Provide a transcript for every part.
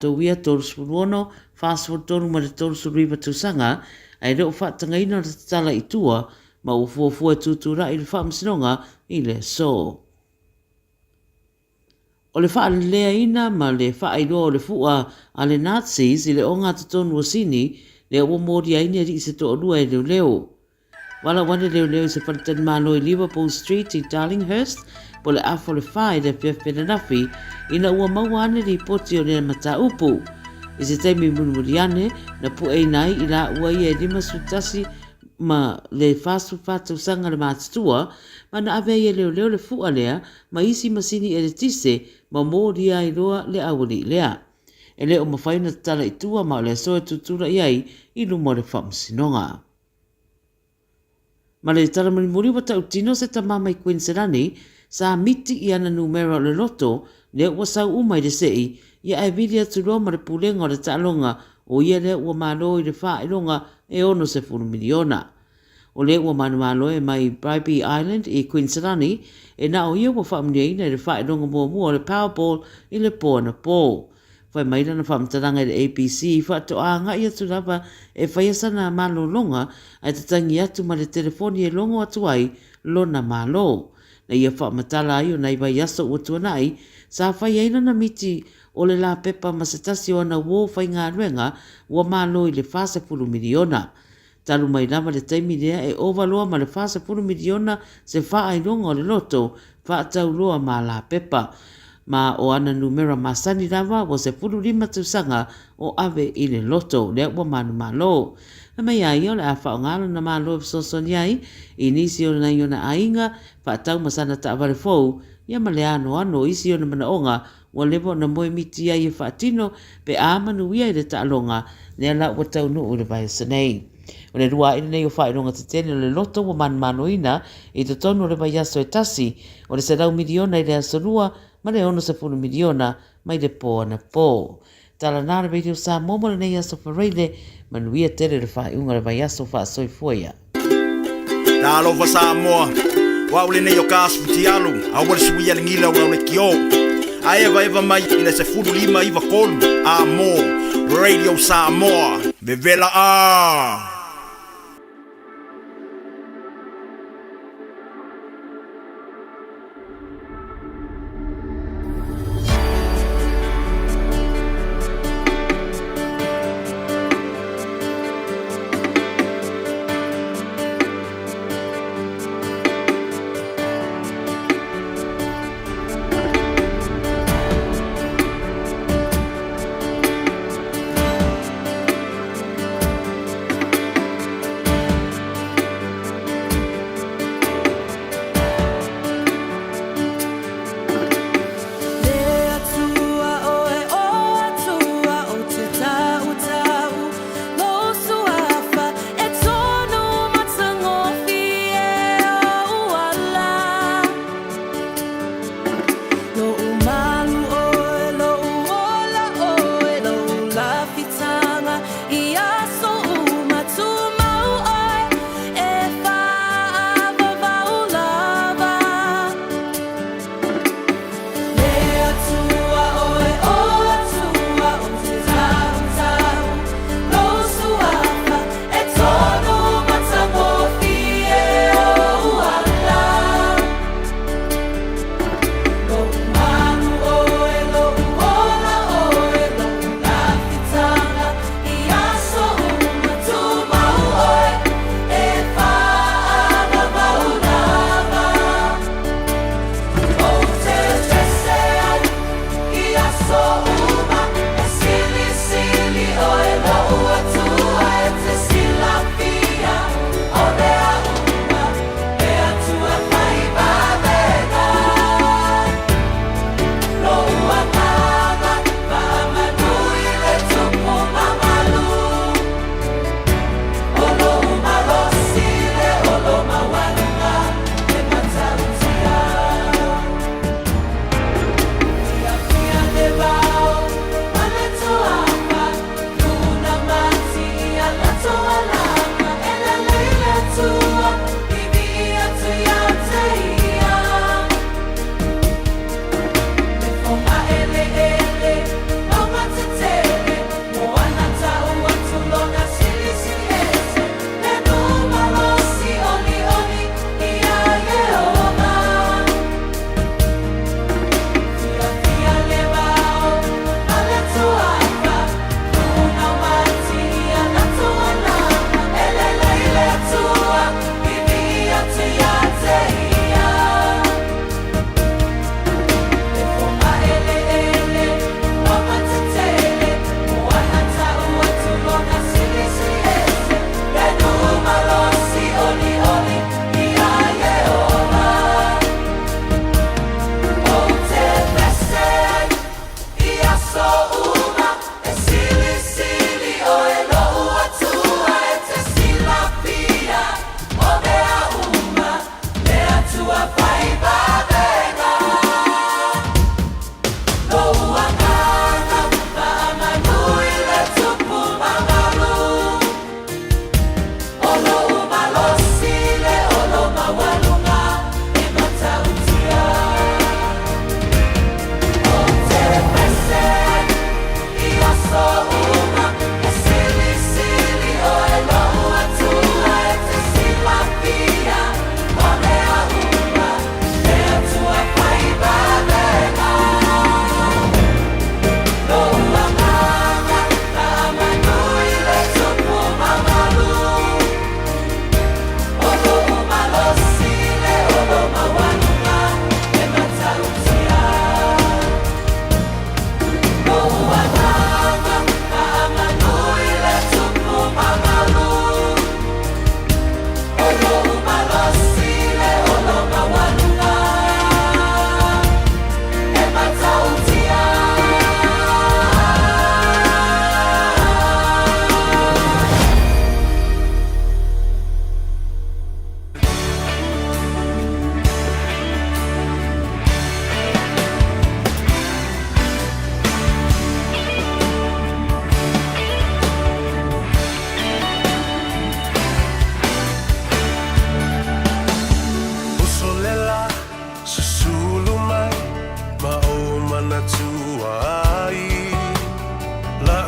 Latou ia 36, 43 ma le 39 tausaga, ae le o faatagaina le tatala i tua ma ua fuafua e tutulai i le Faamasinoga i le aso. O le faaleleaina ma le faailoa o le fua a le Nazis i le ogatotonu o Sini lea ua molia ai ni alii se toalua e leoleo. Valaau ane leoleo i se faletalimalo i Liverpool Street i Darlinghurst po o le afa o le fa i le afiafi ananafi ina ua maua ane lipoti o lea mataupu. I se taimi mulimuli ane, na pueina ai i laua ia e 51 ma le 44 tausaga le matutua, ma na ave ai e leoleo le fua lea ma isi masini eletise ma molia ai loa le aualii lea. E le o mafai ona tatala i tua ma o le aso e tutulai ai i luma o le faamasinoga. Ma le tala mulimuli ua tautino se tama mai Kuiniselani sa miti i ana numera o le loto lea ua sau uma i le sei ia ae vili atu loa ma le pulega o le taaloga o ia lea ua malo i le faailoga e 60 miliona. O lea ua manumalo e mai Bribie Island i Kuiniselani e na o ia ua faamanuiaina i le faailoga muamua o le Powerball i le po anapo. Fai mai lana faamatalaga i le ABC, faatoa agai atu lava e faia sana malologa ae tatagi atu ma le telefoni e logo atu ai lona malo. Na ia faamatala ai o nai vaiaso ua tuanai, sa fai ai lana miti o le lapepa ma se tasi o ana uo faigaluega ua malo i le $40 miliona. Talu mai lava le taimi lea e ova loa ma le $40 miliona se faailoga o le loto faatau loa ma lapepa. Ma o ana numera masani lava ua 15 tausaga o ave i le loto lea ua manumalo. Fai mai a ia o le a faaaoga lona malo e fesoasoani ai i nisi o nai ona aiga faatau ma sana taavale fou ia ma le anoano o isi ona manaoga Ua leva ona moe miti ai e faatino pe a manuia i le taaloga lea la ua taunuu i le vaiaso nei. O le lua aʻi lenei o faailoga tetele o le loto ua manumaloina i totonu o le vaiaso e tasi, o le 100 miliona i le aso lua ma le 60 miliona mai le po anapo. Tala na le Radio Samoa mo lenei aso Faraile, manuia tele le faaiuga o le vaiaso faasoifua ia. Talofa Samoa, o au lenei o ka asu futialu, aua le suia le gila o lau lekiō. A evaeva mai i le 15 9 3 a mo Radio Samoa. Vevela a!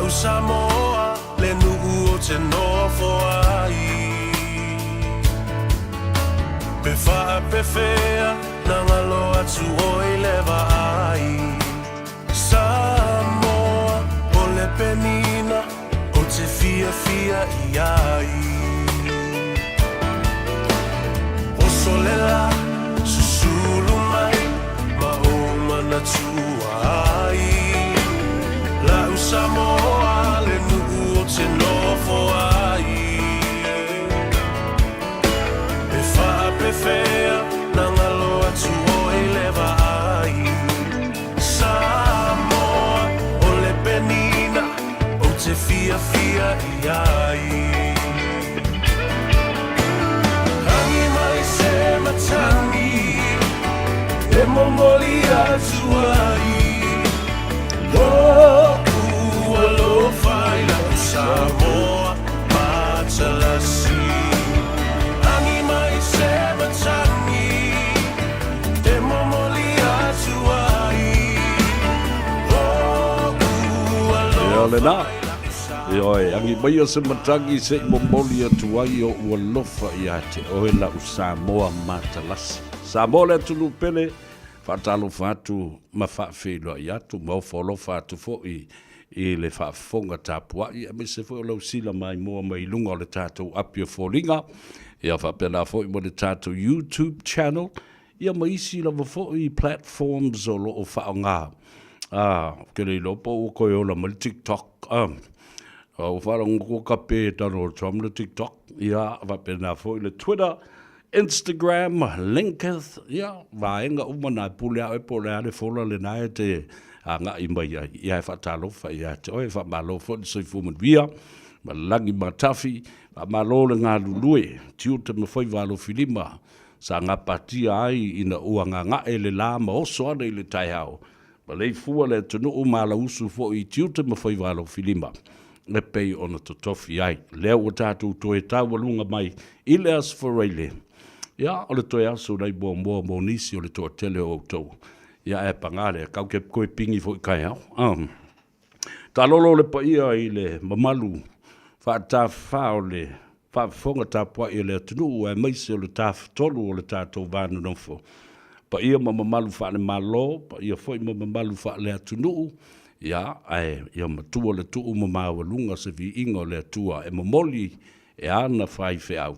La'u Samoa le nuu ou te nofo ai. Pe faapefea na galo atu oe i le vaai. Samoa o le penina ou te fiafia i ai. Oso le la, susulu mai ma ou manatua ai. La'u Samoa le nuu ou te nofo ai. Pe faapefea na galo atu oe i le vaai. Samoa o le penina ou te fiafia i ai. Agi mai se matagi e momoli atu ai Lo'u alofa i la'u Samoa matalasi. Agi mai se matagi e momoli atu ai Lo'u Ia alofa lena. I la'u Ioe, Samoa. Agi maia se matagi se'i momoli atu ai o'u alofa iā te oe la'u Samoa matalasi. Samoa le atunuu pele, faatalofa atu ma faafeiloai atu ma ofo alofa atu fo'i i le faafofoga tapua'i aemaise foi o lau sila maimoa mai i luga o le tatou api o foliga, ia faapena foi ma le tatou YouTube channel, ia ma isi lava foi platforms o lo o faaaoga. Ah, ou te le iloa po ua toe ola mai le TikTok. Ah, ua faalogo atu ua kape e Donald Trump le TikTok. Ia, faapena foi le Twitter, Instagram, LinkedIn, ia, vaega uma na e pule lava oe po o le a le fola lena e te agai mai ai. Ia, e faatalofa ia te oe, faamalo foi le soifua manuia ma le lagi matafi, faamalo le galulue, tiute ma faiva alofilima sa gapatia ai ina ua gaga'e le la ma oso ana i le taeao, maleifua le atunuu ma alausu foi i tiute ma faiva alofilima e pei ona totofi ai. Lea ua tatou toe taualuga mai i le Aso Faraile, ia, o le toe aso nai muamua mo nisi o le toatele o outou. Ia, ae paga lea, kau ke toe pigi foi taeao. Um. Taalolo le paia i le mamalu faatafafa o le faafofoga tapuai a le atunuu aemaise o le tafatolu o le tatou va nonofo. Paia ma mamalu faale-Malo, paia foi ma mamalu faale-atunuu, ia, ae ia matua le tuu ma maualuga se viiga o le Atua e momoli e ana faifeau,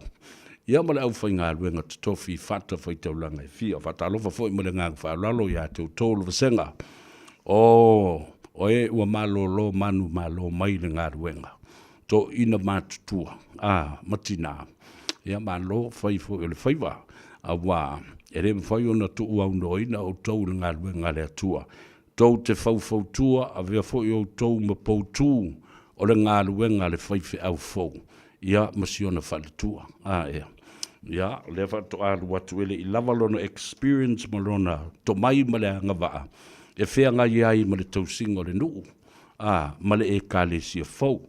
ia ma le aufaigaluega totofi i fatafaitaulaga e fia. Faatalofa foi ma le agaga faaaloalo ia te outou le vasega o oe ua malolo manumalo mai le galuega, toeaiina matutua a ma tinā, ia malo fai foi o le faiva, aua e le mafai ona tuuaunoaina outou i le galuega a le Atua. Tou te faufautua, avea foi outou ma poutū o le galuega a le faifeau fou, ia, ma si ona faletua. A, ea. Ia, o lea faatoa alu atu e le i lava lona experience ma lona tomai ma le agavaa e feagai ai ma le tausiga o le nuu, a, ma le Ekalesia fou.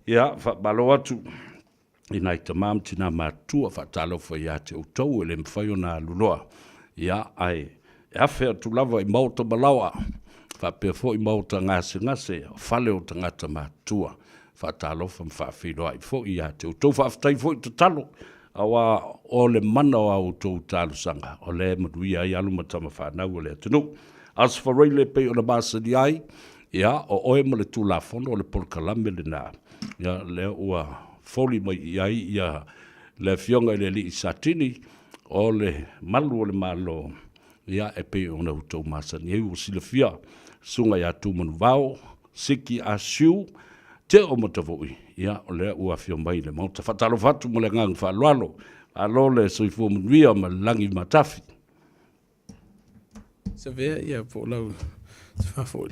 Ia, faamalo atu i nai tama ma tina matutua, faatalofa ia te outou e le mafai ona aluloa, ia, ae e afe atu lava i maota malaoa, faapea foi maota gasegase, o fale o tagata matutua. Faatalofa ma faafeiloai foi ia te outou. Faafetai foi tatalo, aua o le mana o a outou talosaga, o lea e manuia ai alo ma tama fanau o le atunuu. Aso Faraile e pei ona masani ai, ia, o oe ma le Tulafono o le polokalame lena, ia, lea ua foli mai i ai ia le Afioga i le Alii Satini o le Malu o le Malo, ia, e pei ona outou masani ai, ua silafia, Susuga ia Tumanuvao, Siki Asiu, Teo Matavui, ia, o lea ua afio mai i le Maota. Faatalofa atu ma le agaga faaaloalo, malo le soifua manuia ma le lagi matafi. Savea, ia, po o lau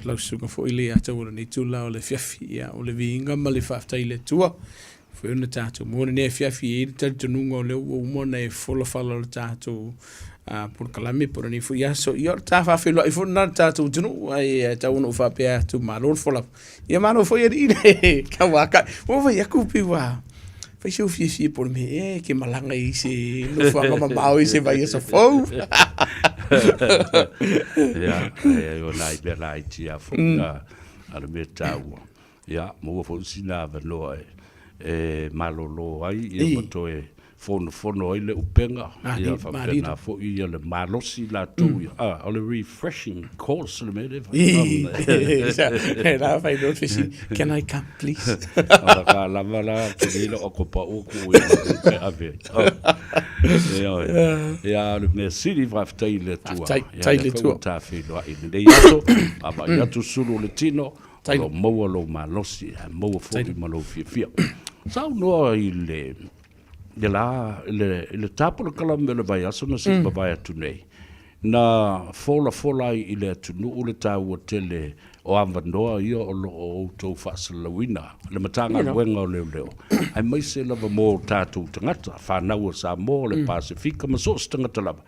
lau susuga foi le ia te au o lenei itula o le afiafi, ia, o le viiga ma le faafetai i le Atua foi ona tatou maua lenei afiafi. E i ai le talitonuga o lea ua uma ona e fola fala o le tatou polokalame po o lenei foi aso. Ia, o le ta faafeiloai foi lena i le tatou atunuu, ae tau ona ou faapea atu, malo le fola. Ia malo foi alii le tauakai. Ua fai atu pei ua fai se fiafia po o le mea ea e te malaga i se nofoaga mamao i se vaiaso fou. Ia, e o nai mea laiti lava foi, a o le mea taua. Ia, maua foi sina avanoa e malolo ai ia ma toe fonofono ai le upega, ia faapena foi ia le malosi latou ia. Ah, o le refreshing course le mea lea e fai. La fai loa le fesili, can I come please? Ona ka lava la, tele lau akopa ua ku e ave. Ioe. Ia, o le mea sili faafetai i le Atua. Faafetai i le Atua. Ta feiloai i lenei aso, vaavaai atu sulu o le tino, o lo o maua lou malosi, ae maua foi ma lou fiafia. Saunoa i le le la, i le ta polokalame o le vaiaso na sei mavae atu nei, na folafola ai i le atunuu le taua tele o avanoa ia o lo o outou faasalalauina le Matagaluega o Leoleo, aemaise lava mo tatou tagata, fanau a Samoa, o le Pasefika ma so o se tagata lava.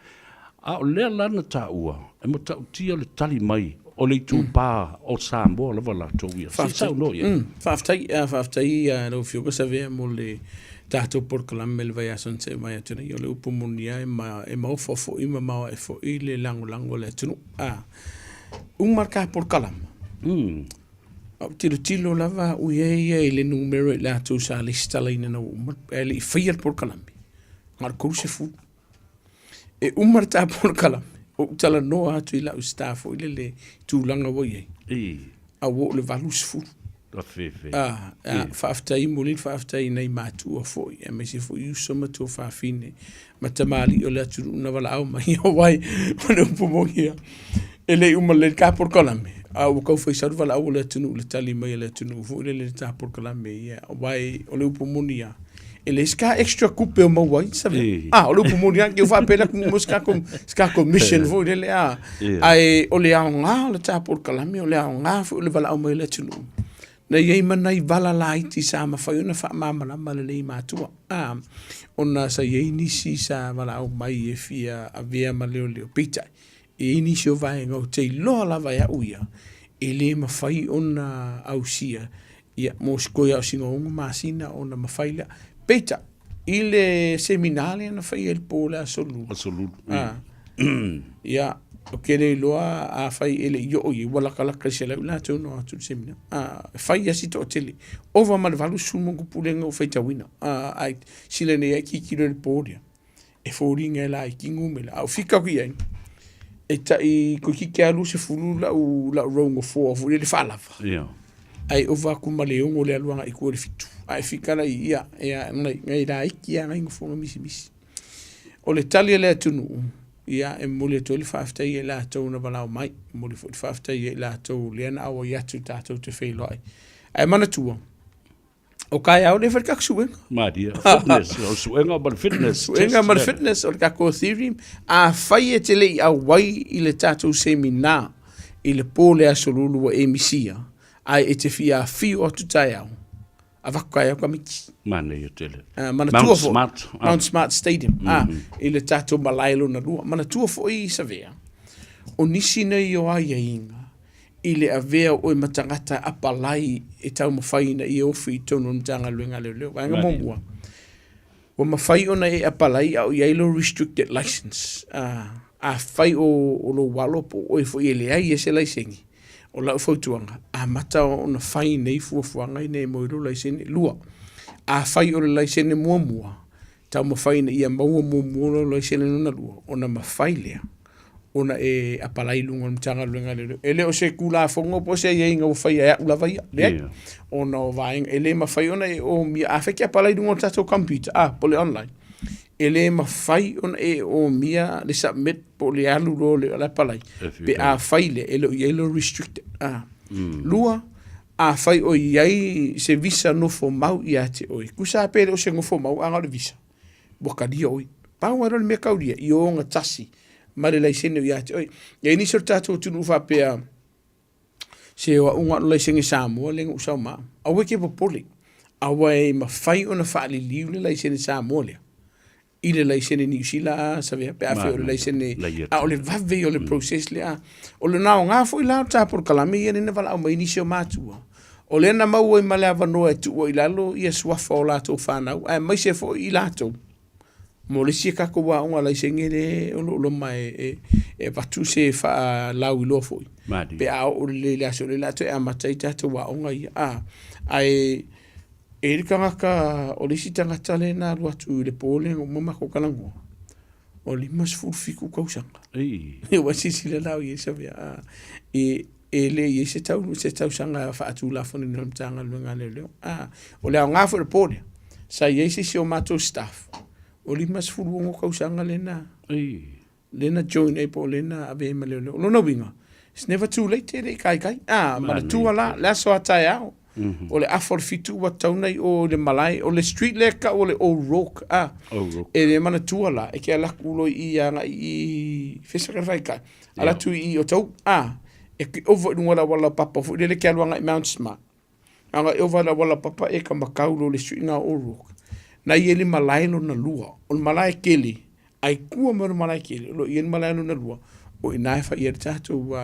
A o lea la na taua, e matautia le tali mai o le itupa o Samoa lava latou ia. Se i saunoa i ai. Faafetai, faafetai i lau Afioga Savea mo le tatou polokalame i le vaiaso na tea mai atu nei. O le upu moni lava e maofa foi ma maoae foi le lagolago a le atunuu. Uma le ta polokalame, a ou tilotilo lava au ia ia i le numera i latou sa lesitalaina ina ua uma, ae le i faia le polokalame, na o le 30. E uma le ta polokalame, ou talanoa atu i lau staff foi lele i tulaga ua i ai, a ua oo i le 80. Faafetai, momoli le faafetai i nai matua foi, aemaise foi uso ma tuafafine ma tamalii o le atunuu na valaau mai, aua o le upu moni lava, e le i uma lelei le ta polokalame, a ua tau fai sau le valaau a le atunuu i le tali mai a le atunuu foi lele i le ta polokalame ia, aua o le upu moni lava, e leai se ta extra tupe o maua ai, sabe? Ah, o le upu moni lava, ke faapea le atunuu maua se ta commission foi lele, ah. Ae o le aoga o le ta polokalame, o le aoga foi o le valaau mai o le atunuu, na i ai ma nai vala laiti sa mafai ona faamalamalama lelei i matua, ah, ona sa i ai nisi sa valaau mai e fia avea ma leoleo, peitai, e i ai nisi o vaega ou te iloa lava e au ia, e le mafai ona ausia Ia, mo se toe aosiga 6 masina ona mafai lea. Peitai, i le semina lea na faia i le po o le Aso Lulu. Aso Lulu. Ah. Ia, ou te le iloa afai e le i oo i ai, ua latalata i le 100 latou na o atu i le semina. Ah, e fai lava si toatele. Ova ma le 80 ma ona tupu lea na ou faitauina. Ah, ae sila nei lava e tilotilo i le po lea. e foliga e laiti numera. A ou fika atu i ai, e tai toeitiiti lava 20 lau, lau row nofoa foi lele faalava. Yeah. Ae ova atu ma le 6 le alu agai i tua i le 7. Ae fika la i ia, ia, nai, nai laiti lava nai nofoa na misimisi. O le tali a le atunuu, ia, e momoli atu ai le faafetai ia i latou na valaau mai, momoli foi le faafetai ia i latou lea na auai atu tatou te feiloai. Ae manatua, O taeao lea e fai le tatou suega. Maria, fitness, o suega ma le fitness. Suega ma le fitness, o le tatou theory. Afai e te le i auai i le tatou seminar i le po o le Aso Lulu ua e misia, ae e te fia afio atu taeao, avatu taeao tamaiti. Manaia tele. Manatua Mount foi, Smart. Mount Smart Stadium, i le tatou malae lona lua. Manatua foi Savea, o nisi nei o aiaiga, i le avea o oe ma tagata e apalai e taumafai ina ia ofi i totonu o le Matagaluega a Leoleo. Vaega muamua, ua mafai ona e apalai a o i ai lou restricted license. Afai o lou alo po o oe foi e leai e se laisene, o lau fautuaga, amata ona fai nei fuafuaga ina ia maua ai lou laisene. Lua, afai o le laisene muamua, taumafai ina ia maua muamua lou laisene lona lua, ona mafai lea ona e apalai i luga o le Matagaluega a Leoleo. E le o se Tulafono po o se aiaiga ua faia e au lava ia, leai. Yeah. Ona o vaega, e le mafai ona e omia, afai e te apalai i luga o le tatou computer, ah, po o le online, e le mafai ona e omia le submit po o le alu loa o le apalai, pe afai lea e le o i ai lou restricted. Ah. Lua, afai o i ai se visa nofo mau ia te oe, tusa lava pe le o se nofo mau a na o le visa, ua talia oe. Pau lava lea o le mea taulia, i ogatasi ma le laisene o ia te oe. E i ai nisi o le tatou atunuu faapea, se o au na o le laisene Samoa lea na ou sau ma au. Aua e te popole, aua e mafai ona faaliliu le laisene Samoa lea i le laisene Niu Sila Savea pe afai o le laisene, a o le vave ia o le process lea. O le aoga foi la o le ta polokalame ia lea na valaau mai ai nisi o matua, o lea na maua ai ma le avanoa e tuu ai i lalo ia suafa o latou fanau aemaise foi i latou. Mo le isi a tatou aoga laisene lea o lo o loma e avatu se faalauiloa foi pe a oo lelei i le aso lea o le a toe amata ai tatou aoga ia. Ae e i ai le tagata, o le isi tagata lea na alu atu i le po lea na uma matou talanoa, ua 57 tausaga. Ua silasila la i ai Savea, e le i i ai se tausaga faatulafonoina e le Matagaluega a Leoleo. O le aoga foi o le po lea, sa i ai se isi o matou staff ua 56 tausaga lea na lea na join ai po o lea na avea ai ma leoleo. O lona uiga, it's never too late, e le i taitai. Ah, manatua la, le aso a taeao, o le afa o le 7 ua tatau ona i o i le malae, o le street lea e tau o le O'Rourke, ah, e le manatua la, e te alu atu loa i i agai i Fesa ka whaikai, ala atu i i Otahuhu, ah, e te ova i luga o le auala laupapa foi lele e te alu agai i Mount Smart. Agai ova i le auala laupapa e ka makau loa i le street lena o O'Rourke. Na i ai le malae lona lua, o le malae tele, ae tua mai o le malae tele, o lo o i ai le malae lona lua, o i ina e fai ai le tatou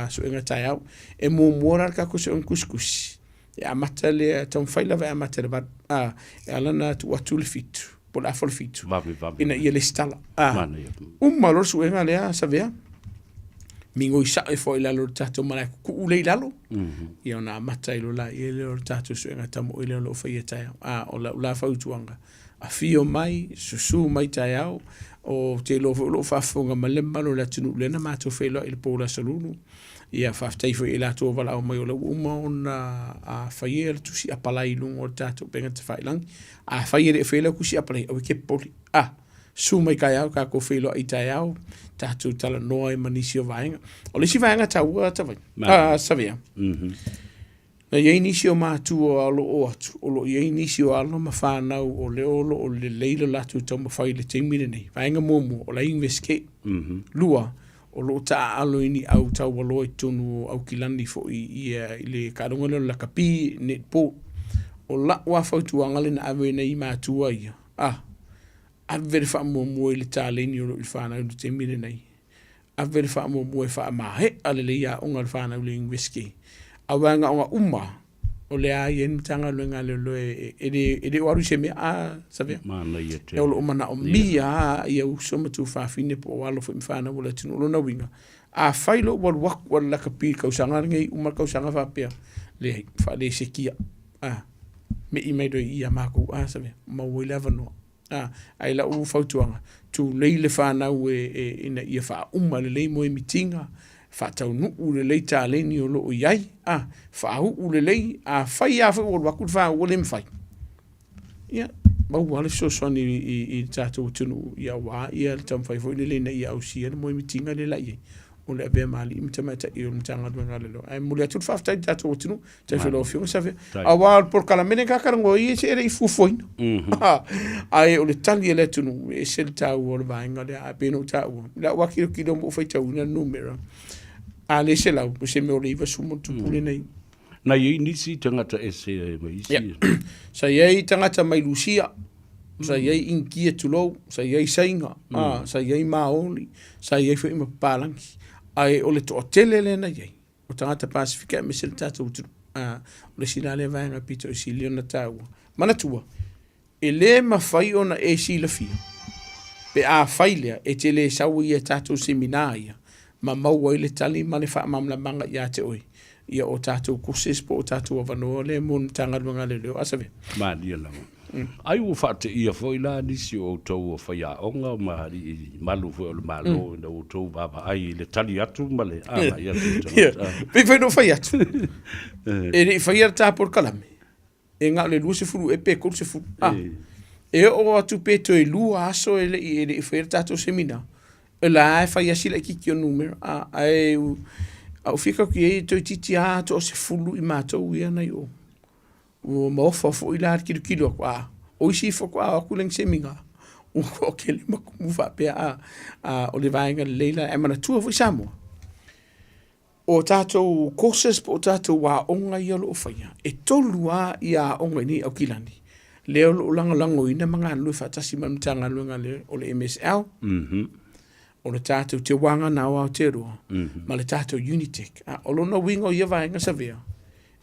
suega taeao. E muamua la le tatou suega tusitusi, e amata lea, e taumafai lava e amata i le 8, a, e ala ona tuu atu le 7, po o le afa o le 7, Vave, vave. ina ia lesitala. A, uma loa le suega lea, Savea, migoi sao ifo i lalo o le tatou malae kukuu lea i lalo, ia ona amata ai loa laia lea o le tatou suega tamoe lea o lo o faia taeao. A, o lau la fautuaga, afio mai, susu mai taeao, ou te iloa foi o lo o faafofoga mai le mamalu o le atunuu lea na matou feiloai i le po o le Aso Lulu. Ia faafetai foi i latou o valaau mai o lea ua uma ona faia le tusi apalai i luga o le tatou upega tafailagi. Afai e le o faia lau tusi apalai, aua e te popole. A, susu mai taeao, tatou feiloai taeao, tatou talanoa ai ma nisi o vaega. O le isi vaega taua Tavai, Savea, Na i ai nisi o matua o lo o atu, o lo o i ai nisi o alo ma fanau o lea o lo o lelei lo latou taumafai i le taimi lenei. Vaega muamua, o la e Iunivesite. Lua, o lo o taaalo i ni au taualoa i totonu o Aukilani foi ia i le taaloga lea o le lakapi, netball. O lau lava fautuaga lea na ave i nai matua ia, a, ave le faamuamua i le taleni o lo o i le fanau i le taimi lenei. Ave le faamuamua e faamaea lelei aoga a le fanau i le Iunivesite. Aua na ona uma lava, o lea e i ai le Matagaluega a Leoleo e le o alu i se mea, a Savea? Manaia tele. O lo o manaomia lava ia uso ma tuafafine po o alo foi ma fanau a le atunuu. O lona uiga, afai loa ua alu atu lava le lakapi i le tausaga lenei uma le tausaga faapea, leai, faalesekia, a, mei mai loa i i ia matou, a Savea, maua ai le avanoa. A, ae i lau fautuaga, tulei le fanau e, e, ina ia faauma lelei moemitiga, faataunuu lelei taleni o lo o i ai, a, faauu lelei, afai lava foi ua alu atu le fanau ua le mafai, ia, maua lava le fesoasoani i, i, i le tatou atunuu, ia aua ia le taumafai foi lele ina ia ausia le moemitiga lea la i ai, o le avea ma alii ma tamaitai o le Matagaluega a Leoleo. Ae momoli atu le faafetai i le tatou atunuu, faafetai foi i lau Afioga Savea. Aua o le polokalame lenei ta talanoa ai, e le i fuafuaina. Ae o le tali a le atunuu, e ese le taua o le vaega lea. Ae pei ona ou taua, i lau lava tilotilo ma ou faitauina le numera, a le 100, o se mea o le 90+ lenei. Na i ai nisi tagata ese mai isi? Sa i ai tagata mai Lusia, sa i ai Initia tulou, sa i ai Saina, sa i ai Maoli, sa i ai foi ma papalagi. Ae o le toatele lea na i ai, o tagata Pasefika aemaise le tatou atunuu. O le isi la lea vaega pito i sili ona taua. Manatua, E le mafai ona e silafia pe afai lea e te le sau ai i a tatou seminar ia ma maua ai le tali ma le faamalamalamaga ia te oe ia o tatou courses po o tatou avanoa lea mo le Matagaluega a Leoleo. A Savea. Malie lava. Ai ua faateia foi la nisi o outou o faiaoga ma alii malu foi o le Malo ina ua outou vaavaai i le tali atu ma le agai atu o tagata. Pei foi ona ou fai atu, e le i faia le ta polokalame, e na o le 20 ea pe 30. Ah, e oo atu pe toe lua aso e le i e le i faia le tatou seminar, o la e fai lava si laitiiti o numera. Ah, ae a ou fia tau i ai toeitiiti lava toasefulu i matou ia na i o. Ua maofa foi la le tilotilo atu, ah, o isi faatoa o atu le seminar, ua toatele ma tumu faapea, ah, ah, o le vaega lelei la. Ae manatua foi Samoa, O tatou courses po o tatou aoga ia o lo o faia, e tolu lava ia aoga i inei i Aukilani, lea o lo o lagolagoina ma galulue faatasi ma le Matagaluega lea o le MSL, o le tatou Te Wānanga o Aotearoa, ma le tatou Unitec. A, o lona uiga o ia vaega Savea,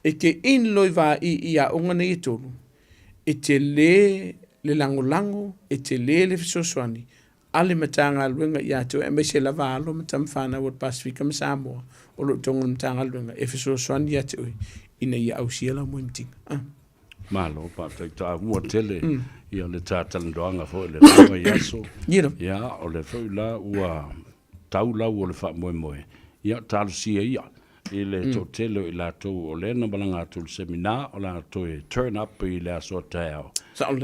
e te in loa i i aoga nei e tolu, e te le. le lagolago, e tele le fesoasoani a le Matagaluega ia te oe aemaise lava alo ma tama fanau o le Pasefika ma Samoa o lo o totonu o le Matagaluega e fesoasoani ia te oe ina ia ausia lau moemitiga. Ah. Malo, faafetai taua tele ia le ta talanoaga foi i le la vaiaso. Ia, o lea foi la ua tau lau o le faamoemoe, ia talosia ia i le toatele o i latou o lea na malaga atu i le seminar o le a toe turn up i le aso a taeao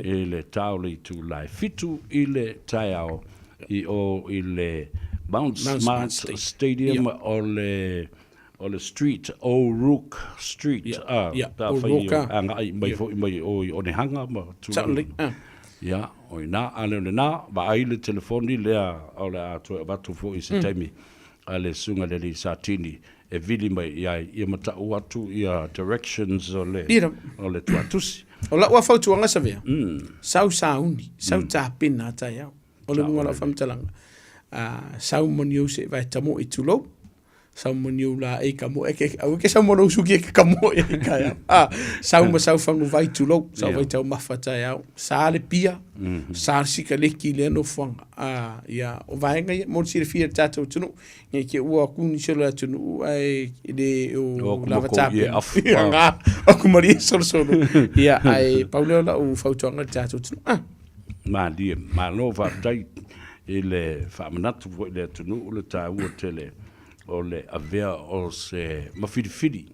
i le ta o le itula e 7 i le taeao i o i le Mount Smart Stadium o le o le street, O'Rourke Street, a, pe afai e agai mai foi mai o i Onehanga ma tulaga. Ia, o i ina, a le o lena, vaai le telefoni lea o le a toe avatu foi i se taimi a le Susuga i le Alii Satini e vili mai i ai, ia ma tau atu ia directions o le, o le tuatusi. O lau lava fautuaga Savea, sau sauni, sau tapena a taeao. O le uiga o lau faamatalaga, sau moniu se i vae tamoe tulou, sau moniu la e ka moe ke au ke sau monou suki e ka moe e ka ia a sau ma sau fangu vai tulou sau vai tau mafa taeao sa le pia sa le sikaleki le nofoaga a ia o vaega ia mo le silafia e le tatou atunuu nei te ua kuni se le atunuu ae le o lava tapena nga o kumalie solosolo ia ae pau lea o lau fautuaga i le tatou atunuu a Malie, malo faafetai i le faamanatu foi i le atunuu le taua tele o le avea o se ma filifili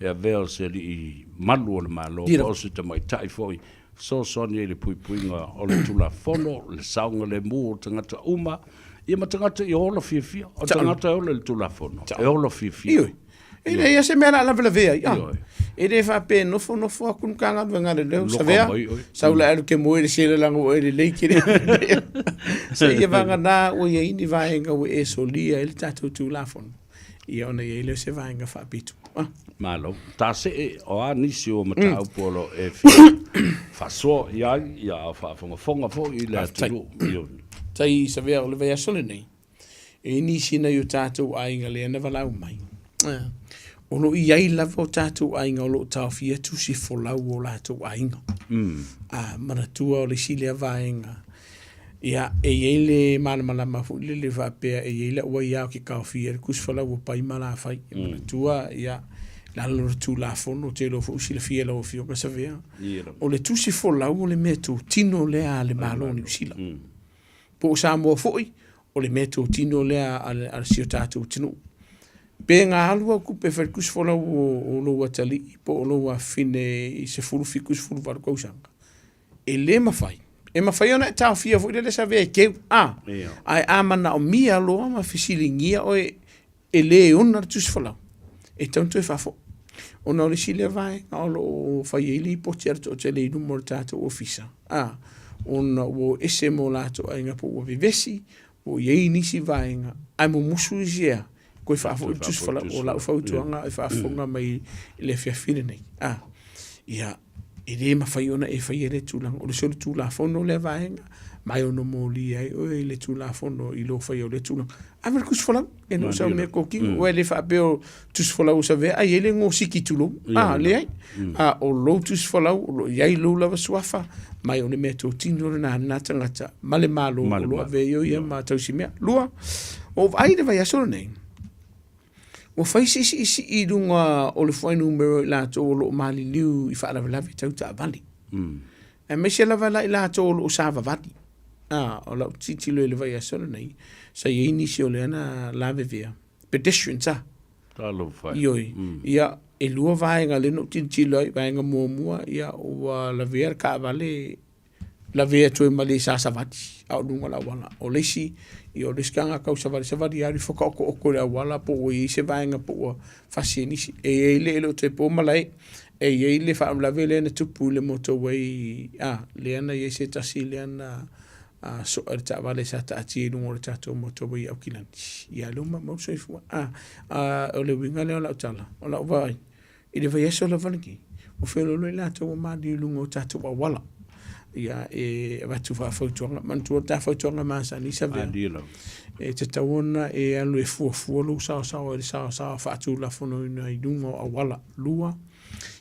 e avea o se alii malu o le Malo po o se tamaitai foi fesoasoani ai i le puipuiga o le Tulafono, le saogalemu o tagata uma, ia ma tagata ia ola fiafia. O tagata e ola i le Tulafono, e ola fiafia. Ioe. E leai se mea o le a lavelavea ai. Ah. E le faapea e nofonofo atu le Matagaluega a Leoleo, Savea, sau la e alu ke moe i le sela leaga ua e lelei ke le. Seia vagana ua i ai ni vaega ua e solia ai le tatou Tulafono, ia ona i ai lea o se vaega faapito. Ah. Malo. Tasee, o a nisi o mataupu o lo o e fia faasoa i ai, ia a o faafogafoga foi i le atunuu. Tai Savea, o le vaiaso lenei, E i ai nisi nai o tatou aiga lea na valaau mai, o lo o i ai lava o tatou aiga o lo o taofia tusi folau o latou aiga. A manatua o le isi lea vaega, ia, e i ai le malamalama foi lele faapea e i ai lau aiā ou te taofia i le tusi folau o Pai ma Lafai. E manatua, ia, i lalo o le Tulafono, ou te iloa foi ua silafia e lau Afioga Savea, o le tusi folau o le mea totino lea a le Malo o Niu Sila. Po o Samoa foi, o le mea totino lea a si o tatou atunuu. Pe na alu au tupe e fai le tusi folau o lou atalii po o lou afafine i 17, 18 tausaga, e le mafai. E mafai ona e taofia foi lele Savea e keu, a, ae a manaomia loa ma fesiligia oe e le ona le tusi folau, e tatau ona toe faafoi. Ona o le isi lea vaega o lo o fai ai lipoti a le toatele i luma o le tatou ofisa, a, ona ua o ese ma o latou aiga po ua vevesi, po o i ai nisi vaega, ae mumusu isi ea, toe faafoi le tusi folau. O lau fautuaga e faafofoga mai i le afiafi lenei, a, ia, E le mafai ona e faia lea tulaga. O le solitulafono lea vaega, ma e ono molia ai oe i le Tulafono i lou faia o lea tulaga. Ave le tusi folau, e le o sau mea totino. Aua e le faapea o tusi folau o Savea ai ai le gosiki tulou. A, leai. A o lou tusi folau, o lo o i ai lou lava suafa, ma o le mea totino lena a lena tagata ma le Malo o lo o avea ai o ia ma tausimea. Lua, ua ou vaai i le vaiaso lenei, Ua fai se siisii i luga o le fuainumera o i latou o lo o maliliu i faalavelave tau taavale. Aemaise lava la i latou o lo o savavali. A, o lau tilotilo i le vaiaso lenei, sa i ai nisi o lea na lavevea, pedestrians a. Talofa e. Ioe. Ia, e lua vaega lea na ou tilotilo ai, vaega muamua, ia, ua lavea le taavale lavea atu ai ma le sa savali a o luga o le auala. O le isi, ia o le isi tagata tau savali savali alu ifo taotooto i le auala po ua i ai se vaega po ua fasi e nisi. E i ai le, e le o toe po malae, e i ai le faalavelave lea na tupu i le motorway, a, lea na i ai se tasi lea na soa i le taavale sa taatia i luga o le tatou motorway i Aukilani. Ia lea ua maumau le soifua. A, o le uiga lea o lau tala, o lau vaai, I le vaiaso lava lenei, ua feoloolo i latou ua maliu i luga o tatou auala. Ia, e avatu faafautuaga, manatua le ta fautuaga masani Savea, e tatau ona e alu e fuafua lou saosaoa i le saosaoa faatulafonoina i luga o auala. Lua,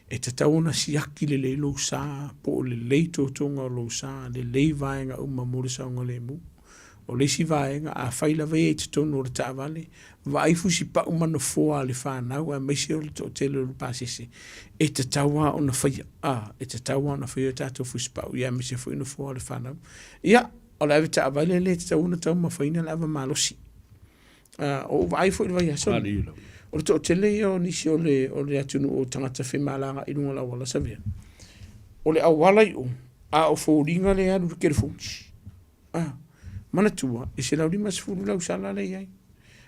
E tatau ona siaki lelei lou sa, po o lelei totoga o lou sa, lelei vaega uma mo le saogalemu. O le isi vaega, afai lava ia i totonu o le taavale, vaai fusipau ma nofoa a le fanau aemaise o le toatele o le pasese, e tatau lava ona faia, a, e tatau lava ona faia o tatou fusipau ia aemaise foi nofoa o le fanau. Ia, o le avetaavale e le tatau ona taumafaina le ava malosi. O ou vaai foi i le vaiaso lenei, o le toatele ia o nisi o le, o le atunuu o tagata femalaga i luga o le auala Savea. O le auala i o, a o foliga lea e alu i le telefoni. Ah, manatua, e 150 lau sala lea i ai.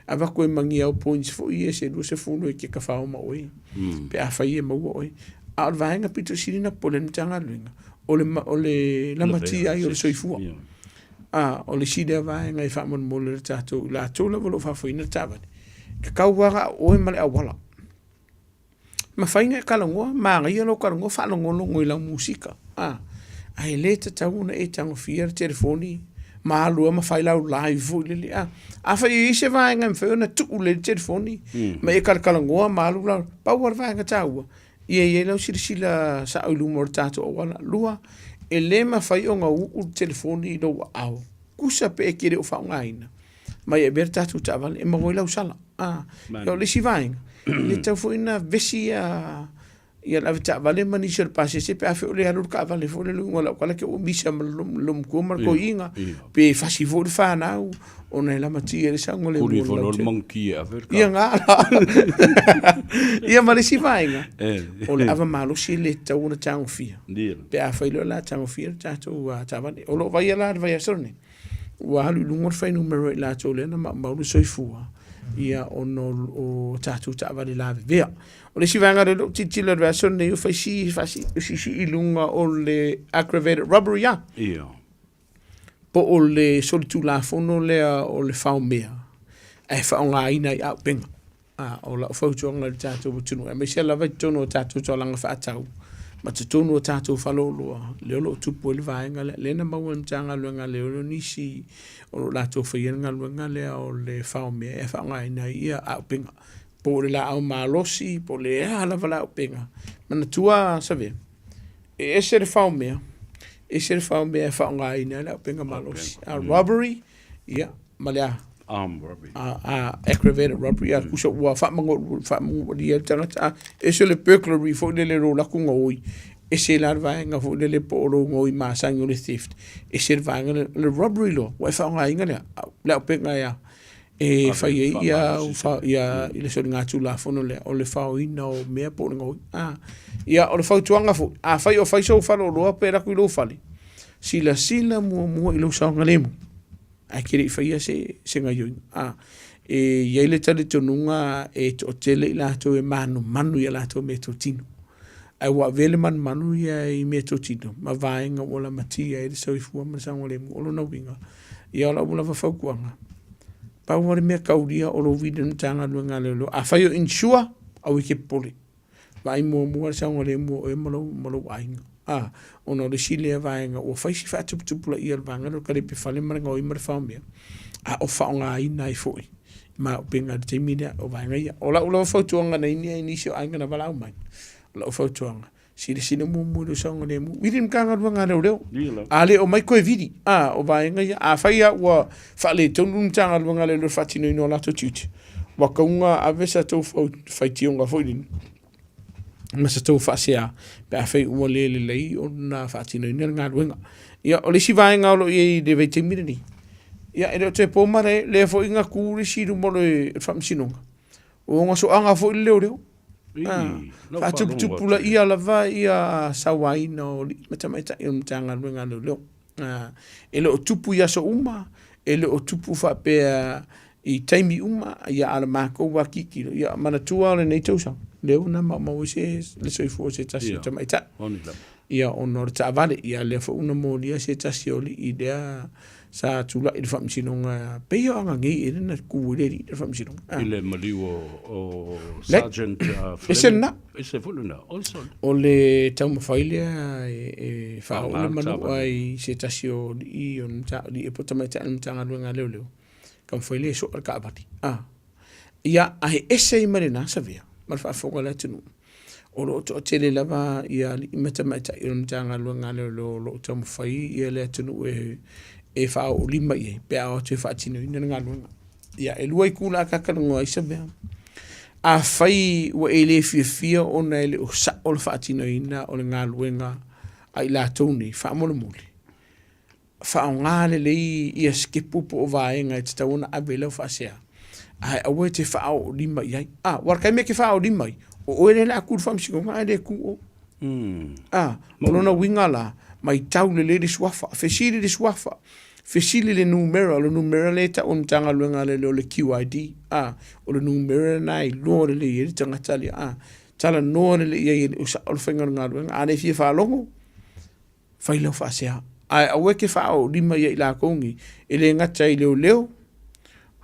Avatu e magia au points foi ia se 20 e te tafao ma oe, pe afai e maua oe. A o le vaega pito sili ona popole ai le Matagaluega, o le, o le lamatia ai o le soifua. A, o le isi lea vaega e faamolemole le tatou, i latou lava o lo o faafoeina le taavale, e tatau lava ona oe ma le auala. Mafai ona e talanoa, manaia lou talanoa faalogologo i lau musika, a, ae le tatau ona e tagofia le telefoni ma alu ai ma fai lau live foi lele, a. Afai e i ai se vaega e mafai ona tuu lelei le telefoni ma e talatalanoa ma alu lau, pau lava le vaega taua, ia i ai lau silasila sao i luma o le tatou auala. Lua, e le mafai ona uu le telefoni i lou aao, tusa pe e te le o faaaogaina, ma ia avea le tatou taavale e maua ai lau sala. A, o le isi vaega, e le tatau foi ona vesi ia ia le avetaavale ma nisi o le pasese pe a fai o le alu le taavale foi lele i luga o le auala te i ua misa ma le matua ma le toeaina, pe fasi foi le fanau ona e lamatia ai le saogalemu o le lautele. Ia na la. Ia ma le isi vaega, o le ava malosi e le tatau ona tagofia pe a fai loa o le a tagofia le tatou taavale. O lou vaai la i le vaiaso lenei, ua alu i luga le fuainumera o i latou lea na maumau le soifua ia ona o tatou taavale lavevea. O le isi vaega lea ou te tilotilo i le vaiaso lenei ua fai si siisii i luga o le aggravated robbery a. Ia. Po o le solitulafono lea o le faomea ae faaaogaina ai auupega. A, o lau fautuaga i le tatou atunuu, aemaise lava i totonu o tatou tolaga faatau ma totonu o tatou faleoloa, lea o lo o tupu ai le vaega lea. Lea na maua e le Matagaluega a Leoleo nisi o lo o latou faia le galuega lea o le faomea e faaaogaina ai ia auupega, po o le laau malosi, po o le a lava le auupega. Manatua Savea, e ese le faomea, ese le faomea e faaaogaina ai le auupega malosi. A robbery, ia, ma le a? Armed robbery. A, aggravated robbery, a tusa ua faamanualia ai le tagata. A, ese le burglary foi lele i lou alu atu gaoi, ese la le vaega foi lele po o lou gaoi masani o le theft, ese le vaega lea. O le robbery loa, ua e faaaogaina le a? Le auupega e a? E fai ai ia, ia i le soligatulafono lea o le faoina o mea po o le gaoi. A, ia, o le fautuaga foi, afai o fai sou faleoloa pe alu atu i lou fale, silasila muamua i lou saogalemu ae e te le i faia se, se gaioiga. A, e i ai le talitonuga e toatele i latou e manumanu i a latou meatotino. Ae ua avea le manumanu ia i meatotino ma vaega ua lamatia ai le soifua ma le saogalemu. O lona uiga, ia o lau lava fautuaga, pau lava le mea taulia o lou vili i le Matagaluega a Leoleo, afai o insure, aua e te popole. Vaai muamua le saogalemu o oe ma lou, ma lou aiga. A, ona o le isi lea vaega ua fai si faatuputupulaia o le vaega lea o le kalepe fale ma le gaoi ma le faomea, a o faaaogaina ai foi ma auupega i le taimi lea, o vaega ia. O lau lava fautuaga na i ai nisi o aiga na valaau mai, o lau fautuaga, silasila muamua i lou saogalemu, vili le Matagaluega a Leoleo. A le omai toe vili, a, o vaega ia. Afai lava ua faaletonu le Matagaluega a Leoleo i le faatinoina o latou tiute, ua tatau ona ave sa tou faitioga foi lele ma sa tou faasea pe afai ua le lelei ona faatinoina le galuega. Ia, o le isi vaega o lo o i ai i le vaitaimi lenei, ia, e le o toe po ma le lea foi na tu le isi i luma o le faamasinoga, o ona soaga foi le leoleo. Faatuputupulaia lava ia sauaina o alii ma tamaitai o le Matagaluega a Leoleo. E le o tupu i aso uma, e le o tupu faapea i taimi uma, ia a o le matou lava tilotilo, ia manatua o lenei tausaga, lea ua maumau ai se le soifua o se tasi o tamaitai. Ia ona o le taavale, ia lea foi ua molia se tasi o alii lea sa tulai i le faamasinoga, pei o aga nei ea na tu ai le alii i le faamasinoga. I le maliu o Sergeant Fleming. Ese lena. Ese foi lena. O le taumafai lea e faaoo le manua i se tasi o alii o le po o tamaitai o le Matagaluega a Leoleo, taumafai lea e soa le taavale. Ia, ae ese ai ma lena savea ma le faafofoga a le atunuu. O lo o toatele lava ia alii ma tamaitai o le Matagaluega a Leoleo o lo o taumafai ia le atunuu e e faaoolima i ai pe a o atu e faatinoina le galuega. Ia, e lua itula ta talanoa ai se mea. Afai ua e le fiafia ona e le o sao le faatinoina o le galuega a i latou nei, faamolemole, faaaoga lelei ia sikepu po o vaega e tatau ona ave i lau faasea, ae aua e te faaoolima i ai. A, aua o le taimi e te faaoolima ai, o oe lea o le a tu i le faamasinoga ae le tu oe. A, o lona uiga la, matau lelei le suafa, fesili le suafa, fesili le numera, o le numera lea e tau e le Matagaluega a Leoleo o le QID, a, o le numera lena e iloa lelei ai le tagata lea, a, talanoa lelei i ai e le o sao le faiga o le galuega. A le fia faalogo, fai lau faasea. Ae aua e te faaoolima ia i latou nei, e le gata i leoleo,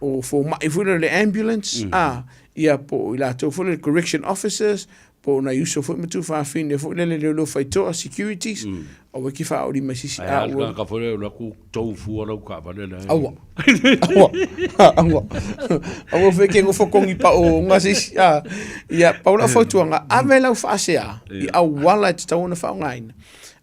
o fomai foi lea o le ambulance, a, ia po o i latou foi lea correction officers, po o nai uso foi ma tuafafine foi lele leoleo faitoa, securities, aua e te faaoolima i se isi. Ae a le tagata foi lea e alu atu tou fua lau taavale la e. Aua. Aua. Aua. Aua foi e te nofo togi paoga se isi. A, ia, pau lau fautuaga, ave lau faasea i auala e tatau ona faaaogaina,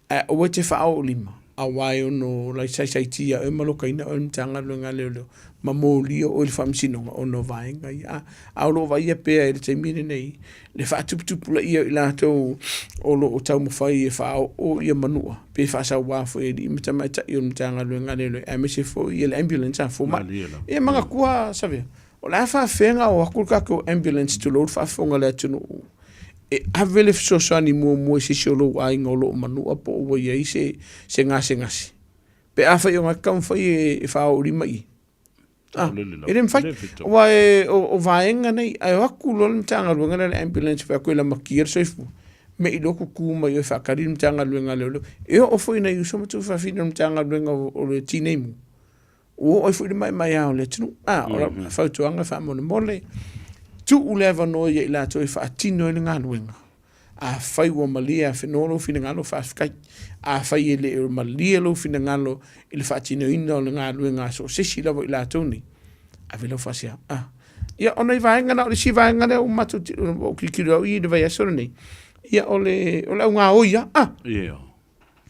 ae aua e te faaoolima, aua e ono saisaitia oe ma lokaina oe e le Matagaluega a Leoleo ma molia oe i le Faamasinoga ona o vaega ia. A, a o lo o vaaia pea i le taimi lenei le faatuputupulaia o i latou o lo o taumafai e faaoo ia manua pe faasauā foi e alii ma tamaitai o le Matagaluega a Leoleo aemaise foi ia le ambulance a fomai. Ia manatua Savea, o le a faafefea ona o atu le tatou ambulance tulou le faafofoga a le atunuu e ave le fesoasoani muamua i se isi o lou aiga o lo o manua po o ua i ai se se gasegase pe afai o gata taumafai e faaoolima i i. Ah, e le mafai. Aua e, o, o vaega nei, ae o atu loa le Matagaluega lea le ambulance fai atu e lamatia le soifua, me i loa tutu mai oe e faatali le Matagaluega a Leoleo. E oo foi i nai uso ma tuafafine o le Matagaluega o, o le Tinei Mu, ua oo ai foi le maemaea o le atunuu. Ah, o lau fautuaga faamolemole, tuu le avanoa ia i latou e faatino ai le galuega. Afai ua malie afenoa lou finagalo, faafetai. Afai e le o malie lou finagalo i le faatinoina o le galuega a so o se isi lava o i latou nei, ave lau faasea. Ah. Ia, o nai vaega na, o le isi vaega lea ua matou, ua ou tilotilo au i le vaiaso lenei, ia, o le, o le augaoi lava. Ah. Yeah.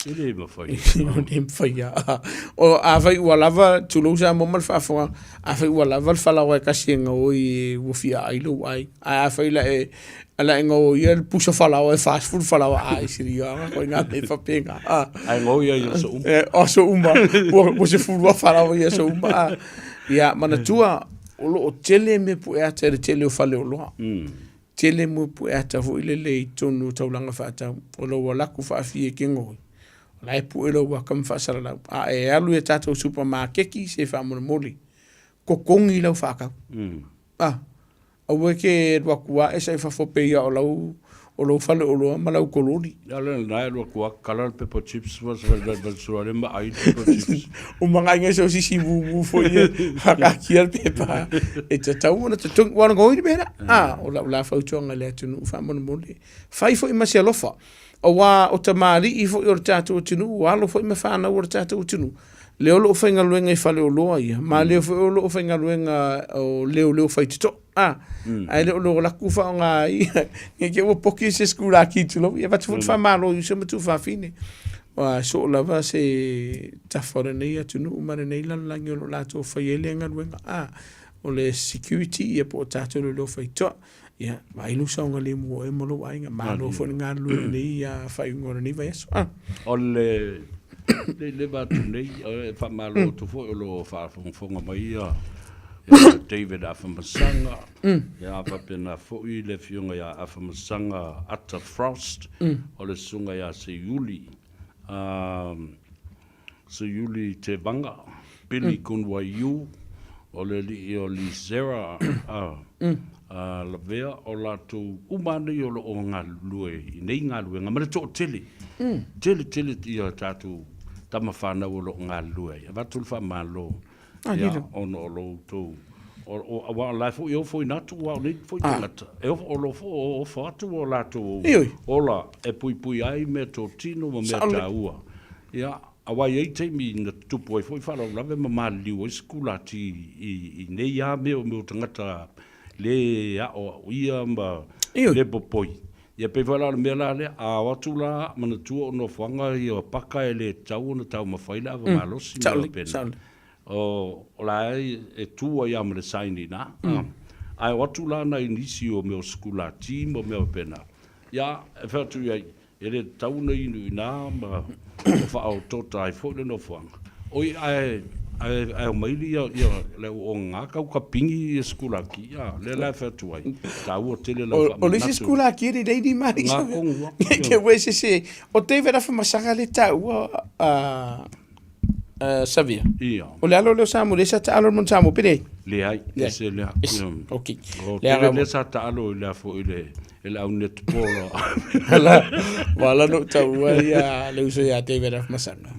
E le mafai. E le mafai lava. O, afai ua lava, tulou Samoa ma le faafofoga, afai ua lava le falaoa e tasi e gaoi ua fia ai lou aiga. Ae afai la e, la e gaoia le pusa falaoa e 40 falaoa, ai sili lava koe ngā mea faapena. Ah. Ae gaoi ai i aso uma. E, o aso uma, ua, ua 12 falaoa i aso uma. Ah. Ia, manatua, o lo o tele mea pue ata i le tele o faleoloa. Tele mo pue ata foi lele i totonu o taulaga faatau, o lou alaku faafia e kegoi, o la e pue lou aka ma faasalalau. A e alu i a tatou supamakeki se faamolemole, totogi lau faatau. A, aua e te alu atu a esa i fafo pei a o lau, o lou faleoloa ma lau kololi. Ia le na e alu atu a kala le pepa chips ma se vai vai sua le ma ai pepa chips. O manga inga so sisi mumu foi e whakaakia le pepa e tatau ona totogi ua ona goi le mea la. A, o lau la fautuaga i le atunuu faamolemole. Fai foi ma se alofa. Aua o tamalii foi o le tatou atunuu, o alo foi ma fanau o le tatou atunuu, lea o lo o faigaluega i faleoloa ia, ma lea foi o lo o faigaluega o leoleo faitotoa. A, ae le o lo laku faaaoga ai, ne i te i ua poki se sikulaki tulou, ia avatu foi le faamalo i uso ma tuafafine. Ua soo lava se tafa o lenei atunuu ma lenei lalolagi o lo o latou faia ai lea galuega. A, o le security ia po o tatou leoleo faitotoa. Ia, vaai lou saogalemu o oe ma lou aiga. Malo foi le galulue lelei ia faaiuga o lenei vaiaso. Ah. O le le leva atu nei, e faamalo atu foi o lo o faafogafoga mai ia David Afamasaga, ia faapena foi le afioga ia Afamasaga Ata Frost, o le susuga ia Seiuli, Seiuli Tevaga, Billy Kunwaiu, o le alii o Lizera a Lavea, o latou uma lava nei o lo o galulue i nei galuega ma le toatele, tele tele ia tatou tama fanau o lo o galulue ai. Avatu le faamalo ia, ona o lo outou aua o la e foi e ofoina atu, aua o nei foi tagata, e ofo, o lo o foi o ofo atu o latou ola e puipui ai meatotino ma mea taua. Ia, aua e i ai taimi na tutupu ai foi faalavelave ma maliliu ai sikulati i nei lava mea o mea o tagata le aoaoia ma le popoi. Ia pei foi la o le mea la lea, a o atu la manatua o nofoaga ia o paka e le tatau ona taumafai le ava malosi ma mea faapena. O la e tu ai lava ma le sign i ina. Ae o atu la nai nisi o mea o sikulati ma mea faapena, ia e fai atu i ai, E le tatau ona inu i ina ma faaotoota ai foi le nofoaga. Oi, ae, ae, ae omai ia, ia le auauna tau kapigi ia sikulaki, ia, lea la e fai atu ai, taua tele lau O le isi faamanatu. sikulaki e lelei ni mali Ngā kongu a. Ke ue se se, o David Afamasaga le taua a Savia. Ia. O le alo lea o Samoa, lea sa taalo i le Mount Samoa, pe leai? Leai, Leai. ese lea. Ese, Mm. ok. O Leaga tele lea sa taalo i le afo i le i le au netball. Ala, ua ala ona ou taua ia le uso ia David Afamasaga.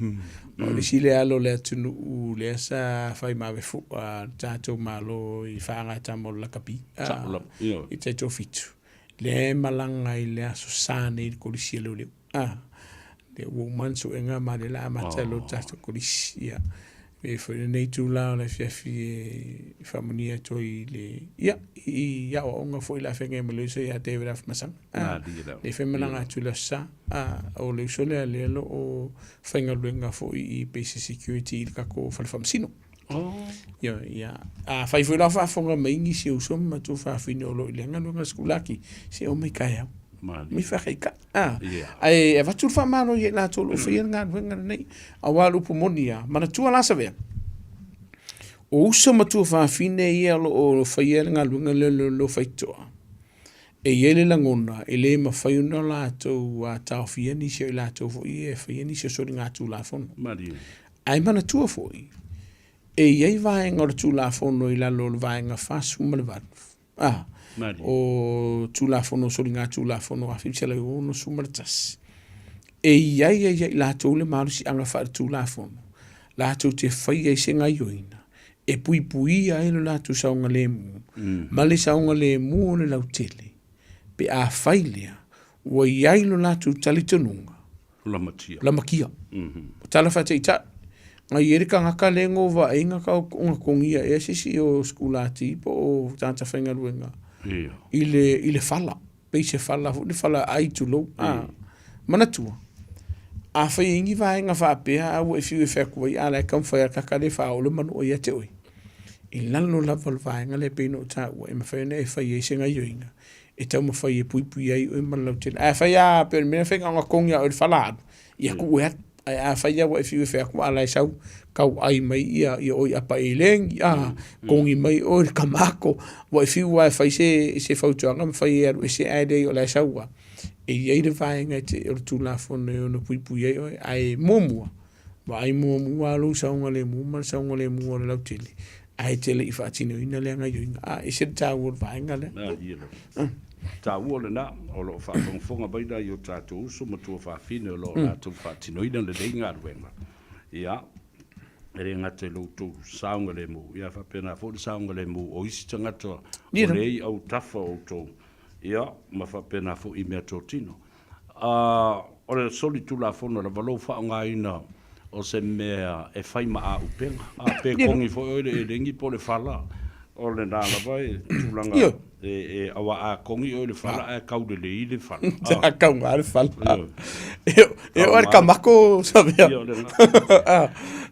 O le isi lea alo o le atunuu lea sa fai mavefu'a le tatou Malo i faagatama o le lakapi, Sao lava, ioe. i Taitoafitu. Lea e malaga i le Aso Sa nei i le Kolisi a Leoleo. A, lea ua uma ona suega ma lea la amata loa le tatou kolisi. Ia, e foi lenei itula o le afiafi e faamanuia atu ai i le, ia, i aoaoga foi o le a feagai ma le uso ia David Afamasaga. A, lea foi e malaga atu i le Aso Sa. A, o le uso lea lea o lo o faigaluega foi i Basic Security i le tatou fale faamasino. Ia, ia, afai foi la o faafofoga mai nisi o uso ma matua fafine o lo o i lea galuega a le sikulaki, se omai taeao. Mai faakaita. Ah, ae avatu le faamalo ia i latou o lo o faia le galuega lenei. Aua o le upu moni lava, manatua la Savea, o uso ma tuafafine ia o lo o faia le galuega lea o le leoleo faitotoa, e i ai le lagona e le mafai ona latou taofia nisi o i latou foi ia e faia nisi o soligatulafono. Ae manatua foi, e i ai vaega o le Tulafono i lalo o le Vaega 48, a, o Tulafono o Soligatulafono 1961, e i ai ai ia i latou le malosiaga faaletulafono latou te faia ai se gaioiga e puipuia ai lo latou saogalemu ma le saogalemu o le lautele pe afai lea ua i ai lo latou talitonuga Lamatia. Lamakia. O tala faataitai, na i ai le tagata lea na vaai na togia ea se isi o sikulati po o tagata faigaluega i le, i le fala, pei se fala foi le fala ai tulou. A, manatua, afai e i ai ni vaega faapea a ua e fiu e fai atu ai, a o la e taumafai lava le tagata lea e faaoo le manua ia te oe. I lalo lava o le vaega lea e pei ona ou taua, e mafai ona e fai ai se gaioiga e taumafai e puipui ai oe ma le lautele. Ae afai lava pei o le mea lea e fai na ona togi lava oe i le fala alu, ia tuu e alu. Ae afai lava ua e fiu e fai atu a o la e sau tauai mai ia oe i apa eleni, a, togi mai oe i le tamato, ua e fiu lava e fai se fautuaga ma fai e alu ese ae leai o la e sau lava. E i ai le vaega o le Tulafono e ono puipui ai oe, ae muamua, Vaai muamua lou saogalemu ma le saogalemu o le lautele, ae te le i faatinoina lea gaioiga. A ese le taua o le vaega lea. Taua lena, o lo o faafogafoga mai nai o tatou uso ma tuafafine o lo o latou faatinoina lenei galuega. Ia, e le gata i lo outou saogalemu, ia ae faapena foi le saogalemu o isi tagata o lea i autafa o outou, ia, ma faapena foi i meatotino. A o le solitulafono lava lou faaaogaina o se mea e fai ma aupega, a pe kogi foi oe i le elegi po o le fala, o lena lava e tulaga e, aua a kogi oe i le fala ae kaulelei le fala. A kauga le fala. E oo lava i le kamako Savea.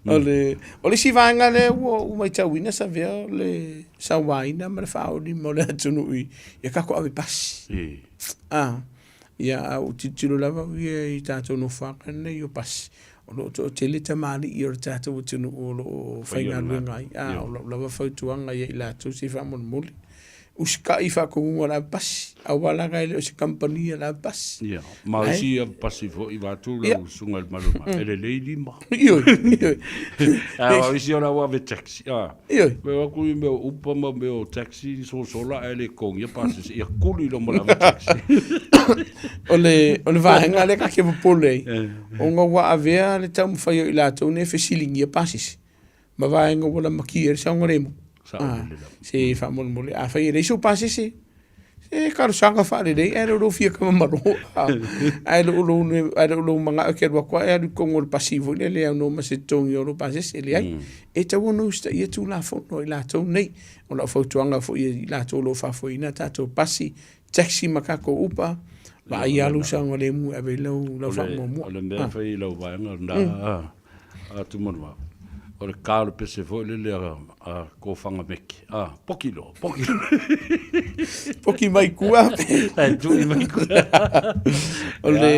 O le, o le isi vaega lea ua ou matauina Savea o le sauaina ma le faaolima o le atunuu i a tatou ave pasi. A. Ia, a ou tilotilo lava au ia i tatou nofoaga nei o pasi, o lo o toatele tamalii o le tatou atunuu o lo o faigaluega ai. A, o lau lava fautuaga ia i latou se i faamolemole, usitai i faatonuga o le ave pasi, aua leaga e le o se kamupani a le ave pasi. Ia, ma o isi ave pasi foi vaeatu lau susuga i le Malu, e lelei lima. Ioe, ioe. A o isi o le au ave taxi, a. Ioe. Ua o atu i mea o Uber ma mea o taxi sosola ae le totogia pasese, ia kuli loa ma le ave taxi. O le, o le vaega lea ta te popole ai, ona ua avea le taumafai o i latou nei e fesiligia pasese ma vaega ua lamatia ai le saogalemu. Sao lelei lava. Se faamolemole, afai e leai sou pasese, Se talosaga faalelei ae le o lou fia kama malo. Ae le o lou ae le o lou manao e te alu atu ae alu i totonu o le pasi foi lea le aunoa ma se totogi o lou pasese. E leai. E tatau ona usitaia Tulafono a i latou nei. O lau fautuaga foi i latou o lo o faafoeina a tatou pasi, taxi ma tatou Uber, Vaai lava lou saogalemu e ave ai lau lau faamuamua. O le mea e fai i lau vaega lena a Tumanuvao, o le ka o le pese foi lele a Kofaga Meke, a, poki loa, poki loa. Poki mai kua. Ae tui mai kua. O le,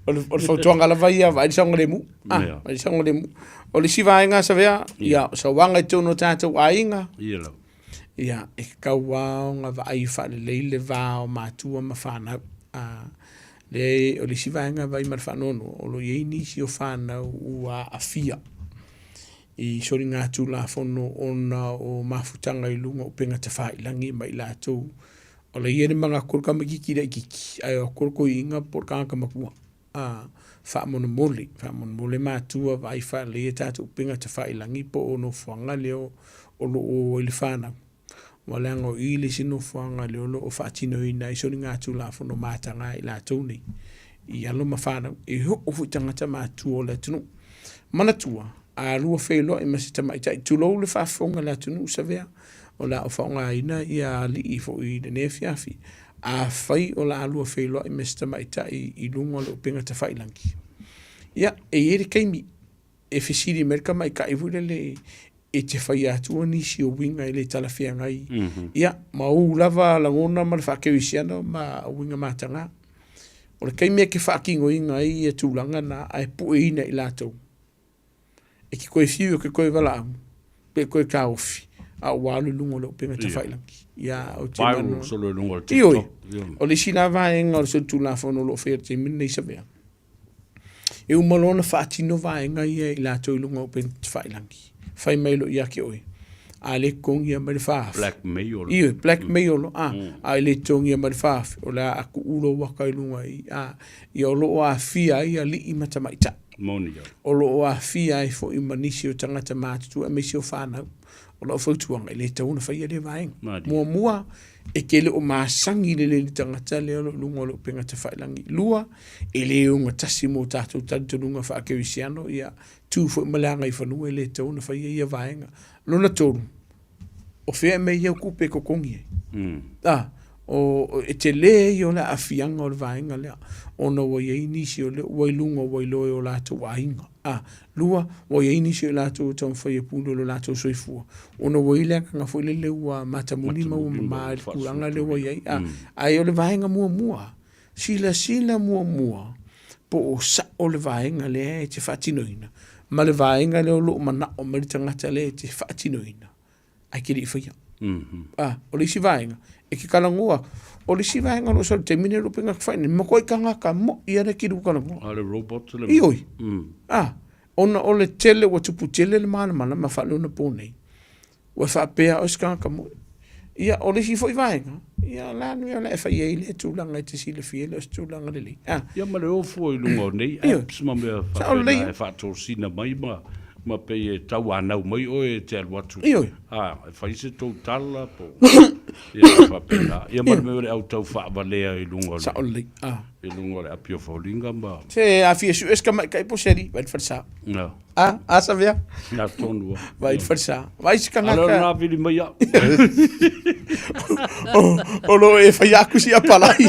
o le, o le fautuaga lava ia, vaai le saogalemu. Ah, vaai le saogalemu. O le isi vaega Savea, ia, o sauaga i totonu o tatou aiga. Ia lava. Ia, e tatau lava ona vaai faalelei le va o matua ma fanau. A, le, o le isi vaega e vaai ma le faanoanoa, o lo o i ai nisi o fanau ua aafia i soligatulafono ona o mafutaga i luga o upega tafailagi ma i latou. O la e i ai le manatu o le tamaitiiti laitiiti, ae o atu le toeaina po o le tagata matua. A, faamolemole, faamolemole matua vaai faalelei a tatou upega tafailagi po o nofoaga lea o lo o i le fanau. Ua leaga o i le isi nofoaga lea o lo o faatinoina ai soligatulafono mataga a i latou nei i alo ma fanau, e oo foi i tagata matutua o le atunuu. Manatua, a lua feiloai ma se tamaitai, tulou le faafofoga a le atunuu Savea, o le a ou faaaogaina ia alii foi i lenei afiafi. Afai o le a lua feiloai ma se tamaitai i luga o le upega tafailagi, ia, e i ai le taimi e fesili mai le tamaitai foi lele e te faia atua nisi o uiga e le talafeagai, ia, ma ou lava lagona ma le faakerisiano ma uiga mataga. O le taimi e te faatinoina ai ia tulaga na ae pueina i latou, e te toe fiu e te toe valaau pe toe taofi a ua alu i luga o le upega tafailagi. Ia, ou te Viral manua. solo i luga o le Ioe, TikTok. Ia. o le isi la vaega o le solitulafono o lo o faia i le taimi lenei Savea, e uma loa ona faatino vaega ia i latou i luga o upega tafailagi, fai mai loa ia te oe, a le totogia mai le 4,000. Blackmail. Ioe, blackmail loa, a, a le totogia mai le 4,000, o le a tuu lou ata i luga i, a, ia o lo o aafia ai alii ma tamaitai. Moni ai. O lo o aafia ai foi ma nisi o tagata matutua aemaise o fanau. O lau fautuaga, e le tatau ona faia lea vaega. Malie. Muamua, e te le o masani lelei i le tagata lea o lo o i luga o le upega tafailagi. Lua, e le ogatasi mo tatou talitonuga faakerisiano, ia tu foi ma le agaifanua e le tatau ona faia ia vaega. Lona tolu, o fea e mea i au tupe e totogi ai? A, o, e tele ia o le aafiaga o le vaega lea, ona ua i ai nisi o lea ua i luga ua iloa e o latou aiga. A, lua, ua i ai nisi o i latou e taumafai e pule i lo latou soifua, ona ua i ai le agaga foi lele ua matamuli ma ua mama i le tulaga lea ua i ai. A, ae o le vaega muamua, silasila muamua po o sao le vaega lea e te faatinoina ma le vaega lea o lo o manao mai le tagata lea e te faatinoina ae te le i faia. A, o le isi vaega, e te talanoa atu. O le isi vaega o lo o sau i le taimi lenei o lou pega fainei, matua tagata moi lava le kilu talanoa. A o le robot le Ioe. A, ona o le tele ua tupu tele le malamalama faaneionapo nei. Ua faapea o se tagata moi. Ia, o le isi foi vaega, ia o le a le mea o le a e fai ai lea tulaga e te silafia e le o se tulaga lelei. A. Ia ma le o fua i luga o nei apps ma mea faapena e faatosina mai ma ma pei e tauanau mai oe e te alu atu. Ioe. A, e fai se tou tala po o, ia faapena. Ia ma le mea o le au tau faavalea i luga o le. Sao lelei. A. I luga o le api o foliga ma. Se a fia sue se tamaitai po o se alii, vai i le falesa. No. A, a Savea? Nā tonu a. Vai i le falesa. Vai se tagata. Ale o nā vili mai au. O lo e whai aku si apalai.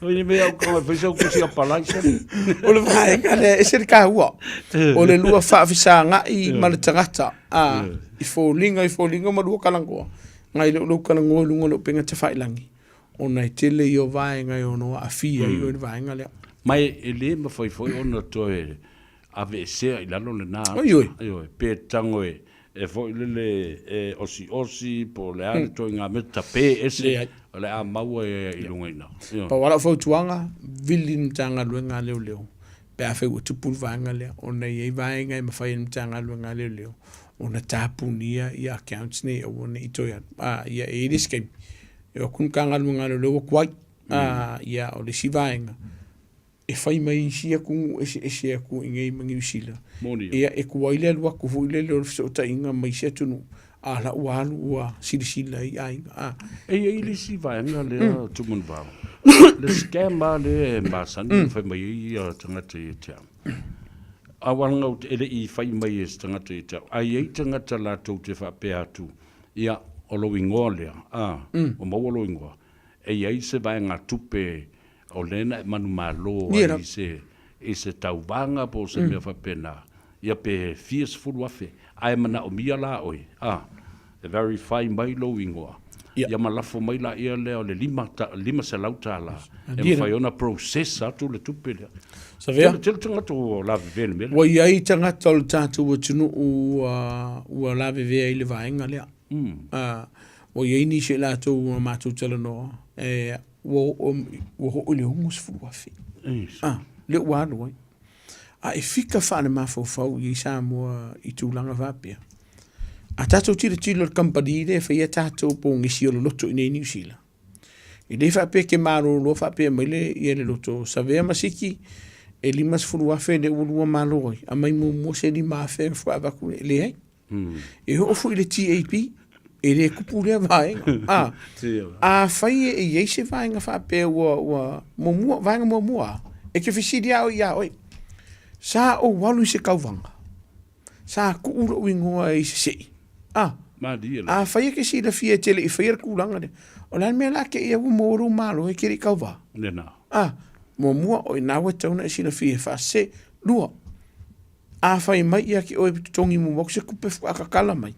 Vili mai au kanga whai sau kusi apalai sa. O le vaega lea, e se le kāua. O le lua whaafisanga i ma le tagata. A, i fōlinga, i fōlinga ma lua kalangoa. Ngai leo lou kalangoa i lunga o le upenga tawhailangi. Ona e tele ia o vaega e ono aafia ai oe i le vaega lea. Ma e le mawhai foi ona toe aveesea i lalo lena ata. Ioe. Ioe, pe tago e, e foi lele e osi'osi po o le a le ituaiga mea, tape ese, Leai. o le a maua e i luga i ina. Ioe. Pau lava lau fautuaga, vili le Matagaluega a Leoleo pe afai ua tupu le vaega lea, ona e i ai vaega e mafai e le Matagaluega a Leoleo ona tapunia ia accounts nei aua ne i toe alu. A, ia e i ai le isi taimi, e o atu le Matagaluega a Leoleo ua tuai. A, ia o le isi vaega, e fai mai isi atunuu eseese atu i inei ma Niu Sila. Moni. Ia, e tuai le alu atu foi lele o le fesootaiga ma isi atunuu, a la ua alu ua silasila ai aiga. A. E i ai le isi vaega lea Tumanuvao, le scam lava lea e masani ona fai mai ai ia tagata ia te au. Aua leaga ou te, e le i fai mai e se tagata ia te au, ae i ai tagata latou te faapea atu, ia, o lou igoa lea, a, ua maua lou igoa, e i ai se vaegatupe. O lea na e manumalo ai i se, i se tauvaga po o se mea faapena, ia pe fia sefulu afe, ae manaomia la oe, a, e verify mai lou igoa, ia ma lafo mai laia lea o le $500 e mafai ona process atu le tupe lea. Savea. Tele, tele tagata ua lavevea i le mea lea. Ua i ai tagata o le tatou atunuu ua, ua lavevea i le vaega lea. Ua i ai nisi o i latou ua matou talanoa, e, ua oo, ua oo i le $60,000. Ah, lea ua alu ai. A e fika faalemafaufau i ai Samoa i tulaga faapea. A tatou tilotilo i le kamupani lea e faia tatou pogisi o le loto i inei i Niu Sila, e le faapea e te malolo faapea mai le, ia le loto Savea ma Siki, e $50,000 lea ua lua malo ai, aumai muamua se $5,000 ona faatoa avatu lea. E leai. E oo foi i le TAP, e le tupu lea vaega. A, afai e i ai se vaega faapea ua, ua muamua, vaega muamua, e te fesili lava oe ia oe, sa ou alu i se tauvaga, sa tuu lou igoa i se sei. A, afai e te silafia e te le i faia le tulaga lea, o le a le mea la te i ai ua maua lou malo e te le i tauva? A, muamua, o i ina ua tatau ona e silafia e faasese. Lua, A fai mai ia te oe totogi muamua atu se tupe faatoa tatala mai,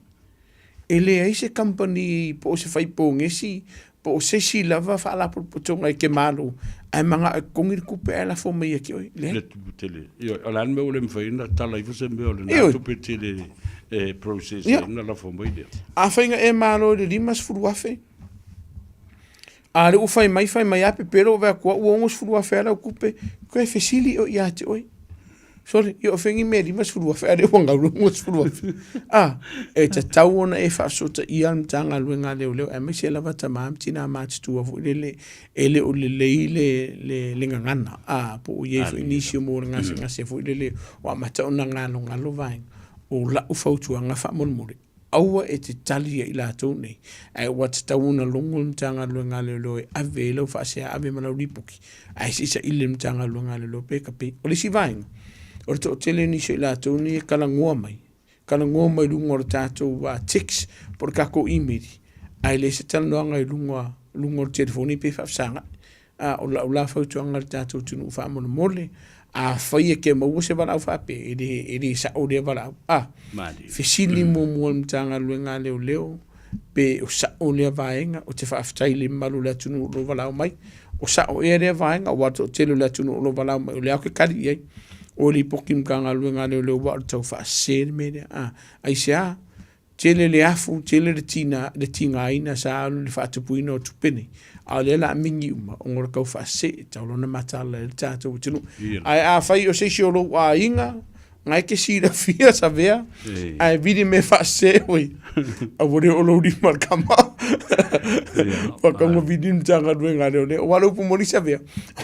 e leai se kamupani po o se fai pogesi po o se isi lava faalapotopotoga e te malo ae manao e totogi le tupe ae lafo mai ia te oe. Leai. Le tupe tele. Ioe, o le a le mea ua le mafai ona tala ifo se mea o lena tupe tele e process ai ona lafo mai lea. Afai na e malo i le $50,000, a o lea ua fai mai fai mai a pepelo ua vaai atu au ua $60,000 lava lau tupe, toe fesili oe ia te oe. Sorry, ia o fea ni mea 50,000 a o lea ua gau le 60,000. A, e tatau ona e faafesootaia le Matagaluega a Leoleo aemaise lava tama ma tina matutua foi lele e le o lelei le, le, le gagana, a, po o i ai foi nisi o maua le gasegase foi lele ua amata ona galogalo vaega. O lau fautuaga faamolemole, aua e te tali ia i latou nei, ae ua tatau ona logo le Matagaluega a Leoleo e ave ai lau faasea, ave ma lau lipoti, ae se i saili le Matagaluega a Leoleo pe ka pei. O le isi vaega, o le toatele o nisi o i latou nei e talanoa mai, talanoa mai i luga o le tatou text po o le tatou email, ae leai se talanoaga i luga, luga o le telefoni pe faafesagai. A o lau la fautuaga i le tatou atunuu faamolemole, afai e te maua se valaau faapea, e le, e le sao lea valaau. A, fesili muamua i le Matagaluega a Leoleo pe o sao lea vaega, ou te faafetai i le mamalu o le atunuu o lo o valaau mai. O sao ea lea vaega, aua o le toatele o le atunuu o lo o valaau mai, o lea ou te tali i ai. O lipoti i le Matagaluega a Leoleo aua o le tau faasese le mea lea. A, aisea? Tele le afu, tele le tina, le tigaina sa alu i le faatupuina o tupe nei, a o lea la a migi uma ona o le tau faasese, e tatau loa ona mataala ai le tatou atunuu. Ae afai o se isi o lou aiga, na e te silafia Savea, ae vili mea faasese oe, aua le oo lou lima i le kama. Ua tatau ona vili le Matagaluega a Leoleo. Aua o le upu moni Savea,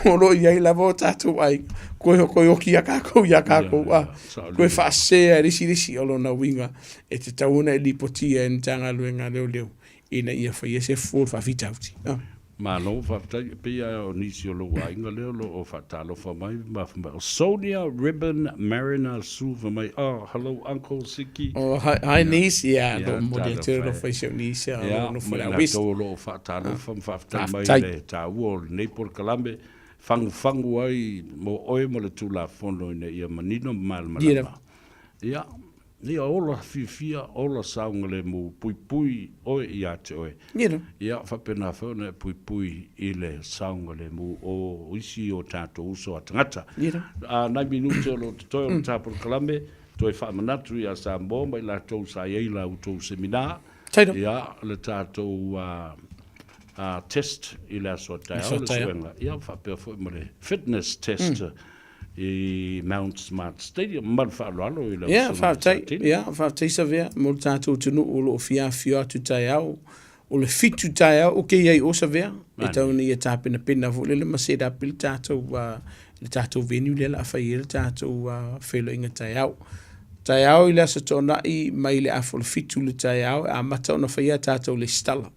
o lo o i ai lava o tatou aiga, koe oki lava tatou ia tatou, a, koe faasese lava e le isi le isi. O lona uiga, e tatau ona e lipotia e le Matagaluega a Leoleo ina ia faia se fofo o le faafitauli. Ah. Malo faafetai. E pei lava o nisi o lou aiga lea o lo o faatalofa mai ma fai mai, o Sonia Ribbon Mariner Sue fai mai, oh, hello Uncle Siki. Oh, hi, hi niece. Yeah, lo momoli atu e alofa i si au niece, o lo o nofo i le West. Ma i latou o lo o faatalofa ma faafetai mai i le taua o lenei polokalame, fagufagu ai mo oe ma le Tulafono ina ia manino ma malamalama. Ia, Ia ola fiafia, ola saogalemu, puipui oe ia te oe. Ia faapena foi ona e puipui i le saogalemu o isi o tatou uso a tagata. A nai minute o lo o totoe o le ta polokalame, toe faamanatu ia Samoa ma i latou sa i ai la outou seminar, ia le tatou test i le aso a taeao, le suega, ia faapea foi ma le fitness test. I Mount Smart Stadium. Ma le faaaloalo i lau Ia, faafetai. Ia, faafetai Savea mo le tatou atunuu o lo o fia afifio atu taeao. O le 7 taeao ou te i ai i o Savea. E tau ina ia tapenapena foi lele ma set up i le tatou, le tatou venue lea o le a fai ai le tatou feiloaiga taeao. Taeao i le Aso Toonai mai le afa o le 7 i le taeao e amata ona faia a tatou lesitala.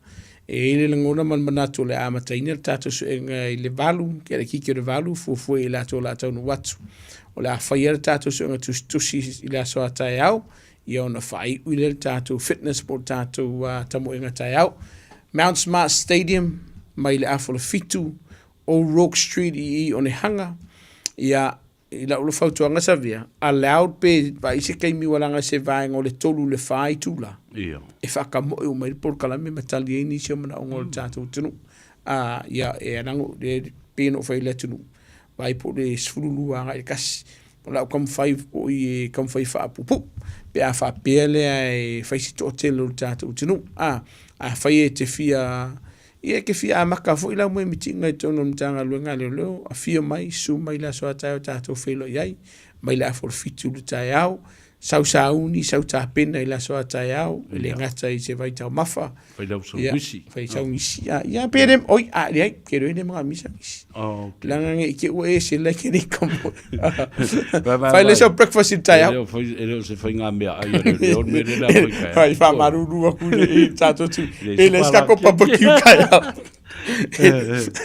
E i ai le lagona ma le manatu o le a amataina le tatou suega i le 8, ke laitiiti o le 8, fuafua i latou o le a taunuu atu. O le a faia le tatou suega tusitusi i le aso a taeao, ia ona faaiu lea le tatou fitness po o le tatou tamoega taeao. Mount Smart Stadium mai le afa o le 7, O'Rourke Street i i Onehunga, ia, i lau la fautuaga Savea, allowed pe vaai se taimi ua laga se vaega o le 3 i le 4 itula e faakamoe uma ai le polokalame ma tali ai nisi o manaoga o le tatou atunuu. A, ia, e ala ona e pei ona ou fai i le atunuu, vaai po o le 12 agai i le 1. O le a ou taumafai foi e taumafai e faapuupuu pe a faapea lea e fai se toatele o le tatou atunuu. A, afai e te fia Ia e te fia amata foi la moe mitiga i totonu o le Matagaluega a Leoleo, afio mai, susu mai i le aso a taeao tatou feiloai ai, mai le afa o le 7 i le taeao, sau sauni, sau tapena i le aso a taeao, e le gata i se vaitaumafa, Fai lau sau gisi. Fai sau gisi. Ia, pe le, oi, a, leai, ke le le manga misa gisi. Oh, okay. Langa nge ke ua e se le ke le kamo. Fai le sau breakfast i le taeao. E le o se faiga mea ai a le leo le mea le la fai kai. Fai fa maruru aku le i tatou tu. E le ska ko barbecue kai.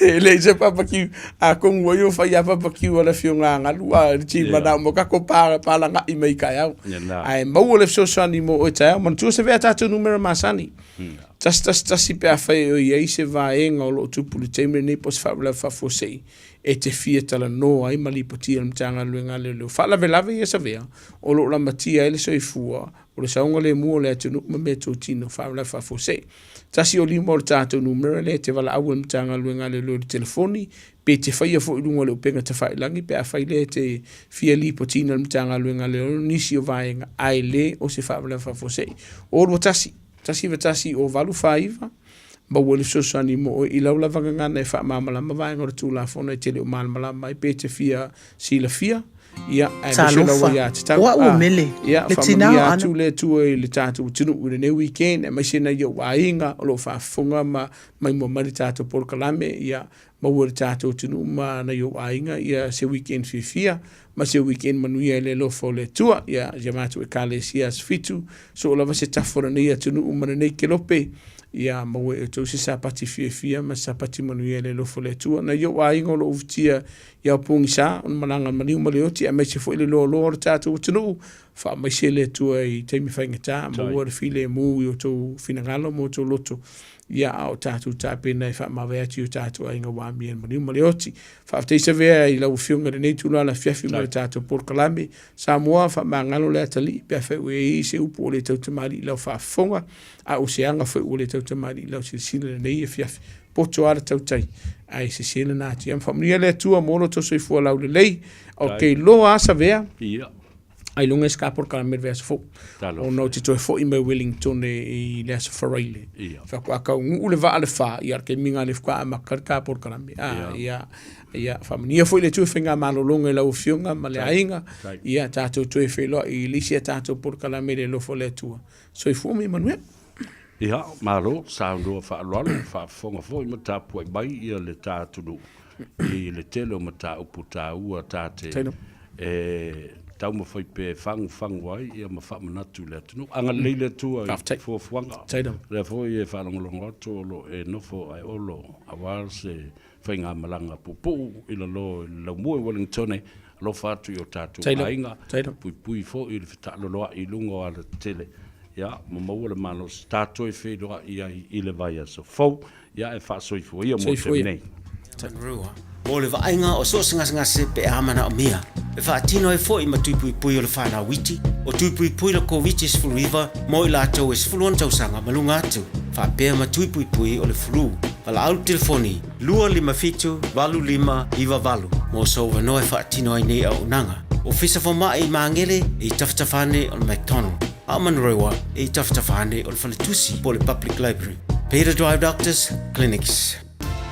E le se barbecue a kongu ai o fai a barbecue a le fionga ngalu a le ti mana mo ka ko pa pa la ngai mai kai au. Ai maua le fesoasoani mo oe taeao. Manatua se vea tatou numera masani. 111 pe afai e i ai se vaega o lo o tupu i le taimi lenei po o se faalavelave faafuasei e te fia talanoa ai ma lipotia e le Matagaluega a Leoleo. Faalavelave ia Savea, o lo o lamatia ai le soifua, o le saogalemu o le atunuu ma meatotino faalavelave faafuasei. 105 o le tatou numera lea e te valaau ai i le Matagaluega a Leoleo i le telefoni, pe te faia foi i luga o le upega tafailagi pe afai lea e te fia lipotiina e le Matagaluega a Leoleo nisi o vaega ae le o se faalavelave faafuasei. O 21, 191 o 849, maua ai le fesoasoani mo oe i lau lava gagana e faamalamalama vaega o le Tulafono e te le o malamalama ai pe e te fia silafia, ia, aemaise lau Talofa, aiatatau. o au o A, Mele, ia, le tinā faamanuia o Ana. atu le Atua i le tatou atunuu i lenei weekend, aemaise nai ou aiga o lo o faafofoga ma maimoa mai le tatou polokalame, ia, maua e le tatou atunuu ma nai ou aiga ia se weekend fiafia ma se weekend manuia i le alofa o le Atua. Ia, si a matou Ekalesia Aso Fitu, soo lava se tafa o lenei atunuu ma lenei kelope, ia maua e outou se Sapati fiafia ma se Sapati manuia i le alofa o le Atua. Nai ou aiga o lo o ufitia i ao pogisa, o le malaga maliu ma le oti, aemaise foi le loaloa o le tatou atunuu, faamaise le Atua i taimi faigata, maua le filemu i outou finagalo ma outou loto, ia a o tatou tapena e faamavae atu i o tatou aiga ua amia i le maliu ma le oti. Faafetai Savea i lau Afioga i lenei itula o le afiafi ma le tatou polokalame. Samoa, faamagalo le atalii pe afai ua i ai se upu ua le tautamalii i lau faafofoga, a o se aga foi ua le tautamalii i lau silasila i lenei afiafi. Poto lava le tautai, ae sese lena atu. Ia faamanuia le Atua mo lo outou soifua laulelei. Ou te iloa lava Savea, ailoga e se polokalame i le vaiaso fou. Ona ou te toe foi mai Wellington i le aso Faraile. Faatoa taunuu le vaa le fa, ia o le taimi lena lea faatoa amata le ta polokalame. Ia, ia faamanuia foi le Atua i faigamalologa i lau Afioga ma le aiga. Ia tatou toe feiloai i le isi a tatou polokalame i le alofa o le Atua. Soifua ma ia manuia. Ia, malo, saunoa faaaloalo, faafofoga foi ma tapuai mai ia le ta atunuu i le tele o mataupu taua ta te e taumafai pea e fagufagu ai ia ma faamanatu i le atunuu. Agalelei le Atua i fuafuaga. O lea foi e faalogologo atu o lo o e nofo ae olo aua se faigamalaga puupuu i lalo i le laumua i Wellingtone, alofa atu i o tatou aiga, puipui foi i le fetaaloloai i luga o alatetele, ia, ma maua le malosi ta toe feiloai ai i le vaiaso fou, ia e faasoifua ia mo le taimi nei. Rua, mo le vaaiga o so o se gasegase pe a manaomia. E faatino ai foi ma tui puipui o le whanau iti, o tui puipui le Koviti-19 mo i latou e 16 tausaga ma luga atu, faapea ma tui puipui o le flu. Valaau le telefoni 257 8598 mo sou avanoa e faatino ai nei auaunaga. Ofisa Fomai i Magele e i tafatafa ane o le McDonald, a o Manurewa e i tafatafa ane o le Faletusi po o le Public Library. Peter Drive Doctors Clinics.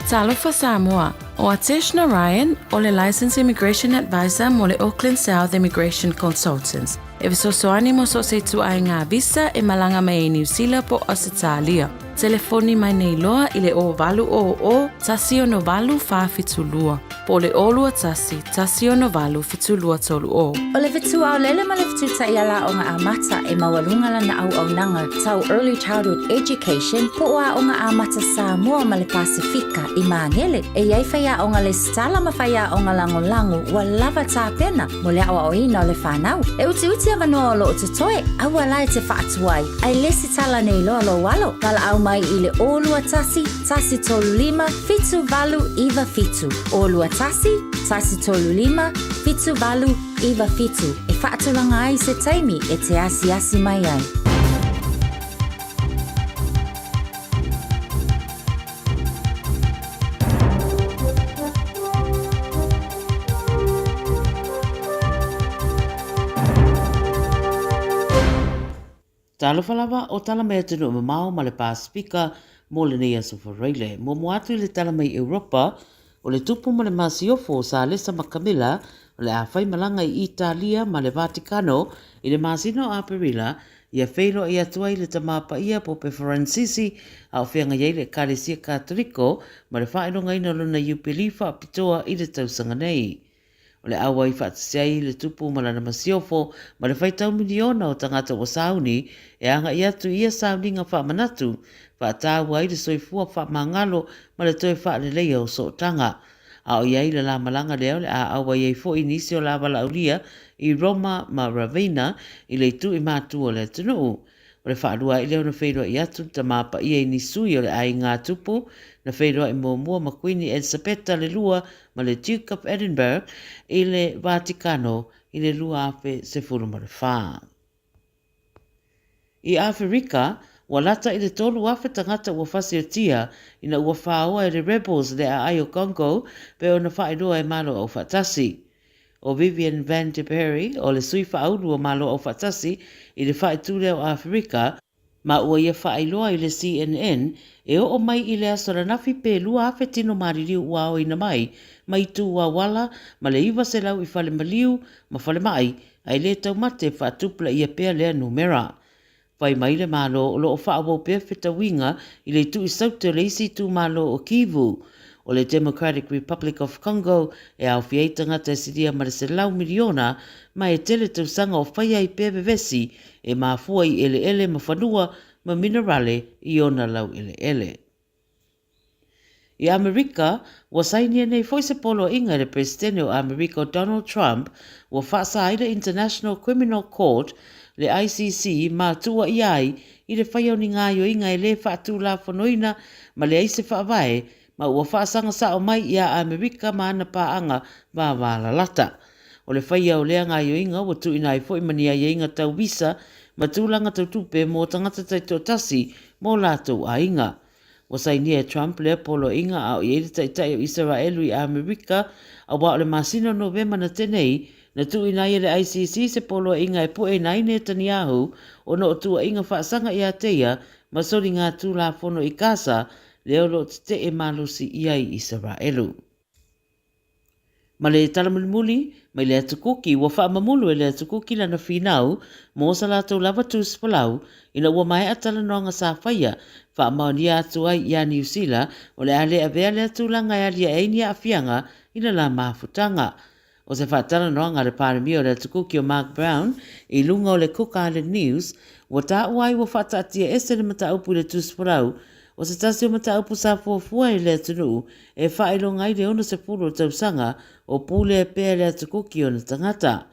Talofa Samoa, o Atesh Narayan o le Licensed Immigration Advisor mo le Auckland South Immigration Consultants. E fesoasoani mo so o se ituaiga visa e malaga mai ai Niu Sila po o Ausetalia. Telefoni mai nei loa i le 0800 168 472 po o le 021 168 7230. O le fetuaolele ma le fetu-taiala aoga amata e maualuga lana auaunaga tau Early Childhood Education po o Aoga Amata Samoa ma le Pasefika i Magele. E i ai faiaoga. faiaoga lesitala ma faiaoga lagolago ua lava tapena mo le aoaoina o le fanau. E utiuti avanoa o lo o totoe, aua la e te faatuai, ae lesitala nei loa lou alo. Valaau mai i le 021 135 7897, 021 135 7897 e faatulaga ai se taimi e te asiasi mai ai. Talofa lava o tala mai atunuu mamao ma le Pasefika mo lenei aso Faraile. Muamua atu i le tala mai Europa, o le tupu ma le masiofo o Salesa ma Kamila o le a fai malaga i Italia ma le Vatikano i le masina o Aperila Ia feiloai atu ai le Tama Paia Pope Faransisi a o feagai ai le Ekalesia Katoliko ma le faailogaina o lona Iupeli faapitoa i le tausaga nei. O le auai faatasi ai le Tupu ma lana masiofo ma le faitau miliona o tagata ua sauni e agai atu i ia sauniga faamanatu, faataua ai le soifua faamagalo ma le toe faaleleia o sootaga. A o i ai le lā malaga lea o le a auai ai foi nisi o la valaaulia i Roma ma Ravenna i le itu i matu o le atunuu. O le faalua ai lea ona feiloai atu le Tama Paia i ni sui o le aiga tupu na feiloai muamua ma Kuini Elisapeta le Lua ma le Duke of Edinburgh i le Vatikano i le 2014. I Āwherika, ua lata i le 3,000 tagata ua fasiotia ina ua whāoa e le rebels le aai o Congo pei ona faailoa e Malo Aufaatasi. ʻO Vivian Van de Perre, o le sui faaulu o Malo Aufaatasi i le faaitu lea o Āwherika, ma ua ia faailoa i le CNN, e oo mai i le aso ananafi pe 2,000 tino maliliu ua aoina mai mai itu auala ma le 900 i fale maliu ma falemai ae le taumate faatupulaia pea lea numera. Fai mai le Malo o lo o faaauau pea fetauiga i le itu i Saute o le isi itumalo o Kivu o le Democratic Republic of Congo e aofia ai tagata e silia ma le 100 miliona ma e tele tausaga o faia ai pea vevesi e mafua i eleele ma fanua ma minerale i ona laueleele. I Amerika, ua sainia nei foi se poloaiga e le Peresetene o Amerika o Donald Trump ua faasa ai le International Criminal Court, le ICC, ma tuuaia ai i le faia o ni gaoioiga e le faatulafonoina ma leai se faavae ma ua faasaga sao mai iā Amerika ma ana paaga vavalalata. O le faia o lea gaoioiga ua tuuina ai foi ma ni aiaiga tau visa ma tulaga tau tupe mo tagata taitoatasi ma o latou aiga. Ua sainia e Trump lea poloaiga a o i ai le Taitai o Isaraelu i Amerika, auā o le masina o Novema na te nei, na tuuina ai e le ICC se poloaiga e pueina ai Netanyahu ona o tuuaiga faasaga iā te ia ma soligatulafono i Gaza lea o lo o tetee malosi i ai Isaraelu. Ma le tala mulimuli mai le Atu Kuki, ua faamamulu e le Atu Kuki lana finau mo sa latou lava tusi folau ina ua maea talanoaga sa faia, faamaonia atu ai iā Niu Sila o le a le avea lea tulaga e aliae ai ni aafiaga i le la mafutaga. O se faatalanoaga a le Palemia o le Atu Kuki o Mark Brown i luga o le Cook Island News, ua taua ai ua faataatia ese le mataupu i le tusi folau o se tasi o mataupu sa fuafua e le atunuu e faailoga ai le 60 o tausaga o pulea pea le atukuki ona tagata.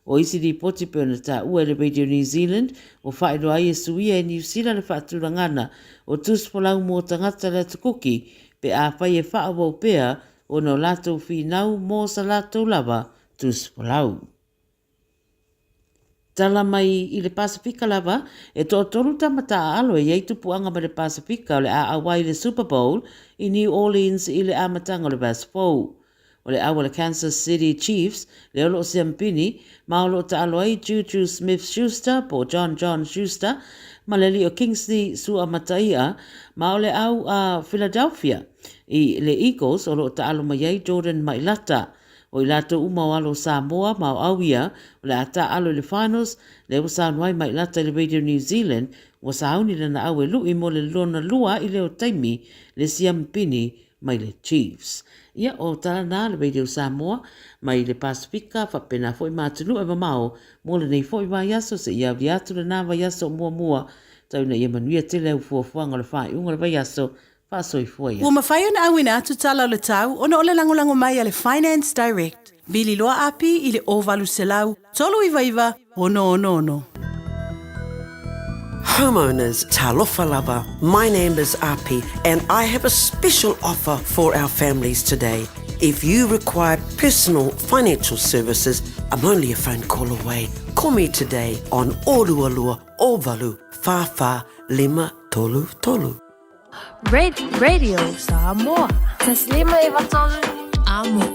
O isi lipoti pei ona taua e le Radio New Zealand, ua faailoa ai e suia e Niu Sila le faatulagana o tusifolau mō tagata le atukuki pe afai e faaauau pea ona o latou finau mō sa latou lava tusifolau. Tala mai i le Pasefika lava, e toatolu tama taaalo e i ai tupuaga mai le Pasefika o le a auai i le Super Bowl i New Orleans i le amataga o le vaiaso fou. O le au a le Kansas City Chiefs lea o lo o siampini, ma o lo o taalo ai Juju Smith-Schuster po o John John Schuster ma le alii o Kingsley Suamataia, ma o le au a Philadelphia i le Eagles o lo o taalo mai ai Jordan Mailata. O i latou uma o alo o Samoa ma o au ia o le a taaalo i le finals, lea ua saunoa ai Mailata i le Radio New Zealand, ua sauni lana au e lui mo le lona lua i lea o taimi le siamupini mai le Chiefs. Ia, o tala na le Radio Samoa mai le Pasifika faapena foi ma atunuu e mamao mo lenei foi vaiaso seia aulia atu lena vaiaso muamua. Tau ina ia manuia tele au fuafuaga o le faaiuga o le vaiaso. Faasoifua ia. Ua mafai ona auina atu tala o le tau ona o le lagolago mai a le Finance Direct. Vili loa api i le 0800 399 666. Homeowners, talofa lava, my name is Api and I have a special offer for our families today. If you require personal financial services, I'm only a phone call away. Call me today on 022 08 44 533. Radio Samoa. Taslima Ivatolu. Amo.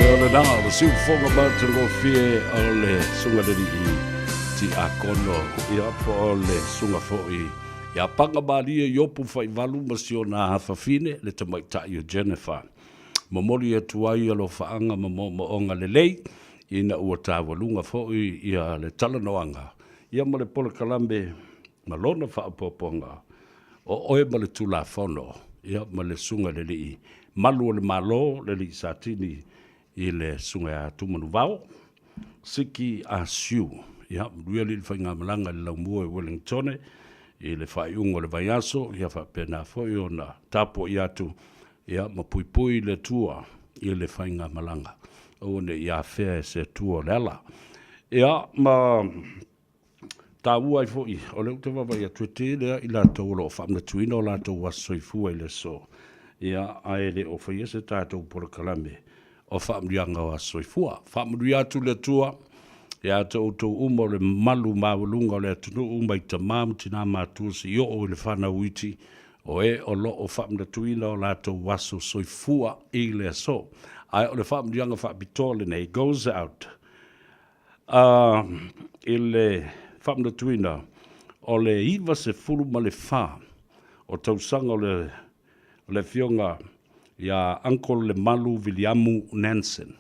O lena, o le siufofoga matagofie o le Susuga i le Alii Tiakono, ia, po o le Susuga foi ia Paga Malie Iopu Faivalu ma si ona afafine, le tamaitai o Jennifer. Momoli atu ai alofaaga ma moomooga lelei ina ua taualuga foi ia le talanoaga ia ma le polokalame ma lona faaopoopoga o oe ma le Tulafono ia ma le Susuga i le Alii Malu o le Malo, le Alii Satini i le Susuga ia Tumanuvao Siki Ah Siu. Ia, manuia alii le faigamalaga i le laumua i Wellingtone i le faaiuga o le vaiaso, ia faapena foi ona tapuai atu ia ma puipui le Atua i le faigamalaga. Aua ne i afea e se Atua o le ala. Ia, ma taua ai foi, o lea ou te vaavaai atu e tele lava i latou o lo o faamanatuina o latou aso soifua i le aso, ia, ae le o faia se tatou polokalame o faamanuiaga o aso soifua. Faamanuia atu le Atua ia te outou uma o le mamalu maualuga o le atunuu mai tama ma tina matua seia oo i le fanau iti o e o lo o faamanatuina o latou aso soifua i le aso. Ae o le faamanuiaga faapitoa lenei goes out A i le faamanatuina o le 94 o tausaga o le o le afioga ia Uncle Lemalu Viliamu Nansen.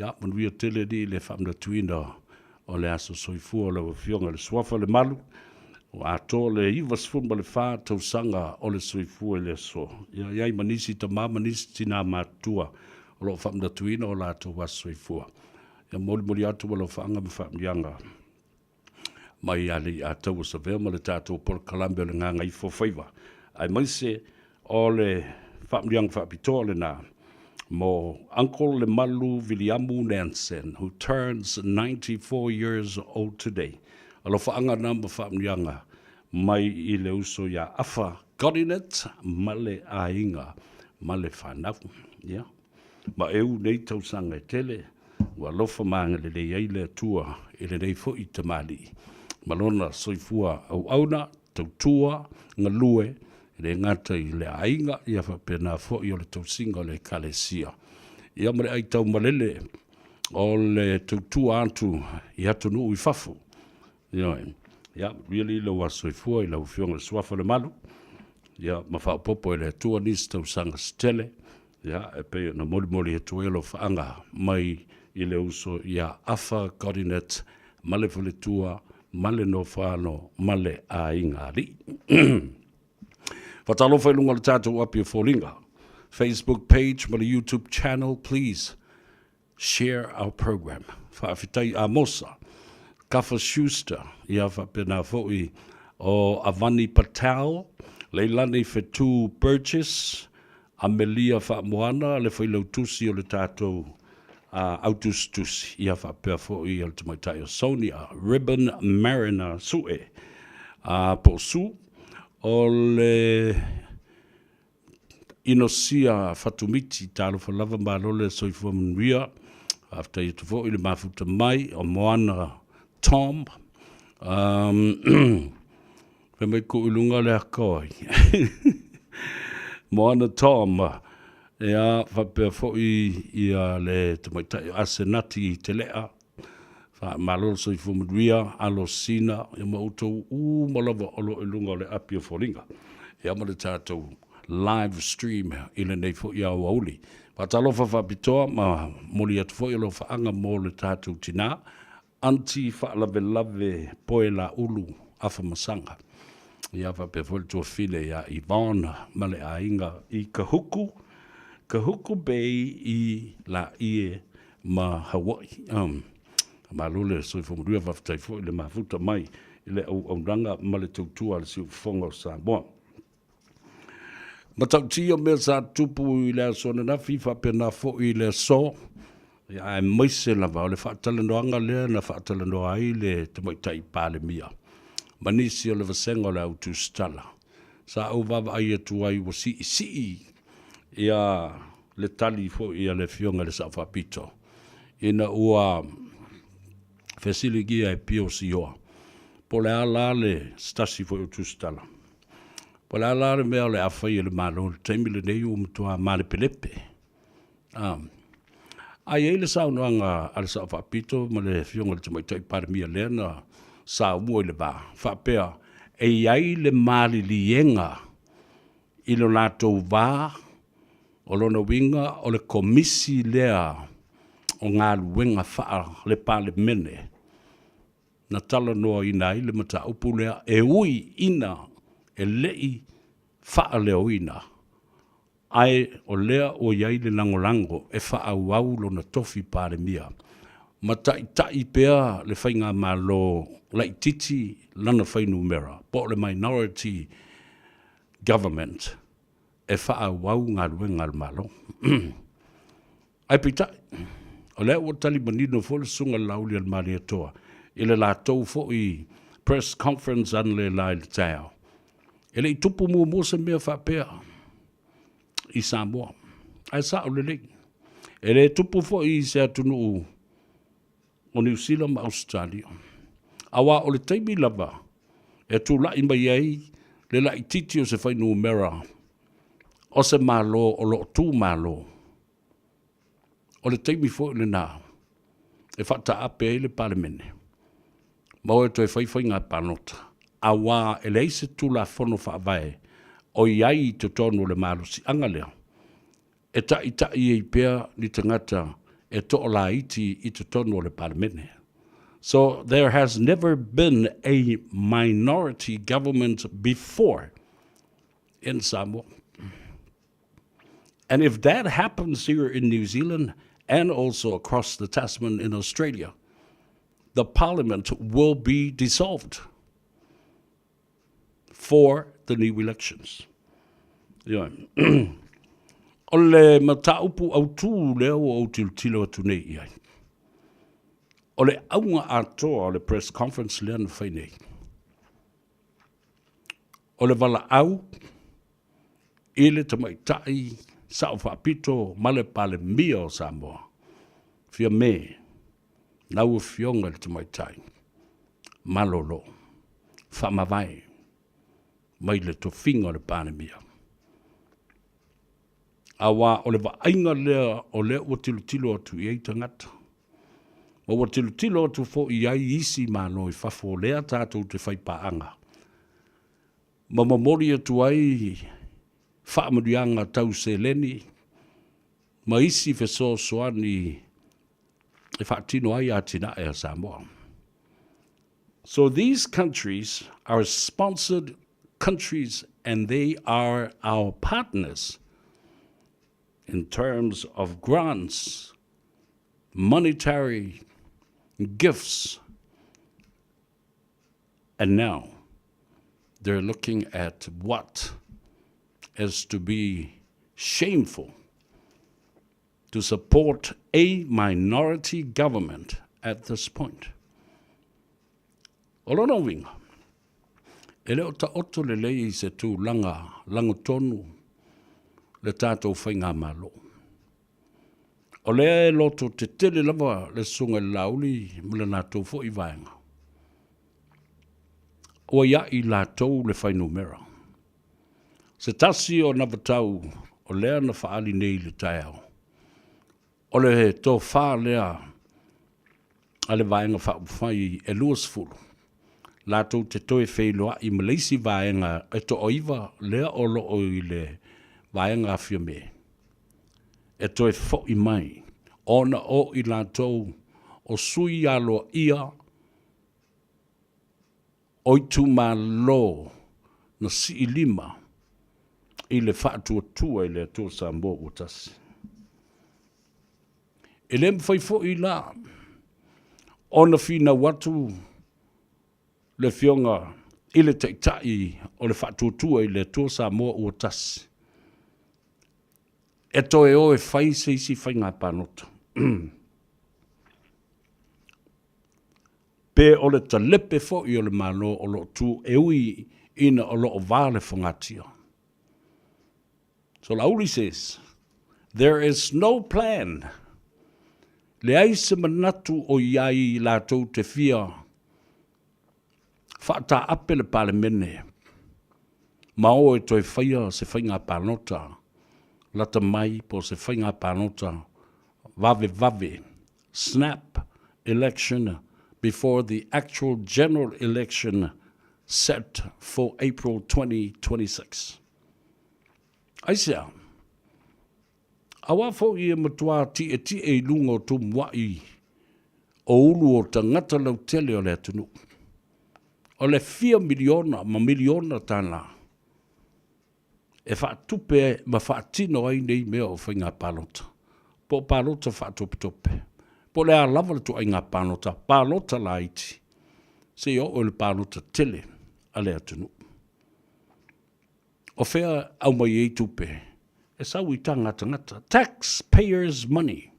Ia, manuia tele alii le faamanatuina o le aso soifua o lau afioga i le Suafa Lemalu, ua atoa le 94 tausaga o le soifua i le aso. Ia, i ai ma nisi tama ma nisi tina matutua o lo o faamanatuina o latou aso soifua. Ia molimoli atu alofaaga ma faamanuiaga mai ia Leiataua Savea ma le tatou polokalame o le Gagaifo Faiva, aemaise o le faamanuiaga faapitoa lena mo Uncle Lemalu Viliamu Nansen, who turns 94 years old today. Alofaaga na ma faamanuiaga mai i le uso ia Afa Godinet ma le aiga ma le fanau. Yeah. Ma eu nei tausaga e tele, ua alofa ma agalelei ai le Atua i lenei foi tamalii, ma lona soifua auauna, tautua, galue, e le gata i le aiga, ia faapena foi o le tausiga o le Ekalesia. Ia ma le aitaumalele o le tautua atu i atunuu i fafo. Ioe. Ia, really lou aso soifua i lau Afioga i le Suafa o le Malu, ia, ma faaopoopo e le Atua nisi tausaga se tele, ia, e pei ona molimoli atu ai alofaaga mai i le uso ia Afa Godinet ma le faletua ma le nofoano ma le aiga alii. Faatalofa i luga o le tatou api o foliga, Facebook page ma le YouTube channel, please Share our program. Faafetai Amosa, Kafa Schuster, ia faapena foi o Avani Patel, Leilani Fetu Burgess, Amelia Faamoana, le failautusi o le tatou uh, autusitusi, ia faapea foi o le tamaitai o Sonia Ribbon Mariner Sue, uh, po o Su, o le Inosia Fatumiti, talofa lava malo le soifua manuia. Faafetai atu foi i le mafuta mai o Moana Tom. Um, fai mai ku i luga le aka ai. Moana Tom, ia faapea foi ia le tamaitai o Asenati i Telea, Faamalo le soifua manuia, alo Sina, ia ma outou uma lava o lo o i luga o le api o foliga. Ia ma le tatou live stream i lenei foi aoauli. Faatalofa faapitoa ma momoli atu foi alofaaga mo le tatou tina, Aunty Faalavelave Poelaulu Afamasaga. Ia faapea foi le tuafile ia Yvonne ma le aiga i Kahuku, Kahuku Bay i Laie ma Hawaii. Um, malo le soifua manuia, faafetai foi le mafuta mai i le auaunaga ma le tautua a le Siufofoga o Samoa. Matautia mea sa tupu i le aso ananafi faapena foi i le aso, aemaise lava o le faatalanoaga lea na faatalanoa ai le Tamaitai Palemia ma nisi o le vasega o le au tusitala. Sa ou vaavaai atu ai ua siisii ia le tali foi a le Afioga i le Sao Faapito ina ua fesiligia e Pio Sioa po o le a la le se tasi foi o tusitala, po o le a la le mea o le a fai e le Malo i le taimi lenei ua matua malepelepe. Ae i ai le saunoaga a le Sao Faapito ma le Afioga i le Tamaitai Palemia lea na saua i le va, faapea, e i ai le maliliega i lo latou va, o lona uiga o le Komisi lea o Galuega Faale-Palemene na talanoaina ai le mataupu lea, e ui ina e le i faaleoina, ae o lea ua i ai le lagolago e faaauau lona tofi Palemia ma taitai pea le faigamalo laitiiti lana fuainumera po o le minority government e faaauau galuega a le Malo. Ae peitai, o lea ua tali manino foi le Susuga i le Laaulialemalietoa i le latou foi press conference analeila i le taeao, e le i tupu muamua se mea faapea i Samoa. Ae sao lelei, e le tupu foi i se atunuu o Niu Sila ma Ausetalia. Aua o le taimi lava e tulai mai ai le laitiiti o se fuainumera o se Malo o lo o tu malo, o le taimi foi lena e faataape ai le Palemene ma o e toe fai faiga palota, aua e leai se Tulafono Faavae o i ai i totonu o le malosiaga lea e taitai ai pea ni tagata e toalaiti i totonu o le Palemene. So there has never been a minority government before in Samoa. And if that happens here in New Zealand and also across the Tasman in Australia, the parliament will be dissolved for the new elections. Ioe. O le mataupu autū lea ua ou tilotilo atu nei i ai. O le auga atoa o le press conference lea na fai nei. O le valaau i le tamaitai Sao Faapito ma le Palemia o Samoa, Fiame, lau Afioga i le Tamaitai, malolo, faamavae mai le tofiga o le Palemia. Aua o le vaaiga lea o lea ua tilotilo atu i ai tagata, ma ua tilotilo atu foi i ai isi Malo i fafo o lea tatou te faipaaga, ma momoli atu ai faamanuiaga tau seleni ma isi fesoasoani e faatino ai atinae a Samoa. So these countries are sponsored countries and they are our partners in terms of grants, monetary gifts, and now they're looking at what is to be shameful to support a minority government at this point. O lona uiga, e le o taoto lelei i se tulaga lagotonu le tatou faigamalo. O lea e loto tetele lava le Susuga i le Laauli ma le latou foi vaega. Ua ia i latou le fuainumera. Se tasi o navatau o lea na faaali nei i le taeao, o le tofa lea a le Vaega Faaupufai e 20, latou te toe feiloai ma le isi vaega e toaiva lea o lo o i le vaega a Fiame e toe foi mai ona o i latou o sui aloaia o itumalo na siilima i le faatuatua i le Atua Samoa ua tasi. E le mafai foi la ona finau atu le Afioga i le Taitai o le Faatuatua i le Atua Samoa ua tasi e toe o e fai se isi faiga palota. Pe o le talepe foi o le Malo o lo o tu e ui ina o lo o va le fogatia. So Laauli says, there is no plan. Leai se manatu o i ai latou te fia faataape le Palemene ma o e toe faia se faiga palota lata mai po o se faiga palota. vavevave, snap election before the actual general election set for April 2026. Aisea? Auā foi e matuā tiʻetiʻe i luga o tumuaʻi o ulu o tagata lautele o le atunuu. O le fia miliona ma miliona tālā e faatupe ma faatino ai nei mea o faiga palota, po o palota faatopetope, po o le a lava le ituaiga palota, palota laiti, seia oo i le palota tele a le atunuu. O fea e aumai ai tupe? E sau i taga a tagata, tax payers money.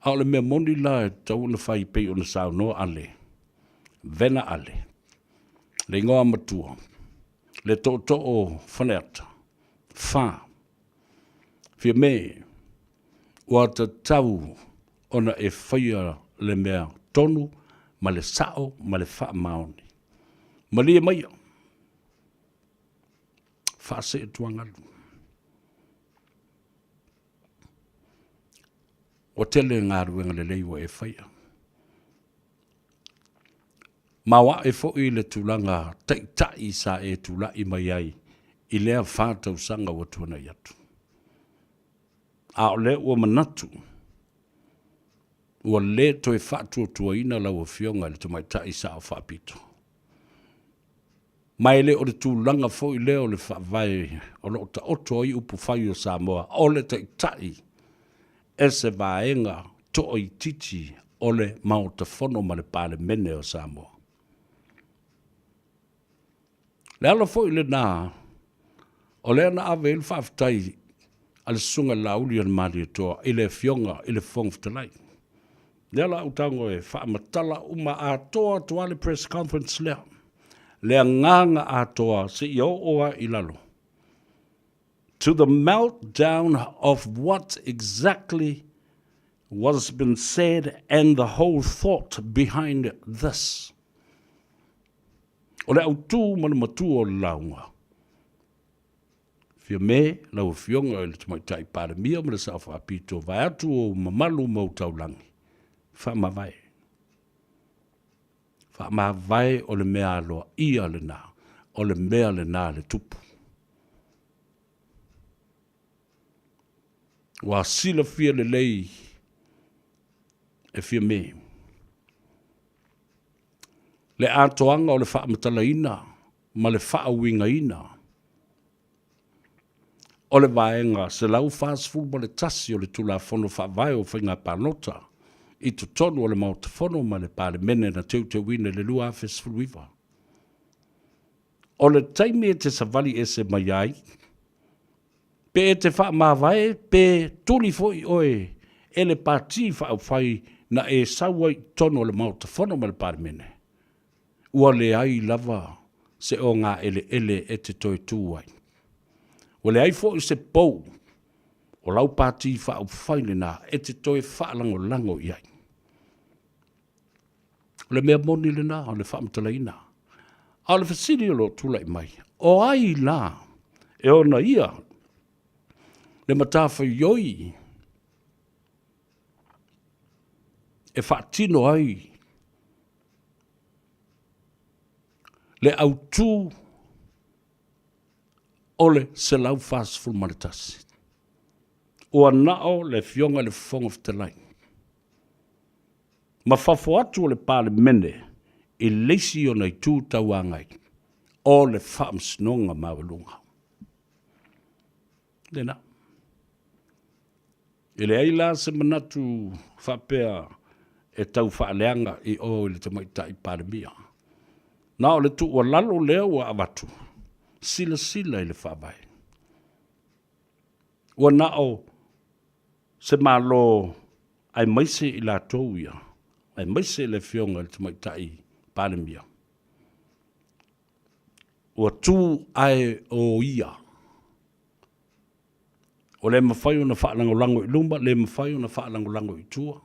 A o le mea moni la e tatau ona fai pei ona saunoa Ale, Vena Ale, le igoa matua, le tootoo o Faleata, fa, Fiame, ua tatau ona e faia le mea tonu ma le sao ma le faamaoni. Malie maia, faasee tuagalu. Ua tele galuega lelei ua e faia. Maoae foi le tulaga taitai sa e tulai mai ai i lea fa tausaga ua tuanai atu. A o lea ua manatu ua le toe faatuatuaina lau Afioga i le Tamaitai Sao Faapito. Ma e le o le tulaga foi lea o le faavae o lo o taoto ai upufai o Samoa, o le taitai e se vaega toaitiiti o le Maota Fono ma le Palemene o Samoa. Le ala foi lena o lea na ave ai le faafetai a le Susuga i le Laauli o le Malietoa i le Afioga i le Fofoga Fetalai. Lea la ou tago e faamatala uma atoa atu lava le press conference lea, le agaga atoa seia oo lava i lalo. To the meltdown of what exactly was been said and the whole thought behind this. O le autū ma le matua o le lauga. Fiame, lau Afioga i le Tamaitai Palemia ma le Sao Faapito, vaeatu ou mamalu ma ou taulagi, faamavae. Faamavae o le mea aloaia lena, o le mea lena le tupu. Ua silafia lelei e Fiame le atoaga o le faamatalaina ma le faauigaina o le Vaega 141 o le Tulafono Faavae o Faiga Palota i totonu o le Maota Fono ma le Palemene na teuteuina i le 2019. O le taimi e te savali ese mai ai, pe e te faamavae pe tuli foi oe e le Pati Faaupufai na e sau ai i totonu o le Maota Fono ma le Palemene, ua leai lava se ogaeleele e te toe tu ai. Ua leai foi se pou o lau Pati Faaupufai lena e te toe faalagolago i ai. O le mea moni lena o le faamatalaina. A o le fesili o lo o tulai mai, o ai la e ona ia le matafaioi e faatino ai le autu o le 141. Ua na o le Afioga i le Fofoga Fetalai ma fafo atu o le Palemene i le isi ona itu tauagai o le Faamasinoga Maualuga. Lena. E leai la se manatu faapea e tau faaleaga i o i le Tamaitai Palemia. Na o le tuualalo lea ua avatu, silasila i le Faavae. Ua na o se Malo aemaise i latou ia, aemaise le Afioga i le Tamaitai Palemia, ua tu ae o ia. Ua le mafai ona faalagolago i luma, le mafai ona faalagolago i tua,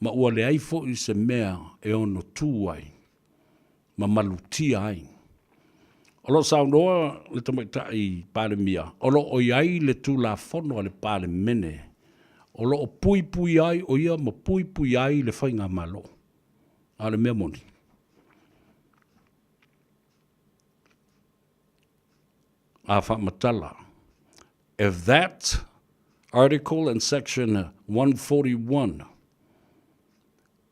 ma ua leai foi se mea e ono tu ai ma malutia ai. O lo o saunoa le Tamaitai Palemia, o lo o i ai le Tulafono a le Palemene o lo o puipui ai o ia ma puipui ai le Faigamalo. A o le mea moni, a faamatala, if that article in section 141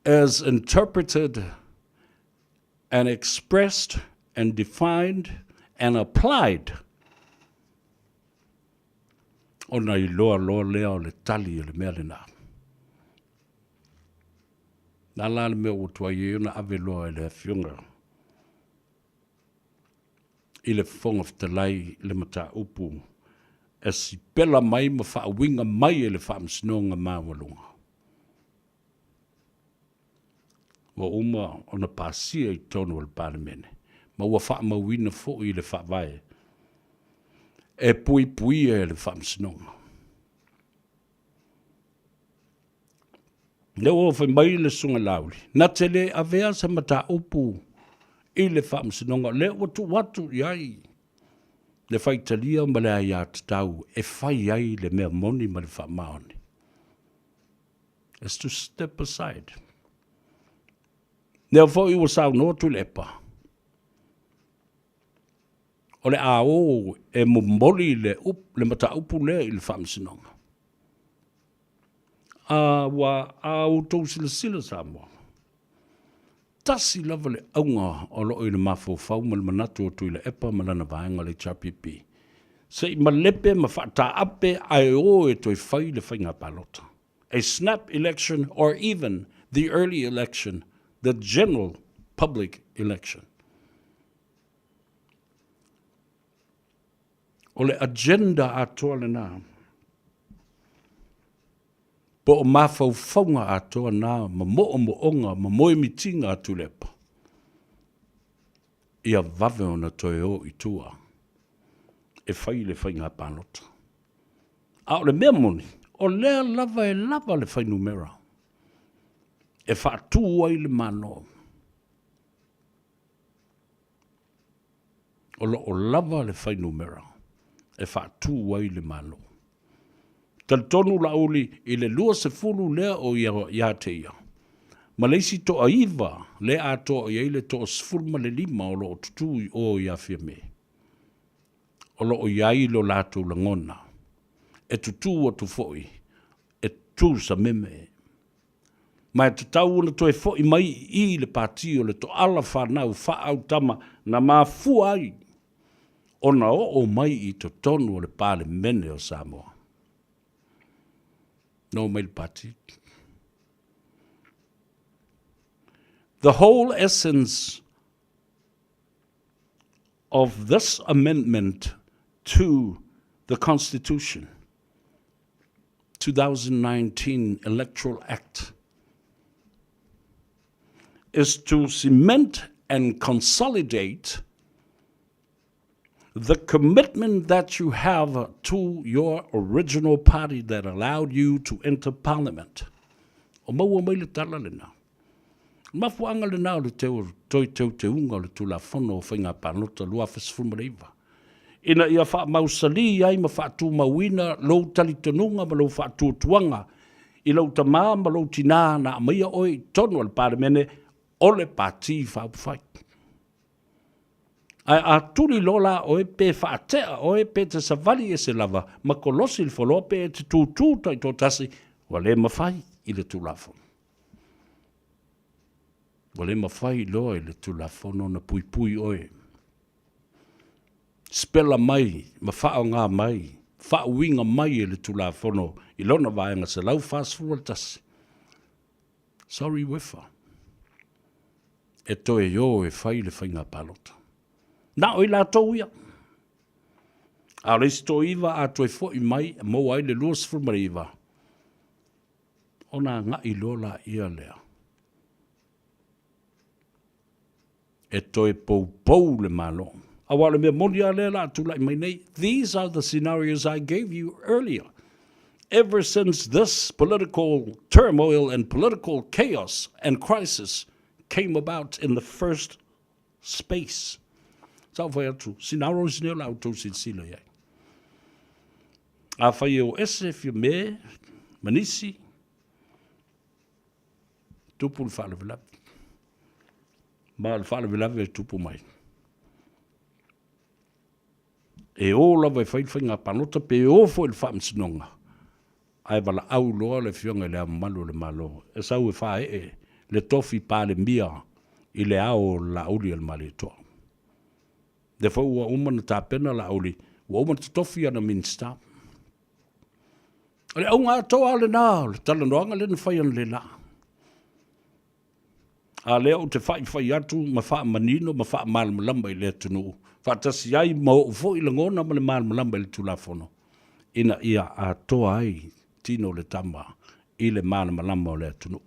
is interpreted and expressed and defined and applied, ona iloa loa lea o le tali o le mea lena. Na la le mea ua tuai ai ona ave loa e le Afioga i le Fofoga Fetalai le mataupu e sipela mai ma faauiga mai e le Faamasinoga Maualuga. Ua uma ona pasia i totonu o le Palemene, ma ua faamauina foi i le Faavae e puipuia e le Faamasinoga. Lea ua fai mai le Susuga Laauli, na te le avea se mataupu i le Faamasinoga, lea ua tuu atu i ai le faitalia ma le aiatatau e fai ai le mea moni ma le faamaoni. Is to step aside. Lea foi ua saunoa Tuilaepa, o le a o e momoli le, le mataupu lea i le faamasinoga. A ua a outou silasila Samoa, tasi lava le auga o lo o i le mafaufau ma le manatu o Tuilaepa ma lana vaega o le HRPP, se i malepe ma faataape ae o e toe fai le faiga palota. A snap election or even the early election, the general public election. O le agenda atoa lena. Po o mafaufauga atoa na ma moomooga ma moemitiga a Tuilaepa ia vave ona toe o i tua e fai le faiga palota. A o le mea moni, o lea lava e lava le fuainumera e faatu ai le Malo. O lo o lava le fuainumera e faatu ai le Malo. Talitonu Laauli i le 20 lea o ia te ia, ma le isi toa-iva lea atoa i ai le toa-15 o lo o tutū i o ia Fiame. O lo o i ai lo latou lagona e tutū atu foi e tū sameme. Ma e tatau ona toe foi mai i i le pati o le toala fanau faaautama na mafua ai ona oo mai i totonu o le Palemene o Samoa. No mai le pati. The whole essence of this amendment to the Constitution, 2019 Electoral Act, is to cement and consolidate the commitment that you have to your original party that allowed you to enter parliament. O maua mai le tala lena. Mafuaaga lena o le teu toe teuteuga o le Tulafono o Faiga Palota 2019, ina ia faamausalī ai ma faatumauina lou talitonuga ma lou faatuatuaga i lou tamā ma lou tinā na aumaia oe i totonu o le Palemene o le Pati Faaupufai. Ae a tuli loa la oe pe faatea oe pe te savali ese lava ma kolosi le foloa pe e te tūtū taitoatasi, ua le mafai i le Tulafono. Ua le mafai loa i le Tulafono ona puipui oe. Sipela mai ma faaaoga mai, faauiga mai e le Tulafono i lona Vaega 141. Sorry Uefa, e toe o e fai le faiga palota. Na o i latou ia. A o le isi toiva a toe foi mai e maua ai le 29, ona agai loa laia lea e toe poupou le Malo. Aua o le mea moni lava lea o le a tulai mai nei, these are the scenarios I gave you earlier. Ever since this political turmoil and political chaos and crisis came about in the first space. Sa ou fai atu, sina arrows nei o la outou silasila i ai. Afai e o ese Fiame ma nisi, tupu le faalavelave. Ma o le faalavelave e tupu mai. E o lava e fai le faiga palota pe o foi i le faamasinoga, ae valaau loa le Afioga i Le Ao Mamalu o le Malo e sau e faaee le tofi Palemia i le ao o Laauli a le Malietoa. Lea foi ua uma ona tapena Laauli, ua uma ona totofi ana Minisita. O le auga atoa lava lena o le talanoaga lea na fai analeila. A o lea ou te faifai atu ma faamanino ma faamalamalama i le atunuu, faatasi ai ma ou foi lagona ma le malamalama i le Tulafono, ina ia atoa ai tino o le tama i le malamalama o le atunuu.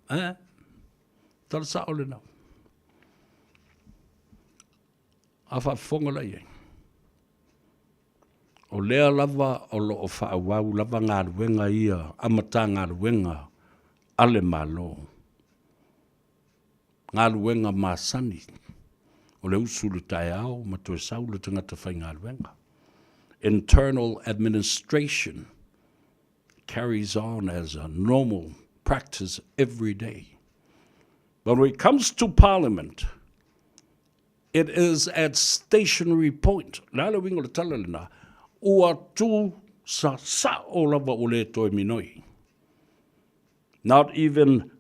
Eh? Tala sao lena. A faafofoga la i ai. O lea lava o lo o faaauau lava galuega ia a Matagaluega a le Malo, galuega masani o le usu i le taeao ma toe sau le tagata faigaluega. Internal administration carries on as a normal practice every day. But when it comes to Parliament, It is at stationary point. O le a le uiga o le tala lena? Ua tu sasao lava ua le toe minoi. Not even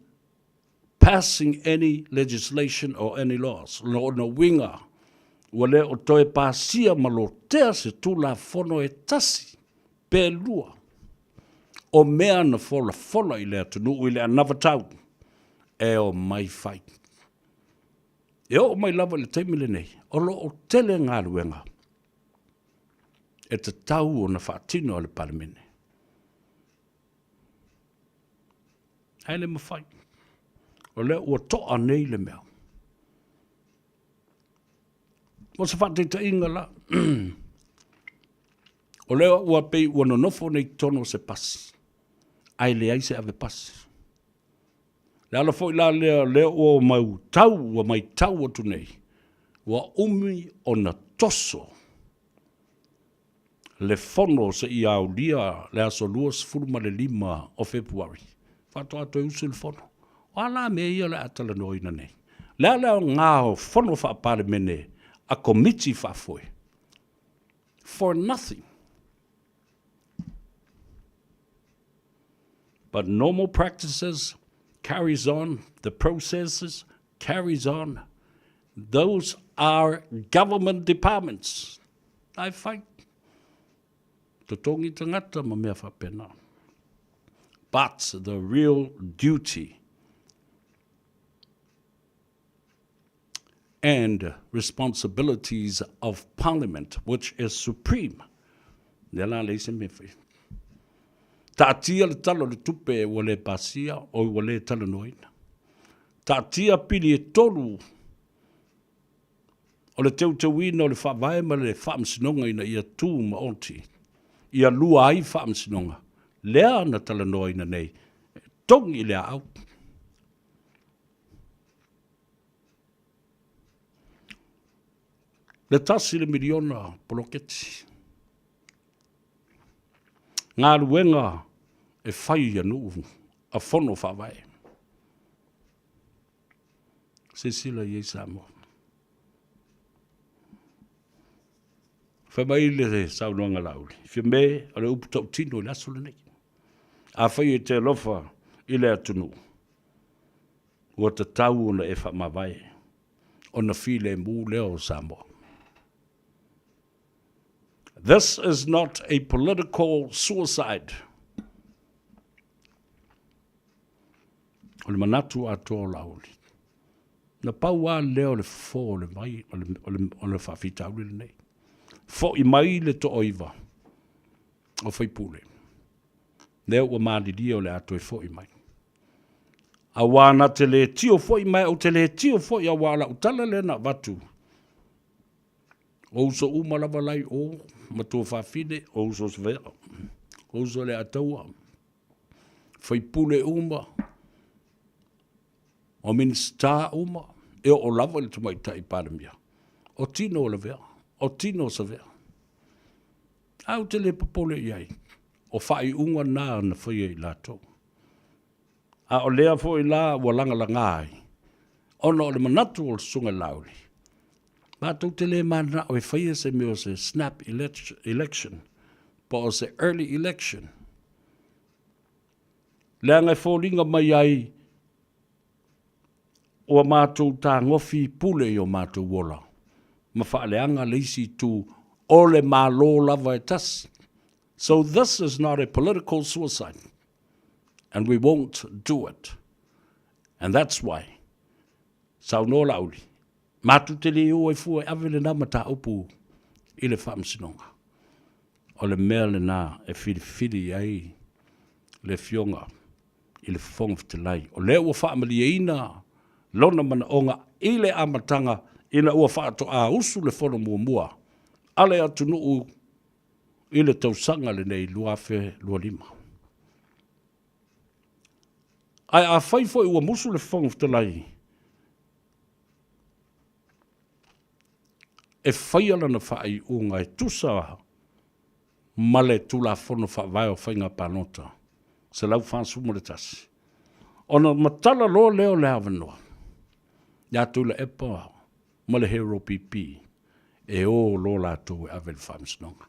passing any legislation or any laws. Lona uiga, ua le o toe pasia ma lotea se Tulafono e tasi pe lua o mea na folafola i le atunuu i le anavatau e omai fai. E oo mai lava i le taimi lenei, o lo o tele galuega e tatau ona faatino e le Palemene. Ae le mafai. O lea ua toa nei le mea. Mo se faataitaiga la, o lea ua pei ua nonofo nei i totonu o se pasi, ae leai se ave pasi. Le ala foi la lea, lea ua mautau, ua maitau atu nei, ua umi ona toso le fono seia aulia le aso 25 o Fepuari, faatoa toe usu le fono. O a la mea ia o le a talanoaina nei? O le a le aoga o fono faa-Palemene a Komiti Faafoe? For nothing. But normal practices carries on, the processes carries on. Those are government departments. I fight. Totogi tangata ma mea faapena. But the real duty and responsibilities of Parliament, which is supreme. Lea la leai se mea fai. Taatia le tala o le tupe ua le pasia o ua le talanoaina. Taatia pili e tolu o le teuteuina o le faavae ma le faamasinoga ina ia tu maoti, ia lua ai faamasinoga, lea na talanoaina nei, e togi i le aau. Le tasi le miliona poloketi. Galuega e fai i a nuu a fono faavae. Silasila i ai Samoa. Fai mai le saunoaga Laauli, Fiame, o le upu tautino i le aso lenei. Afai e te alofa i le atunuu, ua tatau ona e faamavae ona filemu lea o Samoa. This is not a political suicide. O le manatu atoa o Laauli. Na pau lava lea o le fofo o le vai, o le, o le, o le faafitauli lenei. Foi mai le toaiva o faipule. Lea ua malilie o le a toe foi mai. Auā na te le tio foi mai, ou te le tio foi auā o lau tala lea na avatu. O uso uma lava lai o matua fafine, o uso Savea, o uso Leataua, faipule uma. O Minisita uma, e oo lava i le Tamaitai Palemia, o tino o Lavea, o tino o Savea. Ae ou te le popole i ai, o faaiuga na na faia e i latou. A o lea foi la ua lagalaga ai, ona o le manatu o le Susuga i le Laauli, matou te le mananao e faia se mea o se snap election po o se early election, leaga e foliga mai ai ua matou tagofi i pule i o matou ola ma faaleaga le isi itu o le Malo lava e tasi. So this is not a political suicide and we won't do it. And that's why saunoa Laauli, matou te le o ai fua e ave lena mataupu i le Faamasinoga. O le mea lena e filifili ai le Afioga i le Fofoga Fetalai, o lea ua faamalieina lona manaoga i le amataga ina ua faatoa usu le fono muamua a le atunuu i le tausaga lenei 2025. Ae afai foi ua musu le Fofoga Fetalai e faia lana faaiuga e tusa ma le Tulafono Faavae o Faiga Palota 141, ona matala loa lea o le avanoa ia Tuilaepa ma le Hero PP e o loa latou e ave i le Faamasinoga.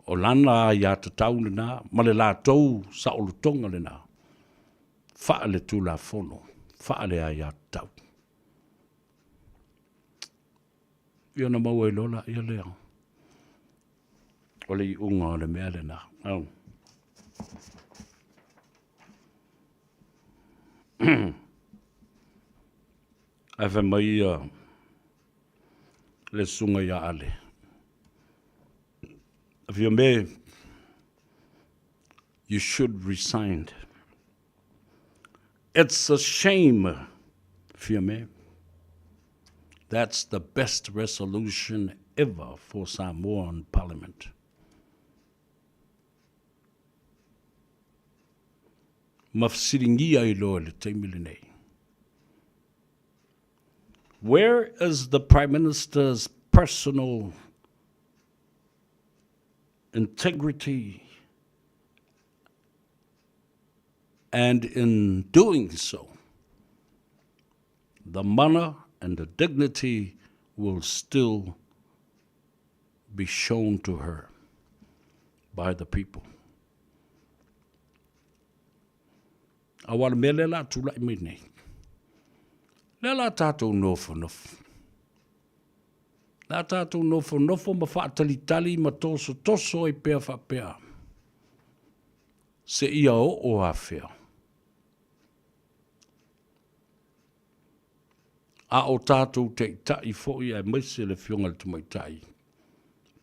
O lana aiatatau lena ma le latou saolotoga lena faale-Tulafono, faale-aiatatau. Ia ona maua ai loa laia lea o le iuga o le mea lena. Au. Ae fai mai ia le susuga ia Ale, Fiame, you should resign. It's a shame, Fiame. That's the best resolution ever for Samoan Parliament. Ma fesiligia ai loa i le taimi lenei. Where is the Prime Minister's personal integrity and in doing so, the mana and the dignity will still be shown to her by the people. Aua o le mea lea la tulai mai nei. Lea la tātou nofonofo. La tātou nofonofo ma faatalitali ma tosotoso ai pea faapea. Seia oo afea. A o tātou taitai foi aemaise le Afioga i le Tamaitai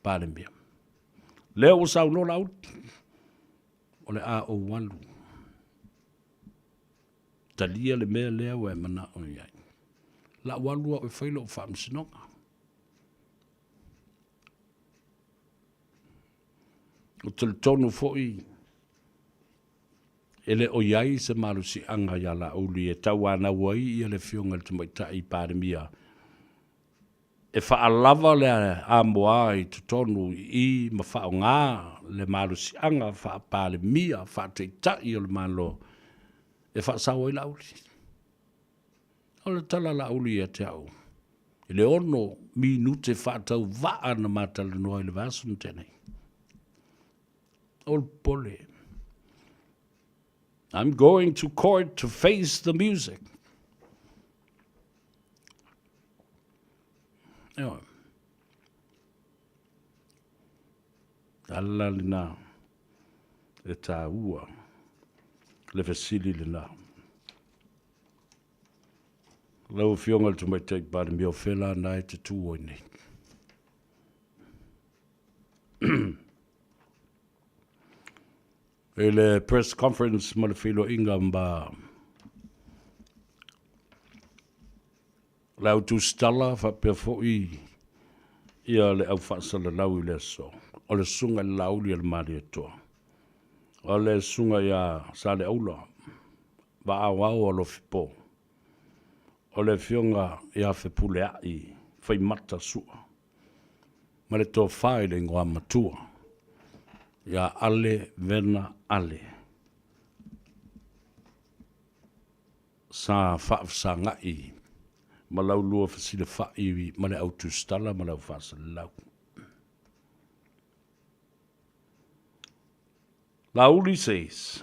Palemia. Lea ua saunoa Laauli, o le a ou alu. Talia le mea lea ua e manao i ai. Lau alu au e fai lou faamasinoga. Ou te talitonu foi e le o i ai se malosiaga ia Laauli e tauanau ai ia le Afioga i le Tamaitai Palemia e faalava le amoa i totonu i i ma faaaoga le malosiaga faa-Palemia, faa-Taitai o le Malo e faasao ai Laauli. O le tala a Laauli ia te au, i le ono minute faatauvaa na ma talanoa i le vaiaso na tea nei. O le popole. I'm going to court to face the music. Ewa. Ala lena e tāua le fesili lena. Lau Afioga i le Tamaitai Palemia, o fea la na e te tū ai nei? I le press conference ma le feiloaiga ma le au tusitala faapea foi ia le au faasalalau i le aso, o le Susuga i le Laauli a le Malietoa, o le Susuga ia Saleaula Vaaoao Alofipo. O le Afioga ia Fepuleai Faimata Sua ma le Tofa i le Igoamatua ia Ale Vena Ale sa faafesagai ma laulua fesilafai ma le au tusitala ma le au faasalalau. Laauli says,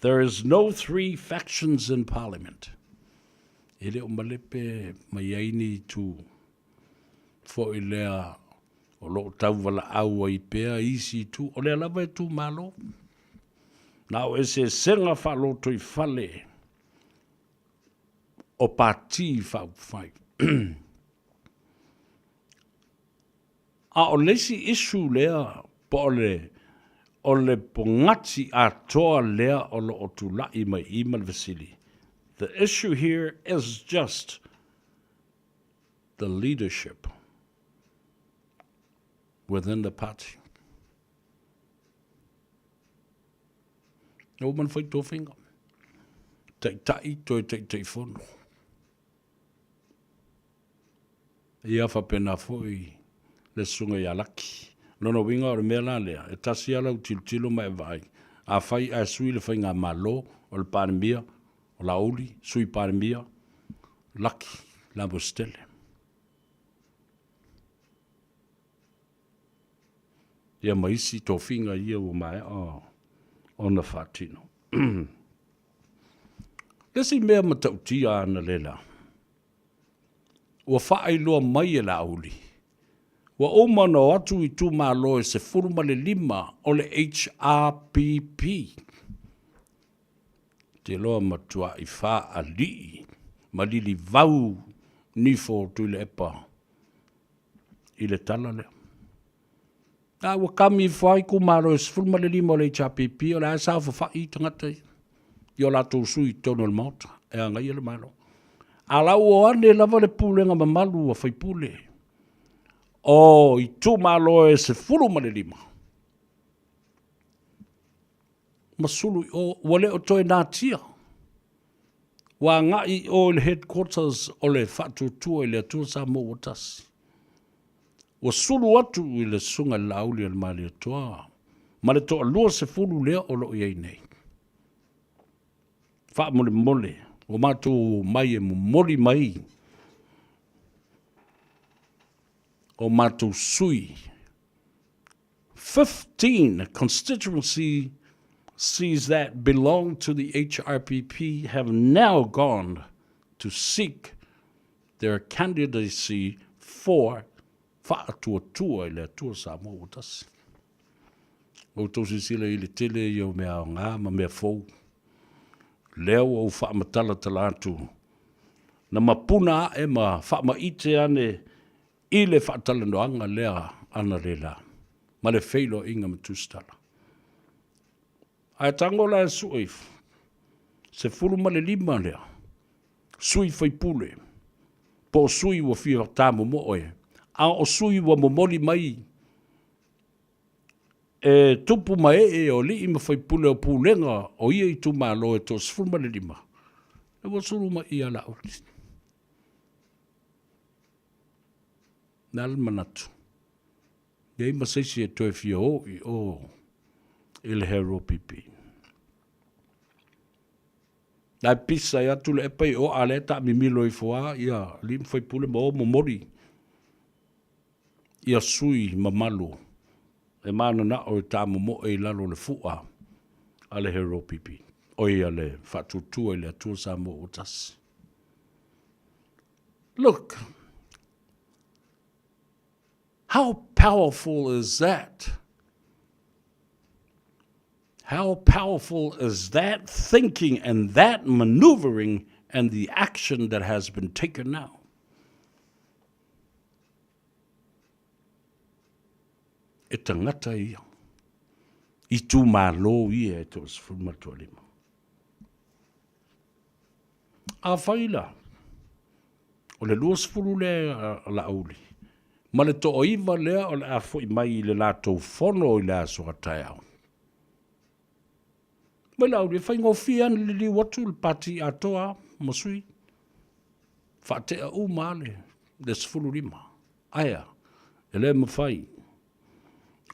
There is no three factions in Parliament. E le o malepe mai ai ni itu foi lea o lo o tauvalaau ai pea isi itu, o lea lava e tumalo. Na o eseesega faalotoifale o pati faaupufai. A o le isi issue lea po o le o le pogati atoa lea o lo o tulai mai i ma le fesili, the issue here is just the leadership within the party. Ua uma ona fai tofiga. Taitai toe Taitaifono. Ia faapena foi le susuga ia Laki. Lona uiga o le mea la lea, e tasi lava lau tilotilo ma e vaai, afai ae sui le faigamalo, o le Palemia, o Laauli, Sui Palemia, Laki Lamositele. Ia ma isi tofiga ia ua maea ona faatino. Le isi mea matautia analeila, ua faailoa mai e Laauli, ua uma ona o atu itumalo e 15 o le HRPP. Te iloa matuai faalii ma lilivau nifo o Tuilaepa i le tala lea. A ua kami ifo lava itumalo e 15 o le HRPP, o le a saofafai tagata ia i o latou sui i totonu o le Maota e agaia le Malo. A la ua o ane lava le pulega mamalu a faipule o itumalo e 15 ma sulu i o, ua le o toe natia. Ua agai i o i le headquarters o le Faatuatua i le Atua Samoa ua Tasi. Ua sulu atu i le Susuga i le Laauli a le Malietoa ma le toalua sefulu lea o lo o i ai nei. Faamolemole, ua matou omai e momoli mai o matou sui 15 constituencies that belong to the HRPP have now gone to seek their candidacy for Faatuatua i le Atua Samoa ua tasi. Ua outou silasila i le tele ia o mea aoga ma mea fou. Lea ua ou faamatalatala atu, na mapuna ae ma faamaite ane i le faatalanoaga lea analeila ma le feiloaiga ma Tusitala. Ae tago la e sue ifo, 15 lea sui faipule po o sui ua fia tamomoe, a o sui ua momoli mai e tupu ma ee o alii ma faipule o pulega o ia itumalo e toa-15, ua sulu mai ia Laauli. Le a le manatu? Leai ma se isi e toe fia o i o i le HRPP. La e pisa ai atu le epa i o, a lea e taamimilo ifo lava ia alii ma faipule ma o momoli ia sui mamalu e mananao e taamomoe i lalo o le fua a le HRPP, oi a le Faatuatua i le Atua Samoa ua Tasi. Look, how powerful is that? How powerful is that thinking and that maneuvering and the action that has been taken now? E tangata ia. I tūmālō ia e 35. Afai la, o le 20 lea a Laauli, ma le toaiva lea o le a foi mai i le latou fono i le aso a taeao. Mai Laauli, e faigofie lava ona liliu atu le pati atoa ma sui. Faatea uma lava le 15. Aea, e le mafai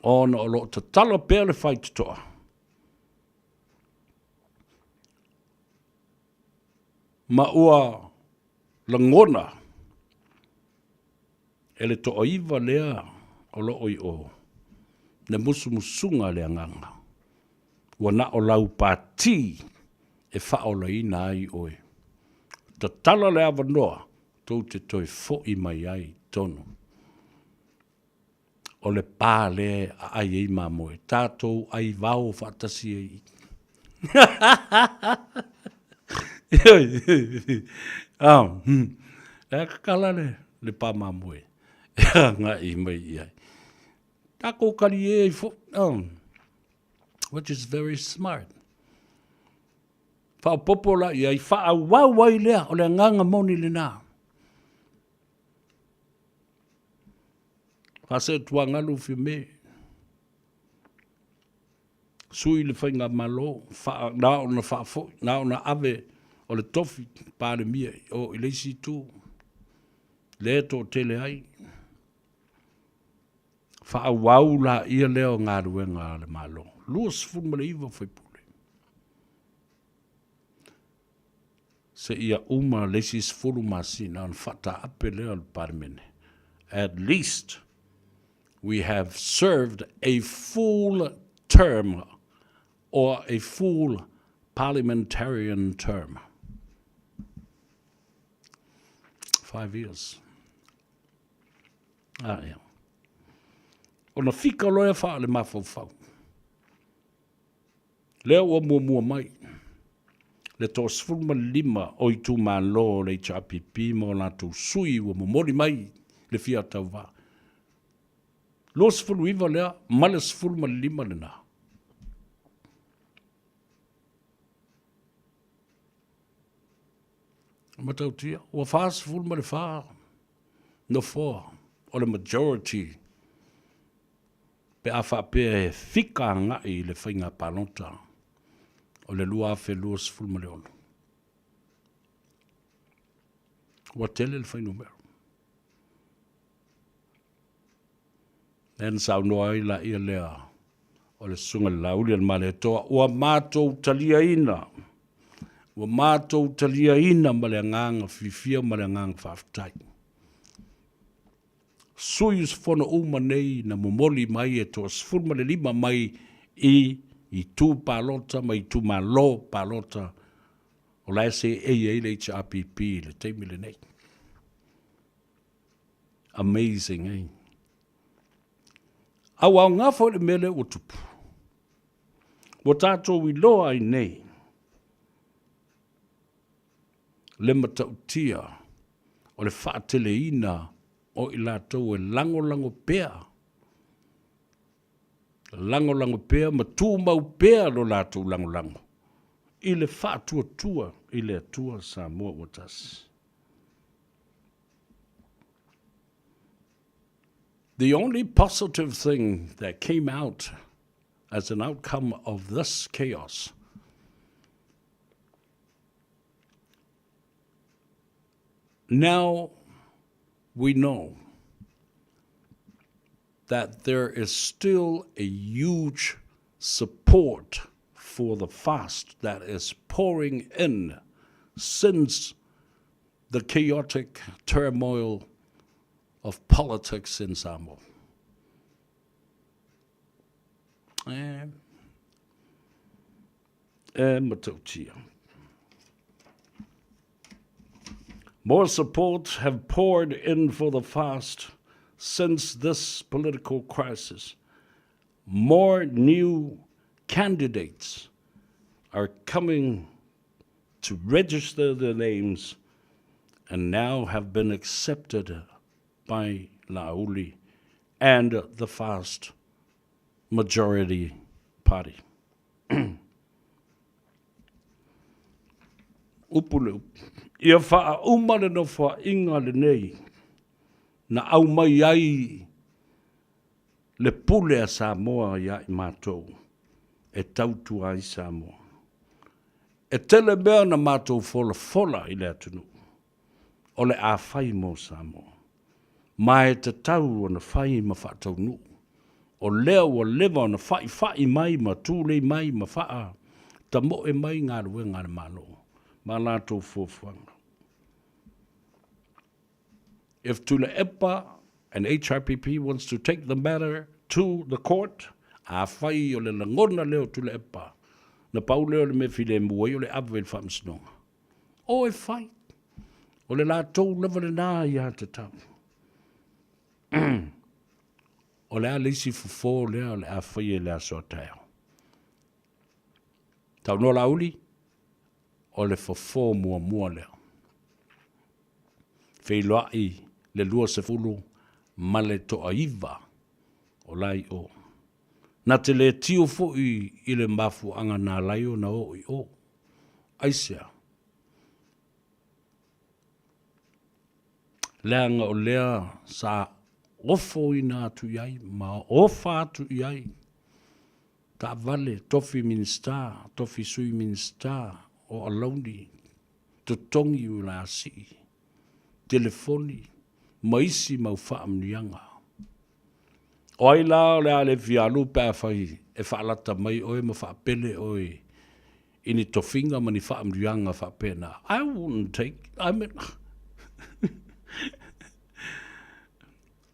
ona o lo o tatala pea le faitotoa. Ma ua lagona e le toaiva lea o lo o i o le musumusuga a le Agaga, ua na o lau pati e faaolaina ai oe. Tatala le avanoa tou te toe foi mai ai i totonu o le pa lea e aai ai mamoe, tatou ai vao faatasi ai i. E kakala le, le pa mamoe e agai mai i ai. Tatou kalie ai foi, which is very smart. Faaopoopo la i ai, faaauau ai lea, o le agaga moni lena. Faaseetuagalu Fiame, sui le faigamalo, faa, na ona faafoi, na ona ave o le tofi Palemia i o i le isi itu, lea e toatele ai. Faaauau laia lea o galuega a le Malo. 29 sui usufono. Seia uma le isi 10 masina ona faataape lea o le Palemene. At least we have served a full term or a full parliamentarian term. 5 years. Ah, yeah. Ona fika loa faa le mafaufau. Lea ua muamua mai le 15 o itumalo o le HRPP ma o latou sui ua momoli mai le fia tauva. 29 lea ma le 15 lena. Matautia, ua 44 nofoa o le majority pe a faapea e fika agai i le faiga palota o le 2026. Ua tele le fuainumera. Lea na saunoa ai laia lea o le Susuga i le Laauli a le Malietoa, ua matou taliaina, ua matou taliaina ma le agaga fiafia ma le agaga faafetai. Sui usufono uma nei na momoli mai e toa-15 mai i itu palota ma itumalo palota o la e seei ai le HRPP i le taimi lenei. Amazing, eh? A ua aoga foi le mea lea ua tupu. Ua tatou iloa ai nei le matautia o le faateleina o i latou e lagolago pea, lagolago pea ma tumau pea lo latou lagolago i le faatuatua i le Atua Samoa ua tasi. The only positive thing that came out as an outcome of this chaos Now we know that there is still a huge support for the fast that is pouring in since the chaotic turmoil of politics in Samoa. E, e matautia. More support have poured in for the fast since this political crisis. More new candidates are coming to register their names and now have been accepted by Laauli and the fast majority party. Upu le upu. Ia faauma le nofoaiga lenei na aumai ai le pule a Samoa ia i matou e tautua ai Samoa. E tele mea na matou folafola i le atunuu. o le a fai mo Samoa. Ma e tatau ona fai ma faataunuu. O lea ua leva ona fa'ifa'i mai ma tulei mai ma faa tamo'e mai galuega a le Malo ma a latou fuafuaga. If Tuilaepa and HRPP wants to take the matter to the court, afai o le lagona lea o Tuilaepa, na pau lea o le mea filemu ai o le ave i le Faamasinoga, o e fai. O le latou lava lena ia tatau. O le a le isi fofo lea o le a faia i le aso a taeao? Saunoa Laauli, o le fofo muamua lea. Feiloai le 20 ma le toaiva o la i o. Na te le tio foi i le mafuaaga na ala ai ona oo i o. Aisea? Leaga o lea sa ofoina atu i ai ma ofa atu i ai taavale, tofi Minisita, tofi Sui Minisita, o alauni, totogi uilasii, telefoni ma isi mau faamanuiaga. O ai la o le a le fia alu pe afai e faalata mai oe ma faapele oe i ni tofiga ma ni faamanuiaga faapena? I wouldn't take, I mean,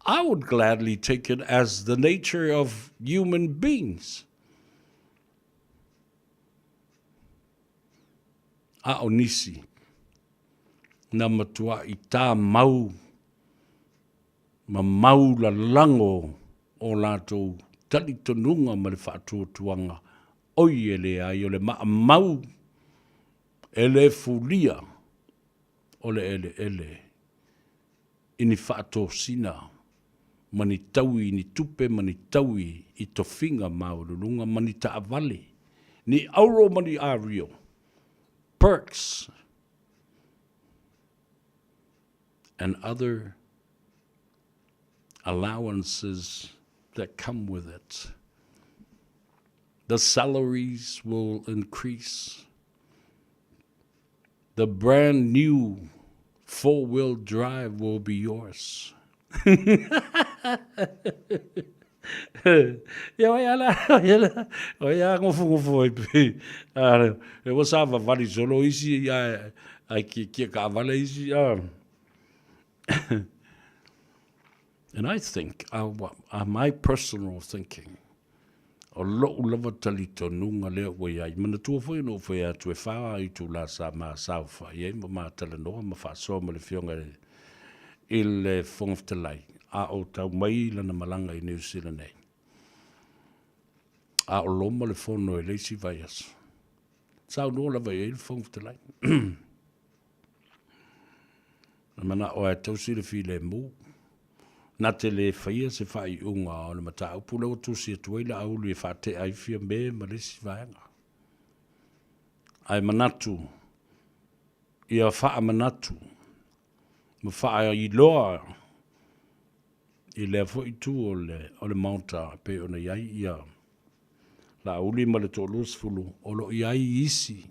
I would gladly take it as the nature of human beings. A o nisi, na matuai tā mau ma mau lalago o latou talitonuga ma le faatuatuaga, oi e leai, o le maamau e le fulia o le eleele i ni faatosina ma ni taui i ni tupe ma ni taui i tofiga maualuluga ma ni taavale, ni auro ma ni ario, perks and other allowances that come with it. The salaries will increase. The brand new four-wheel drive will be yours. Ia oi ala, oi ala, oi a ngofu ngofu oi pe. E ua sa vavali solo isi a ai ki ki ka vale isi a. And I think, my personal thinking, o lo'u lava talitonuga lea ua i ai, manatua foi ona ou fai atu e fa itula sa ma saofai ai ma ma talanoa ma faasoa ma le Afioga i le Fofoga Fetalai, a o tau mai lana malaga i Niu Sila nei. A o loma le fono i le isi vaiaso. Saunoa lava i ai le Fofoga Fetalai. Na manao lava e tausi le filemu. Na te le faia se faaiuga o le mataupu lea ua tusi atu ai Laauli e faatea ai Fiame ma le isi vaega. Ae manatu, ia faamanatu ma faailoa i lea foi itu o le, o le Maota e pei ona i ai ia Laauli ma le toaluasefulu o lo o i ai isi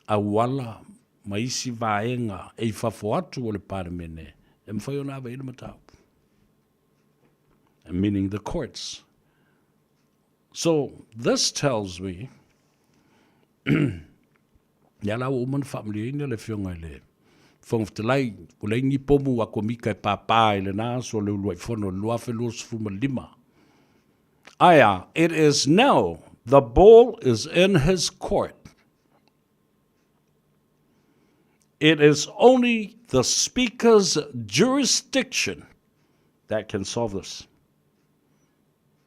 auala ma isi vaega e i fafo atu o le Palemene e mafai ona ave i ai le mataupu. Meaning the courts. So this tells me ia la ua uma ona faamalieina le Afioga i le Fofoga Fetalai, ua leai ni pomu a Komika e pāpā i lena aso o le uluai fono i le 2025. Ae a, it is now, the ball is in his court. It is only the Speaker's jurisdiction that can solve this.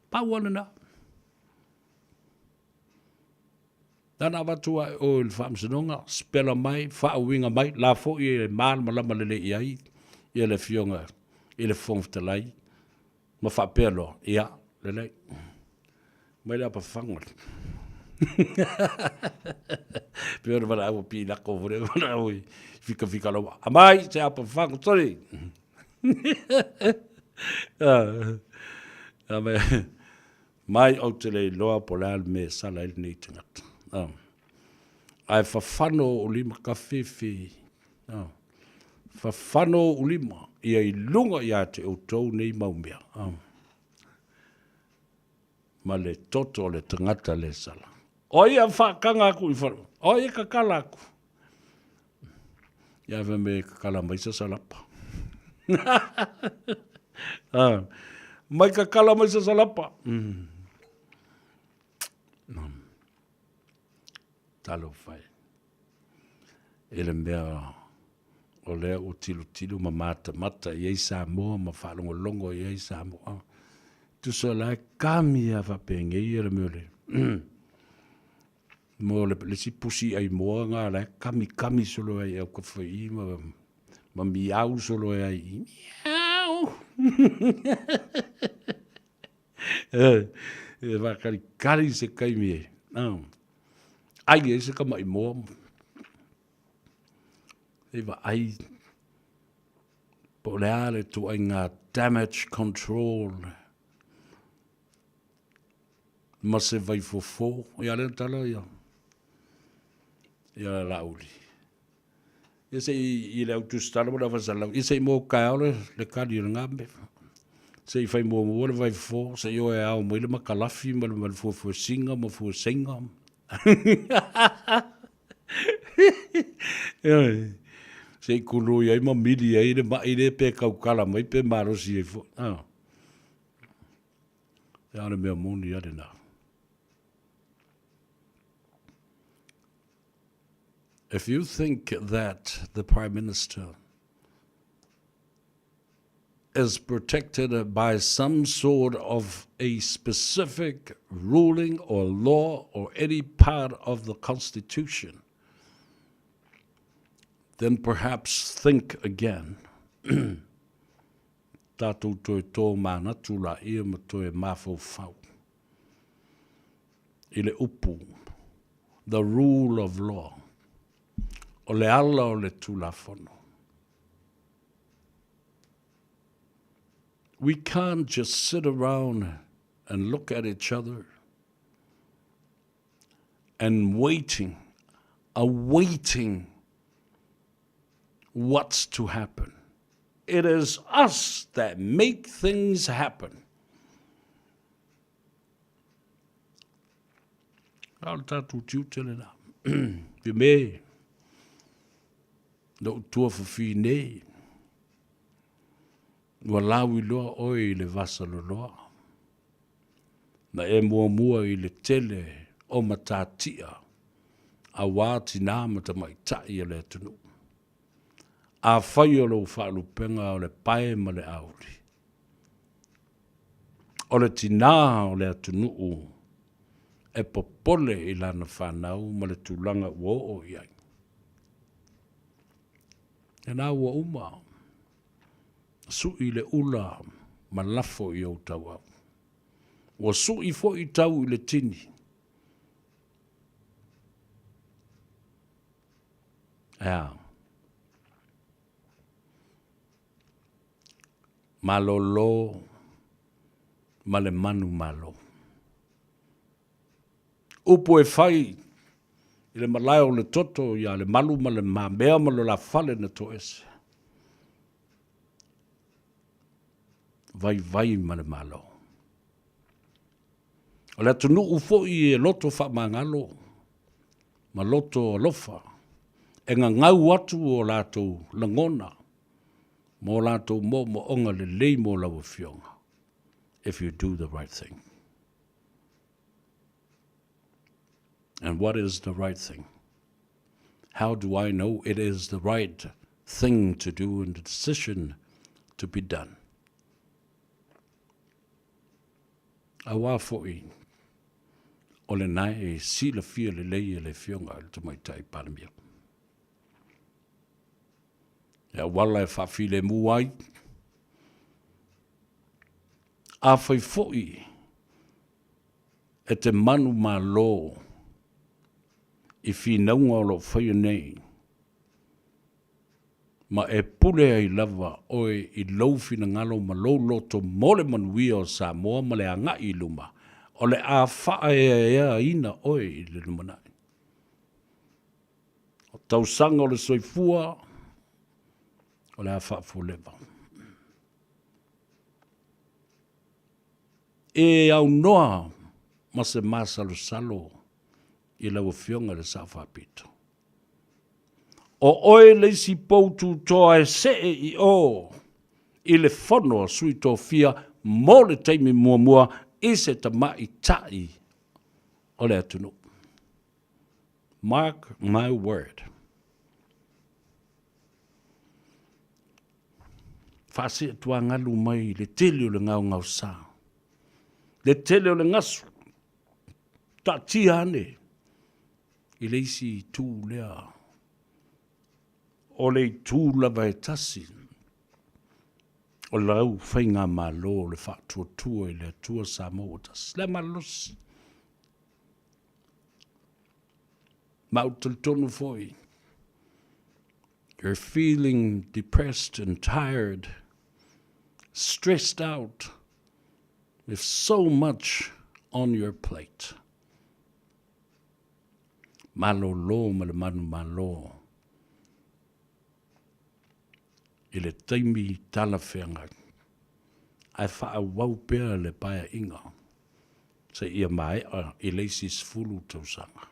Pau lava lena. Nana avatu ai o i le faamasinoga, sipela mai, faauiga mai, la foi e malamalama lelei i ai ia le Afioga i le Fofoga Fetalai, ma faapea loa, ia, lelei, mai le apafaga. Pei ona valaau a Pilako foi lea valaau i fikafika lava, aumai se apafaga, sorry. Mai ou te le iloa po o le a le mea e sala ai lenei tagata. Ae fafano ou lima kafifi. Fafano ou lima ia i luga ia te outou nei mau mea. Ma le toto o le tagata le sala. O ia whaakanga aku i wharu. O ia kakala aku. Ia fe me kakala mai sa salapa. ah, mai kakala mai sa salapa. Mm. Talofa e. I le mea o lea ua tilotilo ma matamata i ai Samoa ma faalogologo i ai Samoa. Tusa o la e kami lava faapenei le mea o le mo le isi pusi ai moa nga la e kamikami solo ai au kafa i ma ma miau solo ai i miau. E whakakarikari se kaimi e. Ai e se kama i moa. E wa ai po le a le tu ai ngā damage control ma se vai fofo. Ia le tala ia. Ia la uli. Ia se i le au tusitala mo le afasalau. Ia se i mo kaeao le, le kali o le ngambe. Se i fai muamua le vaifofo, se i o e ao mai le makalafi ma le, ma le fuafuasinga ma fuasenga. Se i kului ai ma mili ai le mai le pe kaukala mai pe malosi ai fo. Ah. Ia le mea moni ale na. If you think that the Prime Minister is protected by some sort of a specific ruling or law or any part of the Constitution, then perhaps think again. Tātou toe tō mānatu la ia ma toe mafaufau i le upu the rule of law, o le ala o le Tulafono. We can't just sit around and look at each other and waiting, awaiting what's to happen. It is us that make things happen. A o le tatou tiute lena. Fi me, lou tuafafine, ua lauiloa oe i le vasaloloa, na e muamua i le tele o matatia auā tinā ma tamaitai o le atunuu. Afai o lou faalupega o le pae ma le auli, O le tinā o le atunuu e popole i lana fanau ma le tulaga ua oo i ai. Lena ua uma, suʻi le ula ma lafo i ou tauau. Ua suʻi foi tau i le tini. Ea. Malolo ma le manu malo. Upu e fai i le malae o le toto ia le malu ma le mamea ma lo la fale na toese. Vaivai ma le malo. O le atunuu foi e loto faamagalo ma loto alofa e gagau atu o latou lagona mo latou moomooga lelei mo lau Afioga, if you do the right thing. And what is the right thing? How do I know it is the right thing to do and the decision to be done? Auā foi, o lena e silafia lelei e le Afioga i le Tamaitai Palemia. E auala e faafilemu ai. Afai foi e te manumalo i finauga o lo o faia nei, ma e pule ai lava oe i lou finagalo ma lou loto mo le manuia o Samoa ma le agai i luma, o le a faaeaeaina oe i le lumanai. O tausaga o le soifua, O le a faafualeva. E aunoa ma se masalosalo i lau Afioga i le Sao Faapito. O oe le isi pou tutoa e see i o i le fono a sui tofia mo le taimi muamua i se tamaitai o le atunuu. Mark my word. Faaseetuagalu mai le tele o le gaogaosa, le tele o le gasu, taatia ane i le isi itu lea, o le itu lava e tasi, o lau faigamalo o le faatuatua i le Atua Samoa ua tasi. Le malolosi. Ma ou talitonu foi, you're feeling depressed and tired, stressed out, with so much on your plate. Malolo ma le manumalo i le taimi talafeagai, ae faaauau pea le paeaiga seia maea i le isi 10 tausaga.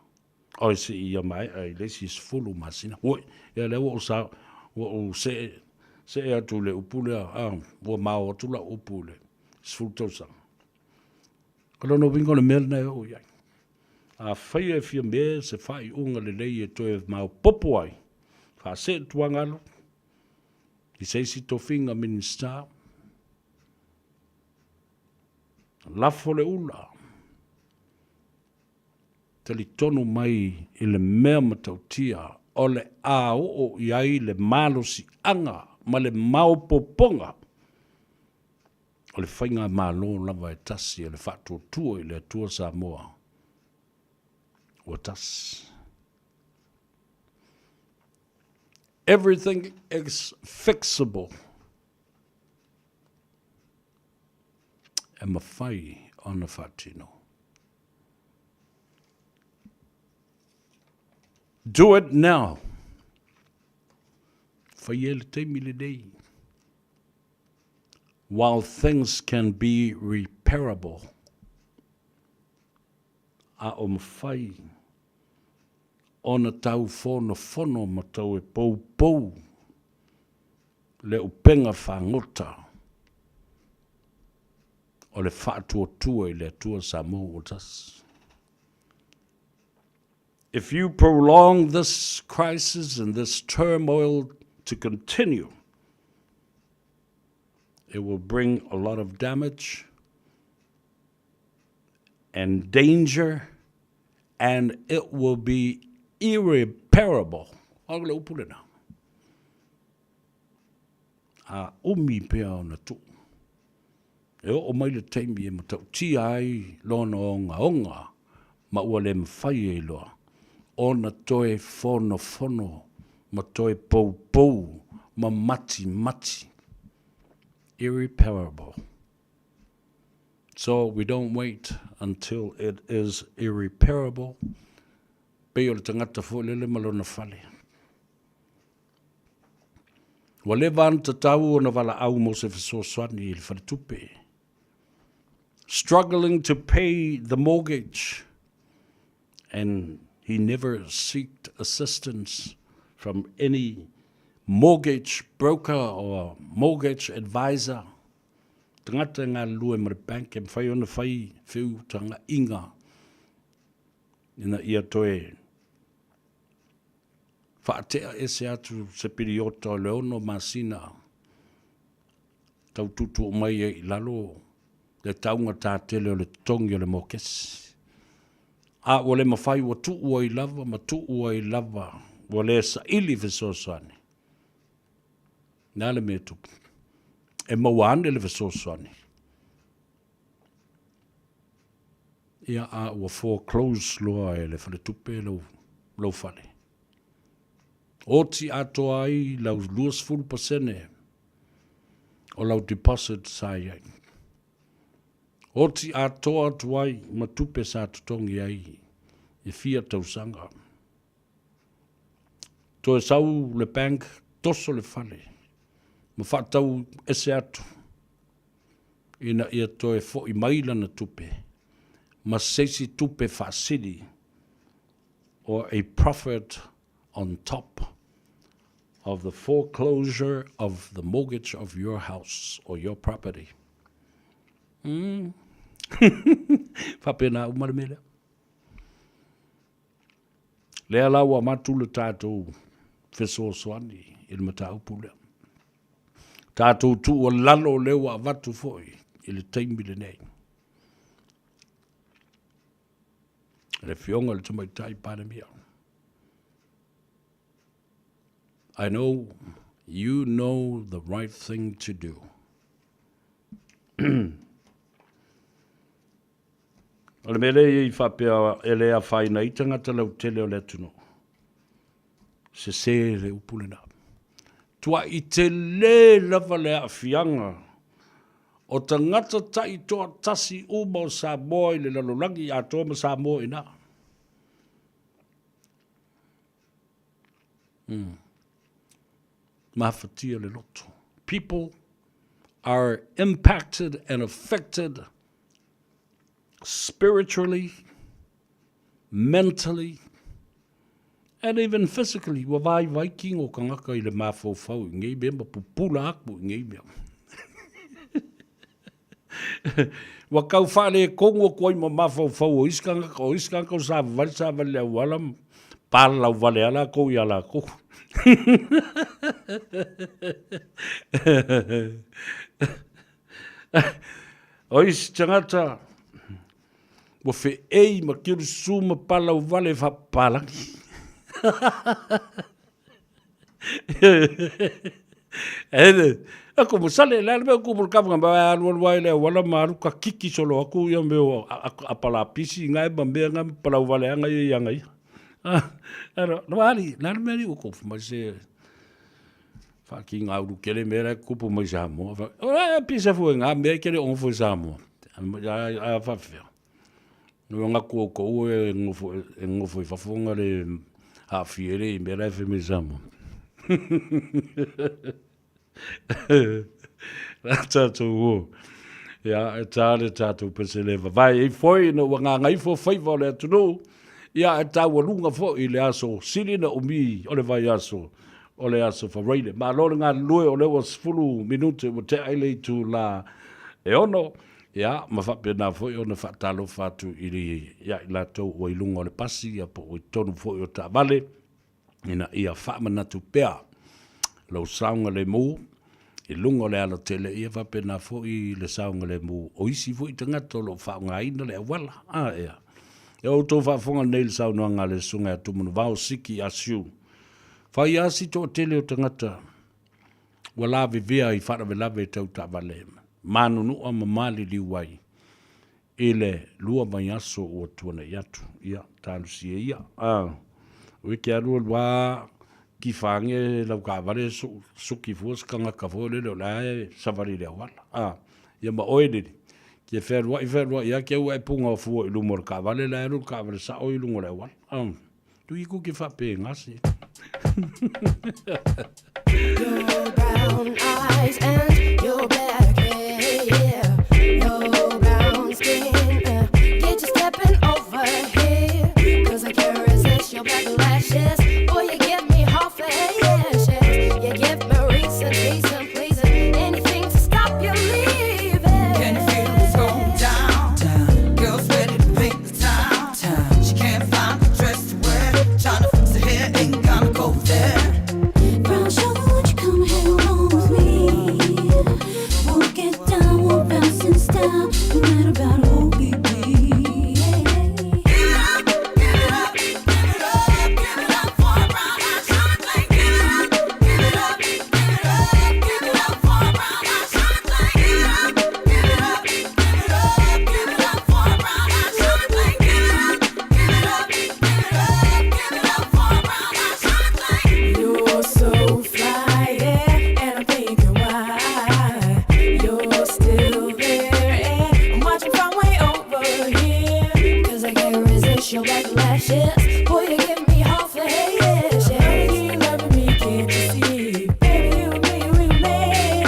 Oi, seia maea i le isi 10 masina. Oi, ia lea ua ou sa, ua ou see, see atu i le upu lea, a, ua mao atu lau upu i le 10 tausaga. O lona uiga o le mea lena e oo i ai. Afai e fia mea se faaiuga lelei e toe maopoopo ai, faaseetuagalu i se isi tofiga Minisita, lafo le ula, talitonu mai i le mea matautia o le a oo i ai le malosiaga ma le maopoopoga o le faigamalo lava e tasi o le faatuatua i le Atua Samoa ua tasi. Everything is fixable. E mafai ona faatino. Do it now. Faia le taimi lenei. While things can be repairable, a o mafai ona tau fonofono ma tau e poupou le upega fagota o le faatuatua i le Atua Samoa ua tasi. If you prolong this crisis and this turmoil to continue, it will bring a lot of damage and danger and it will be irreparable. O le upu lena. A umi pea ona tuu. E oo mai le taimi e matautia ai lona ogaoga ma ua le mafai ai loa ona toe fonofono ma toe poupou ma matimati. Irreparable. So we don't wait until it is irreparable. Pei o le tagata foi lele ma lona fale. Ua leva ona tatau ona valaau mo se fesoasoani i le faletupe. Struggling to pay the mortgage and he never seeked assistance from any mortgage broker or mortgage advisor. Tagata e galulue ma le bank e mafai ona fai feutagaiga ina ia toe faatea ese atu se piriota o le 6 masina tau tuutuu mai ai i lalo le taugata tele o le totogi o le mokesi. A ua le mafai ua tuu ai lava ma tuu ai lava, ua le saili fesoasoani. O le a le mea e tupu? E maua ane le fesoasoani. Ia, a ua foreclose loa e le faletupe lou, lou fale. Oti atoa ai lau 20% o lau deposit sa i ai. Oti atoa atu ai ma tupe sa totogi ai i fia tausaga. Toe sau le bank, toso le fale. ma faatau ese atu ina ia toe foʻi mai lana tupe ma se isi tupe faasili or a profit on top of the foreclosure of the mortgage of your house or your property. Mm. Faapena uma le mea lea. Lea la ua avatu le tatou fesoasoani i le mataupu lea. Tatou tuualalo lea ua avatu foi i le taimi lenei. Le Afioga i le Tamaitai Palemia. I know you know the right thing to do. O le mea lea e i faapea e le afaina ai tagata lautele o le atunuu, sese le upu lena. Tuai tele lava le aafiaga o tagata taitoatasi uma o Samoa i le lalolagi atoa ma Samoa i ina. Mm. Mafatia le loto. People are impacted and affected spiritually, mentally, and even physically. Ua vaivai kino o kangaka i le mafaufau i nei mea ma pupula aku i nei mea. Ua kau faaletonu atu ai ma mafaufau o isi tagata, o isi tagata o savavali savali le auala ma palalau vale lava latou iā latou. O isi tagata ua feei ma kilusu ma palau vale faapapalagi. Ele, e kumu sale, le a le mea o kumu le kavanga, ma alu alu ai le auala ma alu ka kiki solo aku ia mea o apalapisi ngae ma mea nga ma palau vale anga ia i anga ia. Alo, no ali, le a le mea ni ua kupu mai se whaaki ngā uru kele mea la kupu mai Samoa. O la pisa fue ngā mea kele ongo fue Samoa. A, a, whawhea. No nga kua kou e ngofo e ngofo i fafo nga le haafia le i mea la e fai mai Samoa. La tātou o. Ia, e tā le tātou pese le vavae ei foi ina ua gagaifo faiva o le atunuu. Ia, e taualuga foi i le aso sili na umi o le vaiaso o le aso Faraile. Malo le galulue o lea ua 10 minute ua tea ai le itulā e 6. Ia, ma faapena foi ona faatalofa atu i le, ia i latou ua i luga o le pasi, ia po ua i totonu foi o taavale, ina ia faamanatu pea lou saogalemu i luga o le alatele, ia faapena foi le saogalemu o isi foi tagata o lo o faaaogaina le auala. A, ea. Ia outou faafofoga nei i le saunoaga a le Susuga ia Tumanuvao Siki Asiu. Fai lava si toatele o tagata ua lavevea i faalavelave tau taavale manunua ma maliliu ai i le lua vaiaso ua tuanai atu. Ia, talosia ia. A, ue ke alu alu a kifa ange lau taavale suki fua se kangaka foi lele o la e savali i le auala. A, ia ma oe lele, ke fealuai fealuai a ke ua e punga o fua i luma o le taavale, la e alu le taavale sao i luga o le auala. A. Tui ku ke whapenga se. Your brown eyes and your black hair, your brown skin, get you stepping over here. 'Cause I can't resist your black lashes. Boy, you give me hot flashes. You give me reason, reason, pleasing, anything to stop you leaving. Can you feel what's going down? Down. Girls ready to paint the town. Town. She can't find the dress to wear. Trying to fix her hair, ain't gonna go there. Brown sugar, won't you come here along with me? We'll get down, we'll bounce in style, no matter about who we be. Give it up, give it up, give it up, give it up for a brown-eyed sugar thing. Give it up, give it up, give it up, give it up for a brown-eyed sugar thing. Give it up, give it up, give it up, give it up for a brown-eyed sugar thing. Give it up, give it up, give it up, give it up for a brown-eyed sugar thing. You're so fly, yeah, and I'm thinking why you're still there, and I'm watching from way over here. 'Cause I can't resist your black lashes. Boy, you give me hot flashes. You loving me, can't you see? Baby, you and me, we made.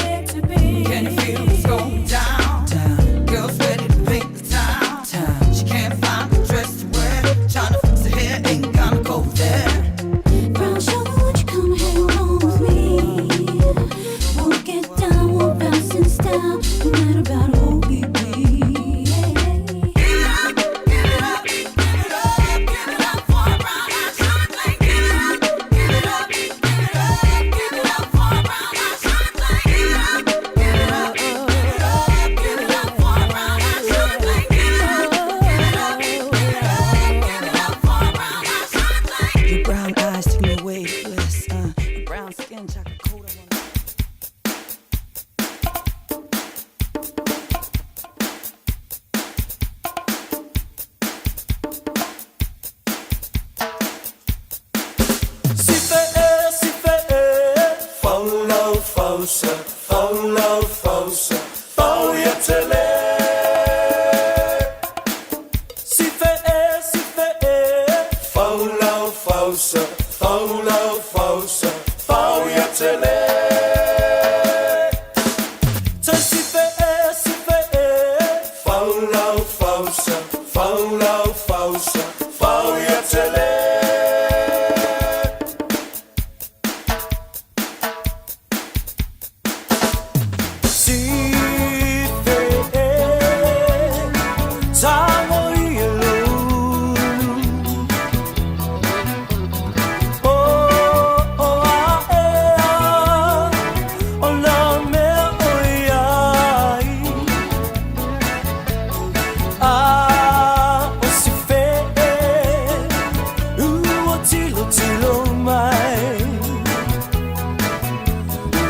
lau fausa, fau lau fausa, fau ia tele.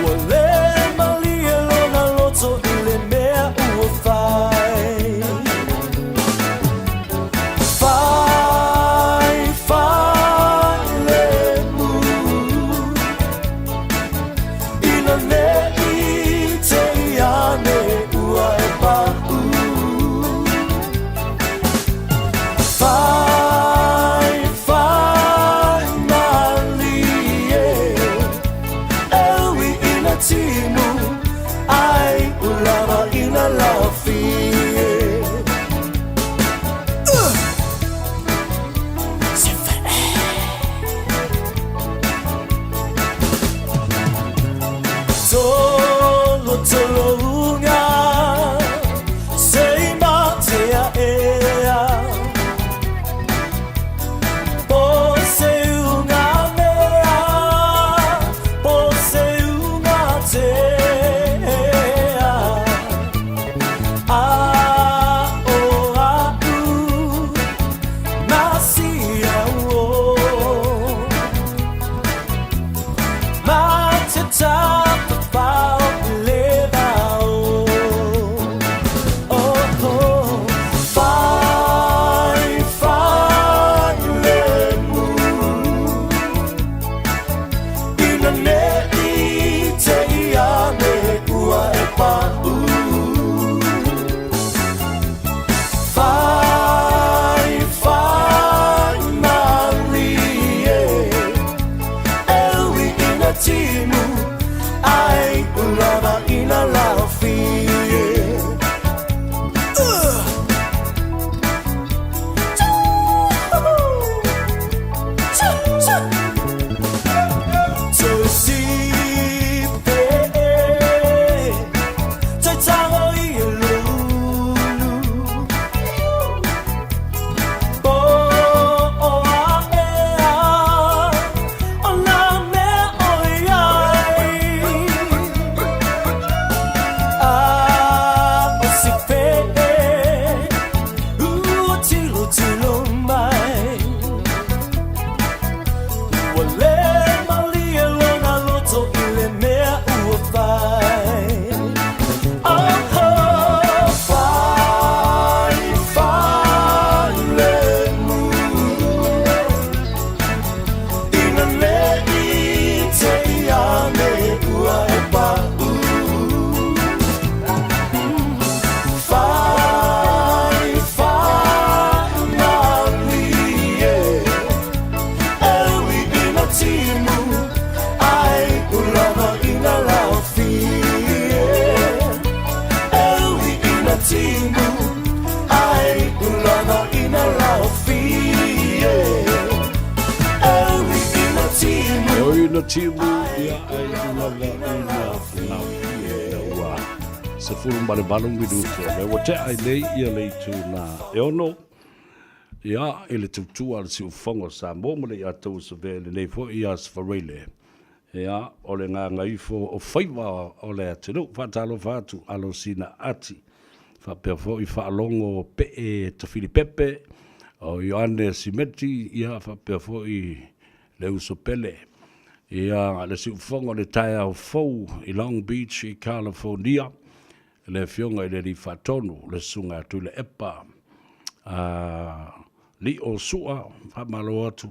Ua le malie lona loto i le mea ua fai. Fai, fai le mu Ina ne i te i ane ua e pa'u. Fai, fai malie E ui ina timu ai ulava ina laofie. Tolo tolo unga se i matea ea Po se unga mea Po se unga tea A o a u Ma si a o Ma te tapa pao le vao. Oh, oh. Fai, fai le mu Ina ne i te i ane ua e pa'u. Fai, fai malie E ui ina timu ai ulava ina laofie. Tilo mai Ua le malie lona loto i le mea ua fai. Oh, oh, fai, fai le mu Ina ne i te i ane ua e pa'u. Fai, fai malie E ui ina timu ai ulava ina laofie. E ui ina timu ai ulava ina laofie. E ui ina timu E ui ina timu ia ai ulava ina laofie. Ina ua 18 minute o lea ua tea ai nei ia le itula e ono. Ia, i le tautua a le Siufofoga o Samoa ma le Iataua Savea i lenei foi ia Aso Faraile. Ia, o le gagaifo o faiva o le atunuu. Faatalofa atu Alosina Ati, faapea foi Faalogo Pee Tafilipepe, o Ioane Simeti, ia, faapea foi le uso pele. Ia, le Siufofoga o le taeao fou i Long Beach i California, le Afioga i le Alii Faatonu, le Susuga ia Tuilaepa Lio Sua, faamalo atu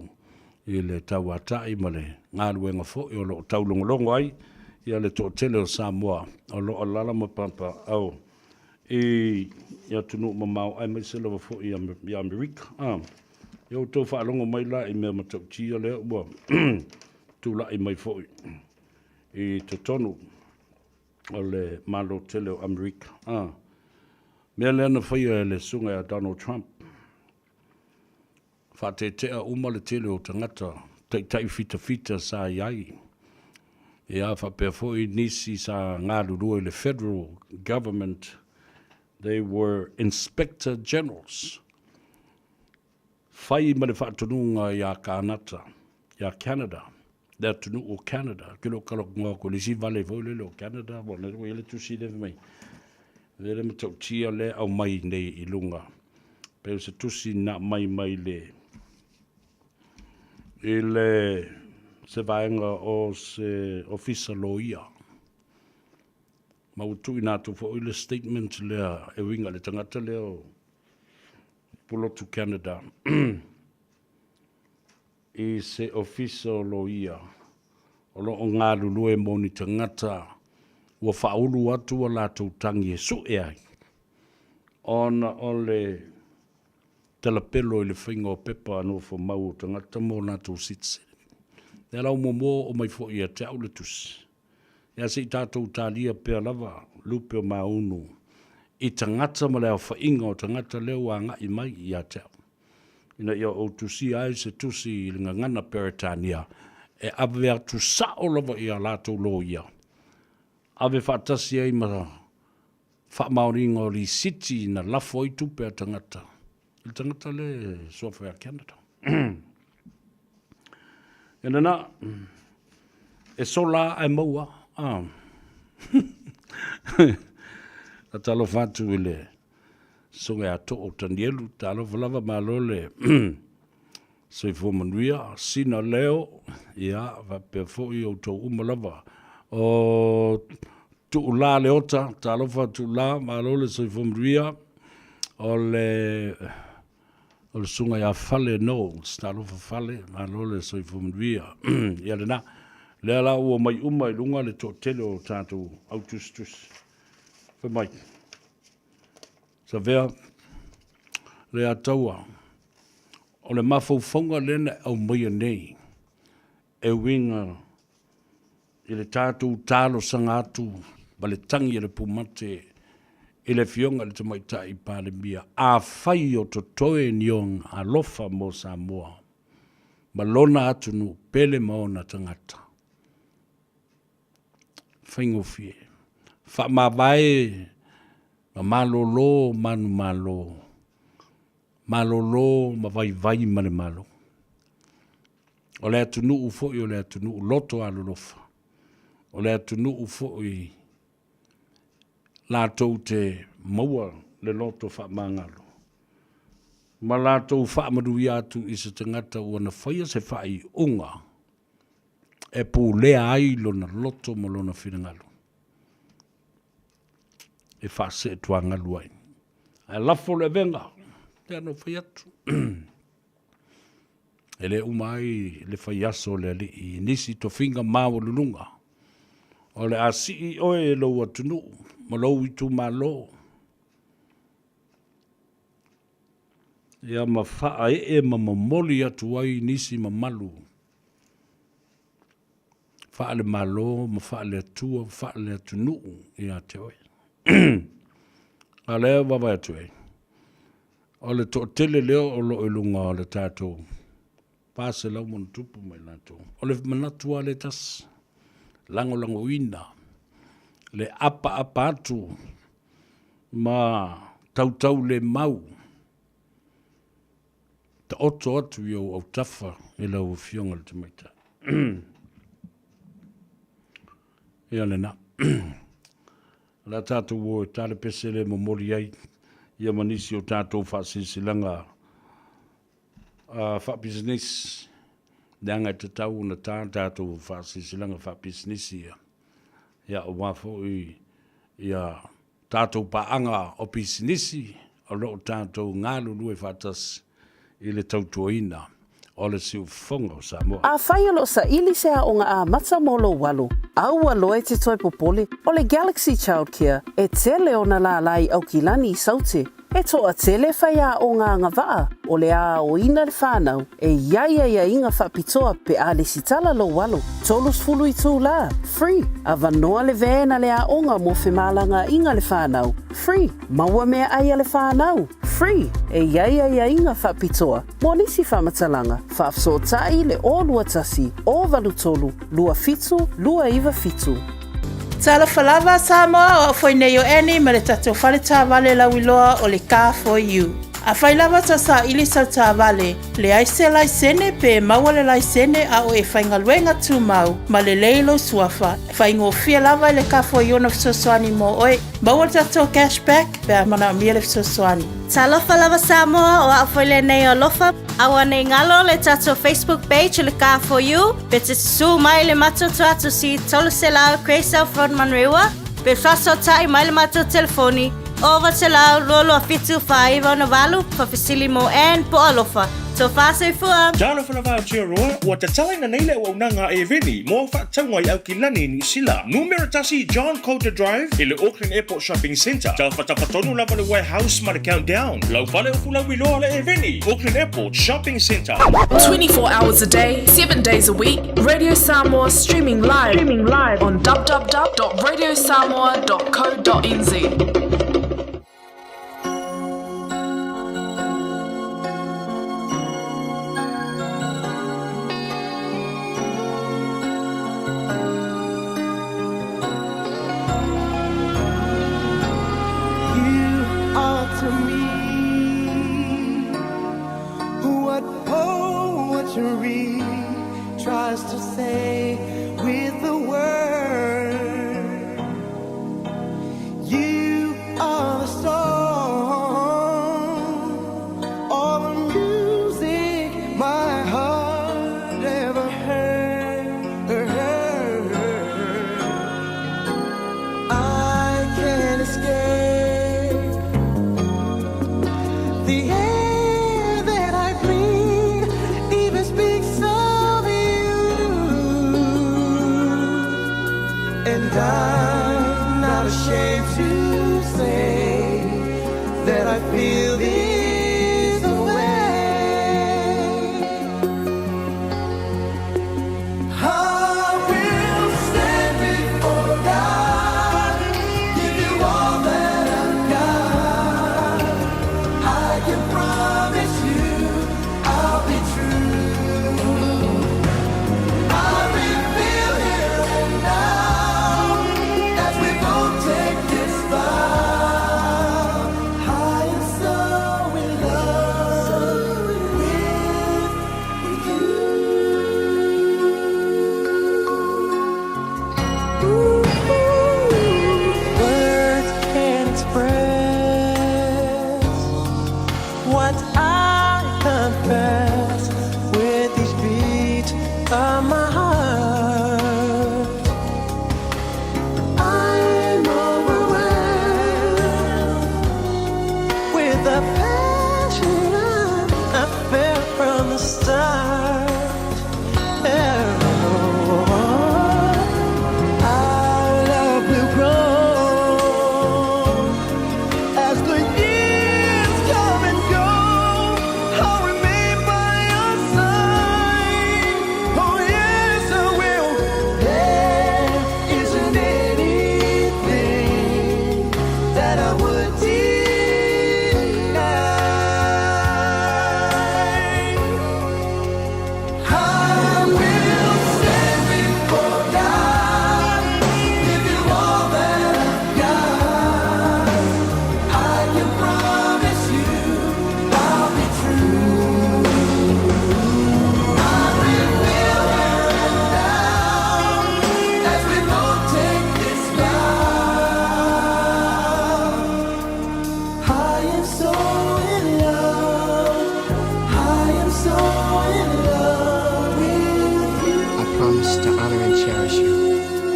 i le tauatai ma le galuega foi o lo o taulogologo ai ia le toatele o Samoa o lo o alaala ma papaaao i atunuu mamao aemaise lava foi i Amerika. Ia outou faalogo mai la i mea matautia lea ua tulai mai foi i totonu o le Malo tele o Amerika. Mea lea na faia e le susuga ia Donald Trump, faatetea uma le tele o tagata taitai fitafita sa i ai, ia faapea foi nisi sa galulue i le federal government, they were inspector generals, fai ma le faatonuga ia Kanata, ia Canada, le atunuu o Canada. Ke lo kala kunga ko lisi vale foi le o Canada, wa le le tusi le mai. Le le matautia le au mai nei i lunga. Pe o se tusi na mai mai le i le se vaega o se ofisa loia. Ma ua tuuina atu foi le statement lea e uiga i le tagata lea o Pulotu Canada i se ofisa o loia o lo o galulue mo ni tagata ua faaulu atu a latou tagi e sue ai ona o le talapelo i le faiga o pepa nofomau o tagata mo latou citizen. Lea la ua muamua oo mai foi ia te au le tusi. Ia se i tatou talia pea lava lupe o maunu i tagata ma le aofaiga o tagata lea ua agai mai ia te au, ina ia ou tusia ai se tusi i le gagana Peretania e ave atu sao lava i a latou loia, ave faatasi ai ma faamaoniga o lisiti na lafo ai tupe a tagata i le tagata lea e suafa ia Canada. Ia nana, e sola ae maua. Ah. Talofa atu i le susuga ia Too Tanielu, talofa lava malo le soifua manuia, sina leo, ia faapea foi outou uma lava. O Tuula Leota, talofa Tuula, malo le soifua manuia. O le o le susuga ia Fale Knowles, talofa Fale, malo le soifua manuia. Ia lena, lea la ua mai uma i luga le toatele o tatou au tusitusi. Fai mai, Savea, Leiataua, o le mafaufauga lea na e aumaia nei, e uiga i le tatou talosaga atu ma le tagi a le pumate i le Afioga i le Tamaitai Palemia, afai o totoe ni ona alofa mo Samoa ma lona atunuu pele ma ona tagata, faigofie. Faamavae ma malolo manumalo, malolo ma vaivai ma le Malo. O le atunuu foi o le atunuu loto alolofa, o le atunuu foi latou te maua le loto faamagalo ma latou faamanuia atu i se tagata ua na faia se faaiuga e pulea ai lona loto ma lona finagalo e faaseetuagalu ai. Ae lafo le avega, lea na ou fai atu. E le uma ai le fai aso o le Alii i nisi tofiga maualuluga. O le a sii oe e lou atunuu ma lou itumalo, ia ma faaee ma momoli atu ai nisi mamalu faale-Malo ma faale-Atua ma faale-atunuu ia te oe. A o lea e vaavaai atu ai, O le toatele lea o lo o i luga o le tatou 400 ma mai latou. O le manatu lava lea e tasi, lagolagoina le apaapa atu ma tautau le mau, taoto atu i ou autafa i lau Afioga i le Tamaitai. Ia lena. O le a tatou o e tale pese le momoli ai ia ma nisi o tatou faasilasilaga faapisinisi, leaga e tatau ona ta tatou faasilasilaga faapisinisi ia, ia aua foi ia tatou paaga o pisinisi o lo o tatou galulue faatasi i le tautuaina o le siufofoga o Samoa. Afai o lo o saili se aoga amata mo lou alo, aua loa e te toe popole, o le Galaxy Childcare e tele ona lālā i Aukilani i Saute. E toatele faiaoga agavaa o le a aoina le fanau e i ai aiaiga faapitoa pe a lesitala lou alo, 30 itulā, free, avanoa le van a le aoga mo femalagaaiga a le fanau, free, maua meaai a le fanau, free, e i ai aiaiga faapitoa mo nisi faamatalaga, faafesootai i le 021 083 27 297. Talofa lava Samoa, o au foi nei o Annie ma le tatou fale taavale lauiloa o le Car For You. Afai lava tau saili sau taavale, leai se laisene pe maua le laisene a o e faigaluega tumau ma lelei lou suafa, faigofie lava i le Car For You ona fesoasoani mo oe. Maua le tatou cash back pe a manaomia le fesoasoani. Talofa lava Samoa, o au foi lenei o Alofa. Aua nei galo le tatou Facebook page o le Car For You, pe te susū mai le matou tuatusi 300 Grey South Road Manurewa, pe faasootai mai le matou telefoni 0900 227 4968, faafesili mo Ann po o Alofa. Tofa soifua! Talofa lava Aotearoa, ua tatalaina nei le auaunaga a Airveni mo au faatauga i Aukilani, Niu Sila. Numera tasi John Coulter Drive i le Auckland Airport Shopping Centre. Tafatafa tonu lava le warehouse ma le Countdown. Lau fale o Fulauiloa le Airveni, Auckland Airport Shopping Centre. 24 hours a day, 7 days a week, Radio Samoa streaming live, streaming live on www.radiosamoa.co.nz. You are to me what poetry tries to say with the word. You are the song, all the music my heart ever heard. I can't escape the air that I breathe, even speaks of you. And I'm not ashamed to say that I feel this way. I will stand before God, give you all that I've got. I can promise you I'll be true. I reveal here and now as we both take this vow. I am so in love with you. Words can't express what I confess with each beat of my heart. I'm overwhelmed with the passion I felt from the start. Oh, our love will grow as the years come and go. I'll remain by your side. Oh yes, I will. There isn't anything that I would deny. I will stand before God, give you all that I've got. I can promise you I'll be true. I reveal here and now as we both take this vow. I am so in love. I am so in love with you. I promise to honor and cherish you.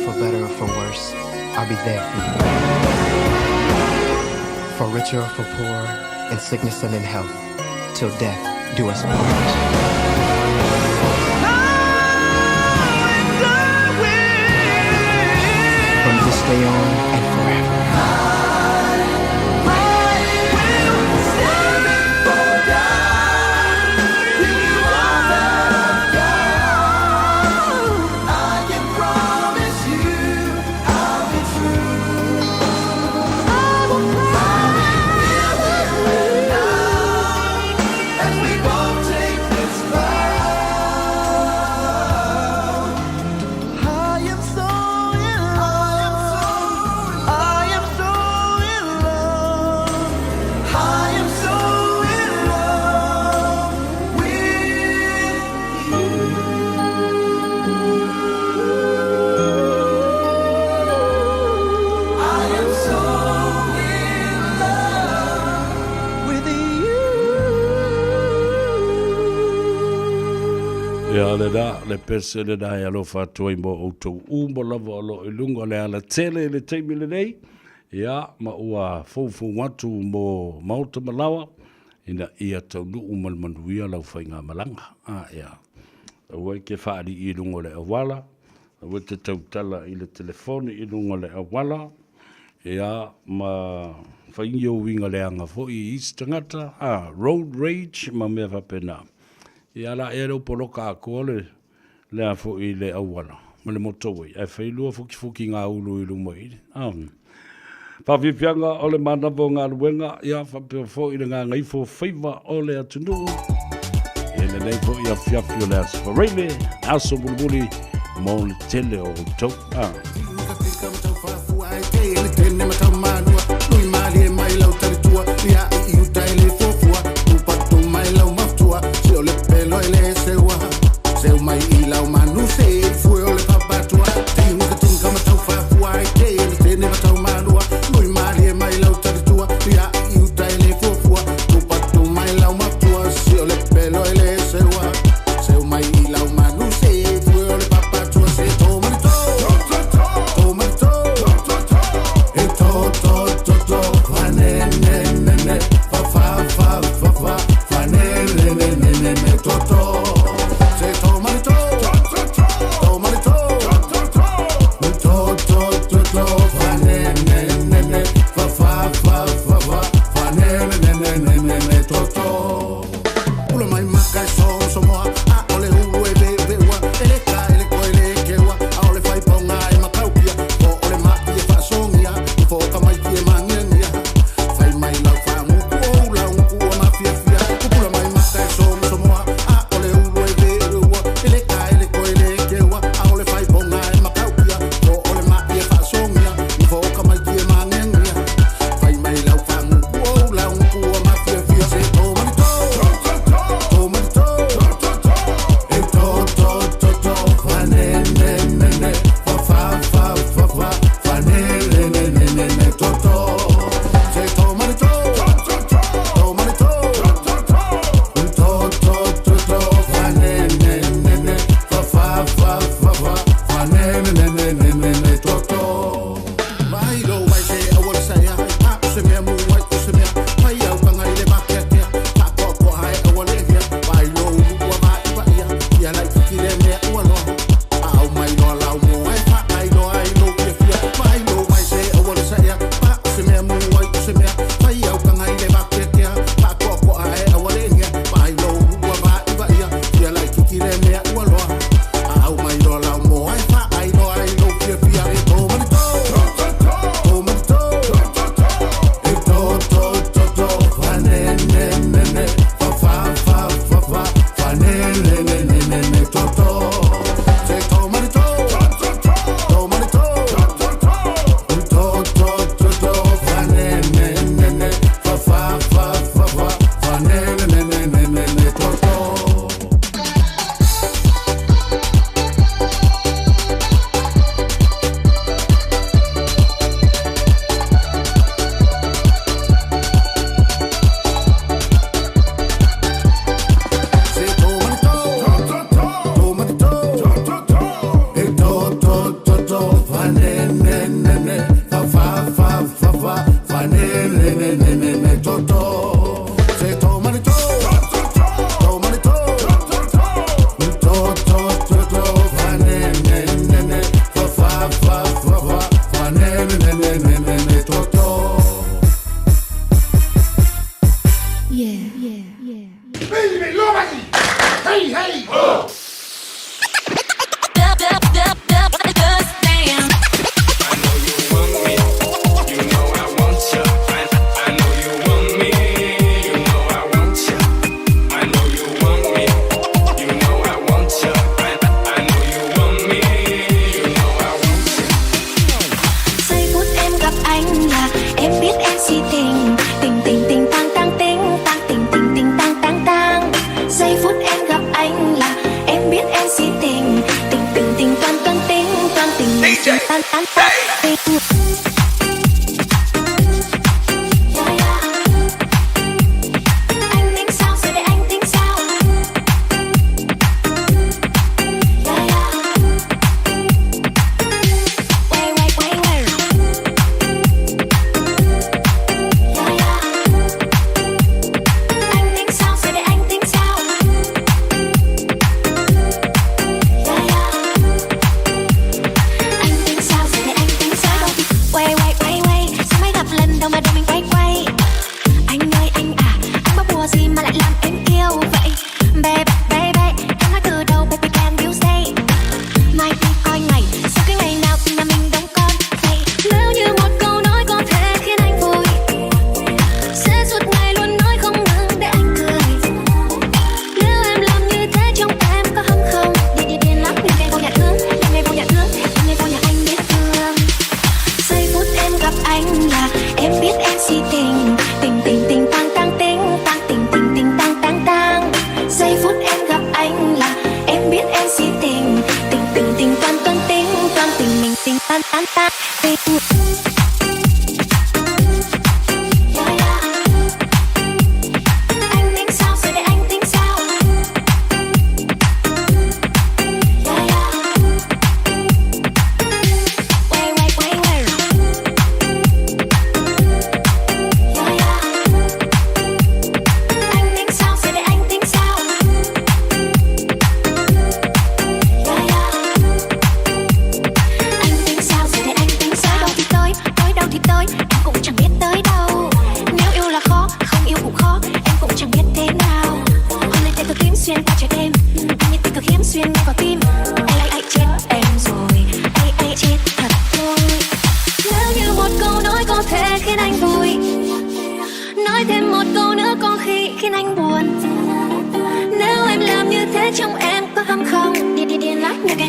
For better or for worse, I'll be there for you. For richer or for poorer, in sickness and in health, till death do us part. From this day on and forever. Ia lena, le pese lena e alofa atu ai mo outou uma lava o lo o i luga o le alatele i le taimi lenei, ia, ma ua foufou atu mo maota ma laoa, ina ia taunuu ma le manuia lau faigamalaga. A, ia. Aua e te faalii i luga o le auala, aua e te tautala i le telefoni i luga o le auala, ia, ma fai ni ou uiga leaga foi i isi tagata, a, road rage ma mea faapena. Ia la ea le o poloka atoa le le a foi le auala ma le motorway ae fai lua fukifuki gaulu i luma i a. Faafiafiaga o le manava o galuega ia faapea foi le gagaifo faiva o le atunuu i lenei foi afiafi o le Aso Faraile, aso mulimuli mo le tele o outou. A.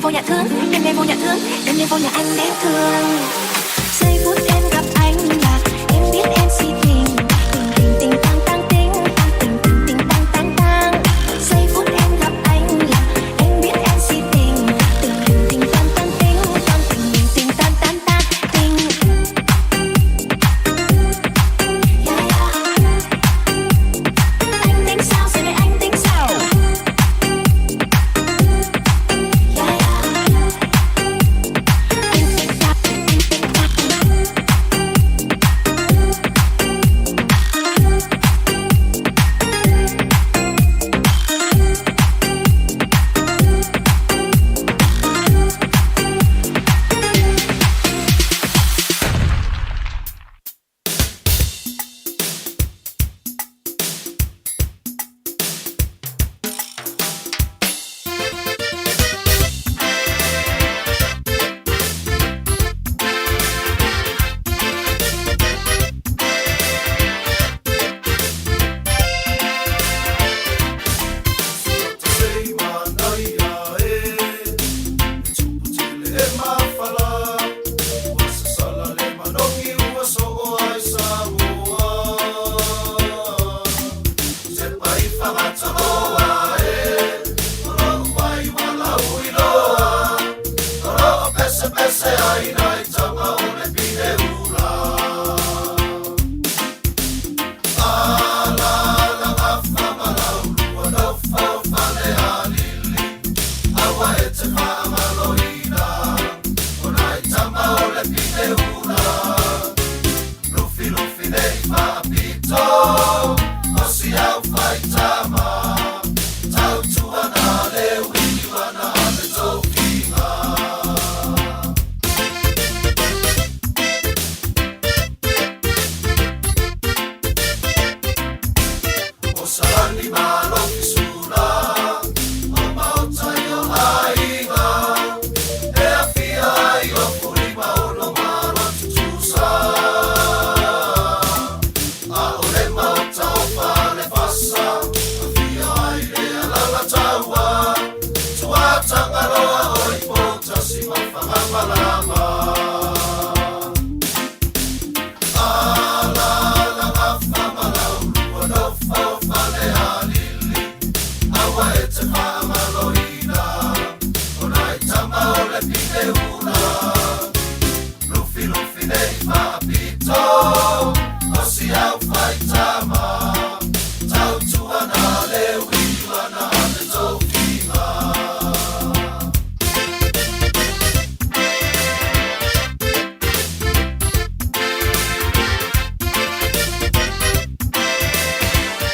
vô nhà thương Đêm đêm vô nhà thương Đêm đêm vô nhà anh đến thương Giây phút em gặp anh là em biết em si tình Tình tình tình tăng tăng tình tăng tình tình tình tăng tăng tăng Giây phút em gặp anh là em biết em si tình Tình tình tình tăng tăng tình tăng tình tình tình tăng tăng tăng tình Yeah, yeah. Anh tính sao giờ này anh tính sao Yeah, yeah. Tình tình ta tình tình ta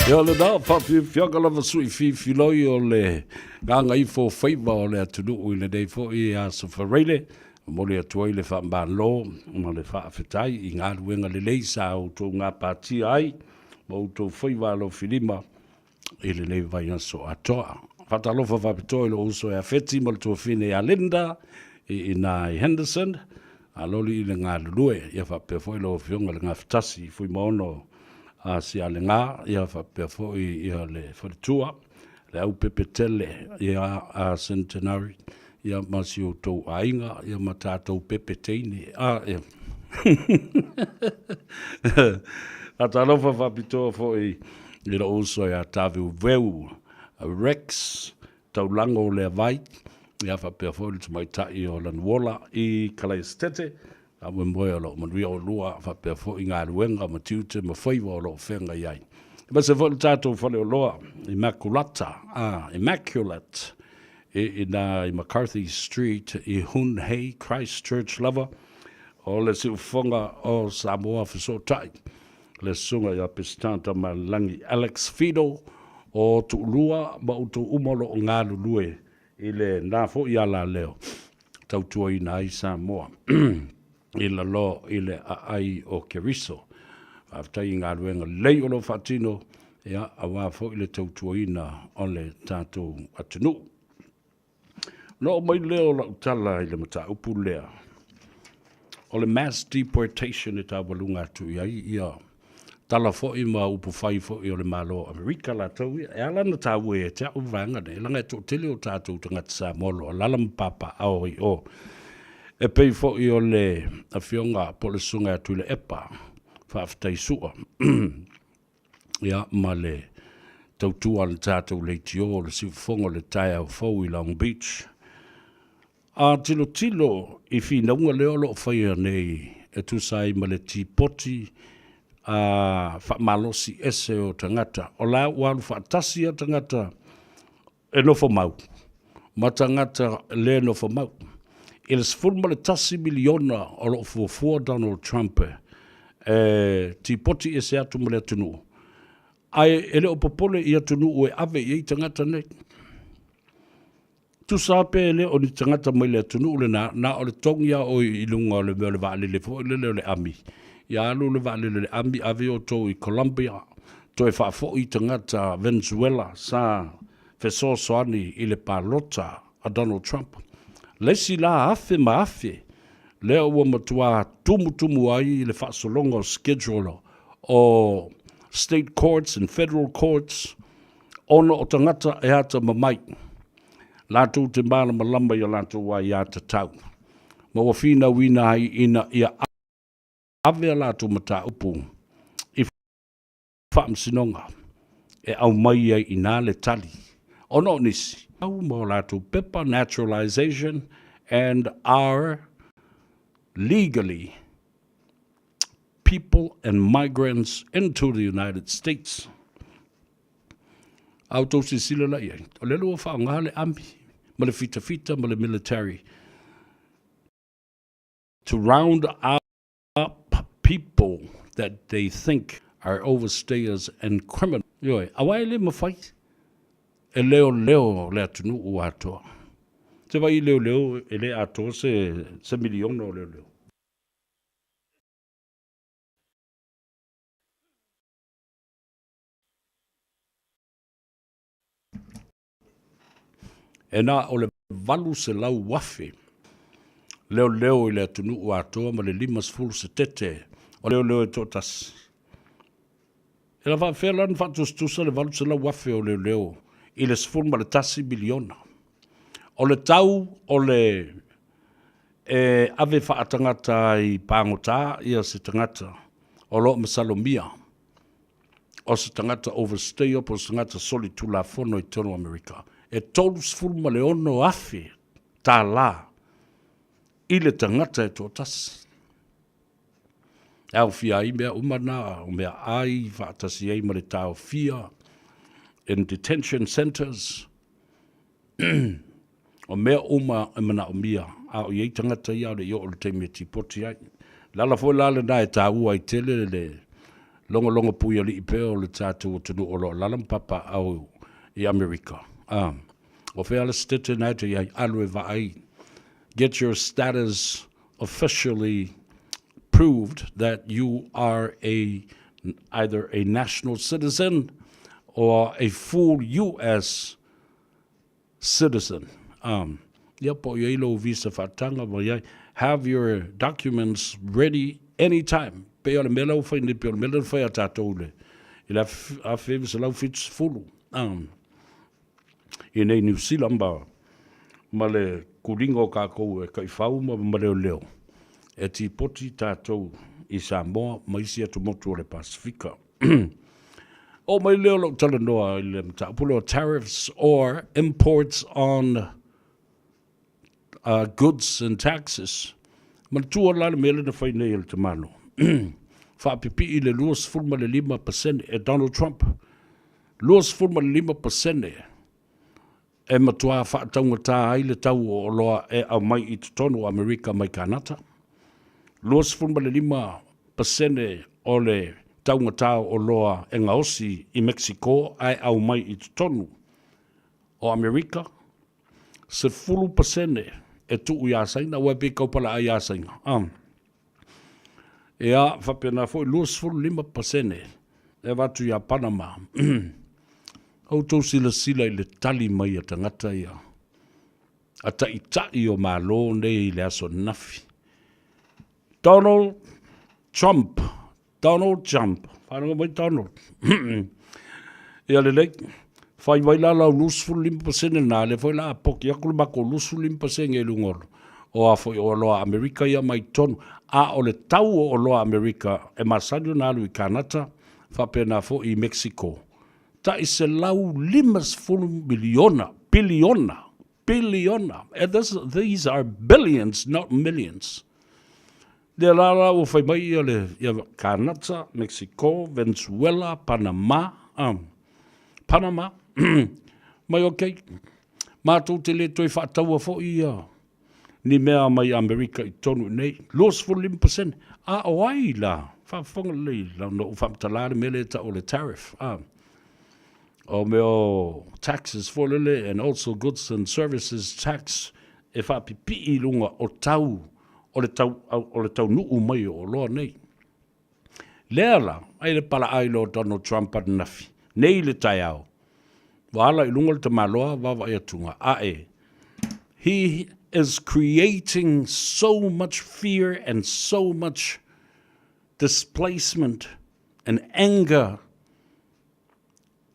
Ia lena, faafiafiaga lava sui fifiloi o le gagaifo faiva o le atunuu i lenei foi aso Faraile. Momoli atu ai le faamalo ma le faafetai i galuega lelei sa outou gapatia ai ma outou faiva alofilima i lenei vaiaso atoa. Faatalofa faapitoa i lou uso ia Feti ma le tuafine ia Linda i ina i Henderson, aloli i le galulue, ia faapea foi lau Afioga i le Gafatasi i Fuimaono a Sialega, ia faapea foi ia le faletua, le au pepetele ia a Centenary, ia ma si outou aiga, ia ma tatou pepe teine. A, ia. Faatalofa faapitoa foi i lou uso ia Taveuveu Rex Taulago o Leavai, ia faapea foi le tamaitai o Lanuola i Kalaesetete, faamoemoe o lo o manuia oulua faapea foi galuega ma tiute ma faiva o lo o feagai ai. Aemaise foi le tatou faleoloa Immaculata, ah, Immaculate, i ina i McCarthy Street i Hunhei, Christchurch lava, o le siufofoga o Samoa Fesootai, le susuga ia Pestan Tamalelagi Alex Fido o Tuulua ma outou uma o lo o galulue i lena foi alaleo tautuaina ai Samoa i lalo i le aai o Keriso. Faafetai i galuega lelei o lo o faatino, ia, aua foi le tautuaina o le tatou atunuu. Ona oo mai lea o lau tala i le mataupu lea, o le mass deportation e taualuga atu i ai ia. tala foi ma upu fai foi o le Malo o Amerika latou ia. E ala ona taua ia te a'u le vaega nei, leaga e toatele o tatou tagata Samoa o lo o alaala ma papaaao ai i o. E pei foi o le Afioga po o le Susuga ia Tuilaepa Faafetai Sua ia ma le tautua a le tatou leitio o le siufofoga o le taeao fou i Long Beach. A tilotilo i finauga lea o lo o faia nei e tusa ai ma le Tipoti a faamalosi ese o tagata, o la ua alu faatasi a tagata e nofo mau ma tagata le nofo mau. I le 11 miliona o lo o fuafua Donald Trump e tipoti ese atu ma le atunuu, ae e le o popole i atunuu e ave i ai tagata nei. Tusa pe le o ni tagata mai le atunuu lena, na o le togi lava oe i luga o le mea o le vaalele foi lele o le ami. Ia alu le vaalele o le ami ave outou i Colombia, toe faafoi tagata Venezuela sa fesoasoani i le palota a Donald Trump. Le isi la afe ma afe lea ua matua tumutumu ai le faasologa o schedule o state courts and federal courts ona o tagata e atamamai, latou te malamalama i a latou aiatatau, ma ua finauina ai ina ia ave a latou mataupu i faamasinoga e aumai ai i ina le tali, ona o nisi au ma o latou pepa naturalization and are legally people and migrants into the United States. A outou silasila la i ai, o lea ua faaaoga le ami ma le fitafita ma le military to round up people that they think are overstayers and criminals. Ioe, aua e le mafai e leoleo le atunuu atoa. Se vai i leoleo e le atoa se, se miliona o leoleo. E na o le 800,000 leoleo i le atunuu atoa ma le 50 setete o leoleo e toatasi. E na faafefea la ona faatusatusa le 800,000 o leoleo i le 11 miliona. O le tau o le e ave faatagata ai pagota ia se tagata o lo o masalomia o se tagata overstayer po o se tagata solitulafono i totonu o Amerika, e $36,000 tālā i le tagata e toatasi. E aofia ai mea uma na, o mea ai faatasi ai ma le taofia in detention centers, o mea uma e manaomia, a o i ai tagata ia o le i oo i le taimi e tipoti ai. Le ala foi la lena e taua ai tele le logologo puialii pea o le tatou atunuu o lo o alaala ma papaaao i Amerika. A, o fea le setete na e te i ai, alu e vaai. Get your status officially proved that you are a either a national citizen or a full US citizen. Um, ia po i ai lou visa faataga ma iai. Have your documents ready anytime. Pei o le mea la ua fai nei, pei o le mea lea na fai a tatou i le i le 1970. Um, i nei Niu Sila ma, ma le kuliga o kākou e kaifau ma, ma leoleo e tipoti tatou i Samoa ma isi atumotu o le Pasifika. Oo mai lea o lou talanoa i le mataupu lea o tariffs or imports on uh, goods and taxes. Manatua la le mea lea na fai nei e le tamalo. Faapipii le 25% e Donald Trump. 25% e matuā faataugatā ai le tau o oloa e aumai i totonu o Amerika mai Kanata. 25% o le taugatā o oloa e gaosi i Mexico ae aumai i totonu o Amerika. 10% e tuu iā Saina, aua e pei kau palaai iā Saina. Ia, faapena foi, 25% e avatu iā Panama. Outou silasila i le tali mai a tagata ia, a taitai o Malo nei i le aso ananafi. Donald Trump, Donald Trump, Faalogo mai Donald. Ia lelei. Fai mai la lau 25% lena, lea foi la a poki atu le matou 25% i luga o a foi o oloa Amerika ia mai totonu. A o le tau o oloa Amerika e masani ona alu i Kanata, faapena foi i Mexico, tai 150 miliona, piliona, piliona. This, these are billions, not millions. Lea la la ua fai mai ia le ia Kanata, Mexico, Venezuela, Panama, Panama, mai okay, matou te le toe faataua foi ia ni mea mai Amerika i totonu i nei, 25%. A o ai la, faafofoga lelei la na ou faamatala le mea lea e tau o le tariff, o mea o taxes foi lele and also goods and services tax e faapipii i luga o tau o le tau, o le taunuu mai o oloa nei. Lea la, ai le palaai loa Donald Trump ananafi, nei le taeao, ua ala i luga le tamaloa vaavaai atuga, ae, he is creating so much fear and so much displacement and anger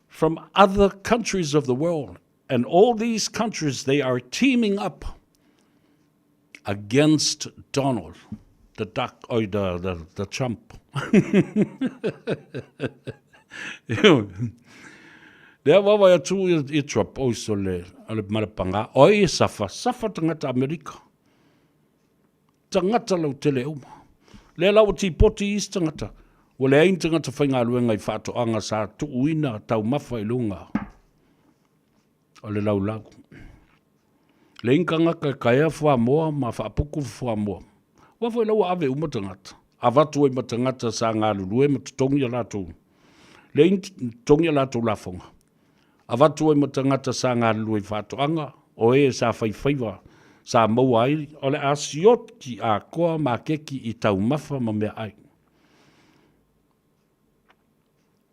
from other countries of the world. And all these countries, they are teaming up against Donald, the duck, or the, the, the Trump. Lea wawa atu i, i Trump, oi so le, le malapanga, oi e safa, safa tangata Amerika. Tagata lautele uma. Lea la ua tipoti isi tagata, ua leai ni tagata faigaluega i faatoaga sa tuuina taumafa i luga o le laulau. Leai ni tagata e kaea fuamoa ma faaputu fuamoa. Aua foi la ua ave uma tagata, avatu ai ma tagata sa galulue ma totogi a latou, leai ni totogi a latou lafoga. Avatu ai ma tagata sa galulue i faatoaga, o e sa faifaiva sa maua ai, o le a sioti atoa makeki i taumafa ma meaai.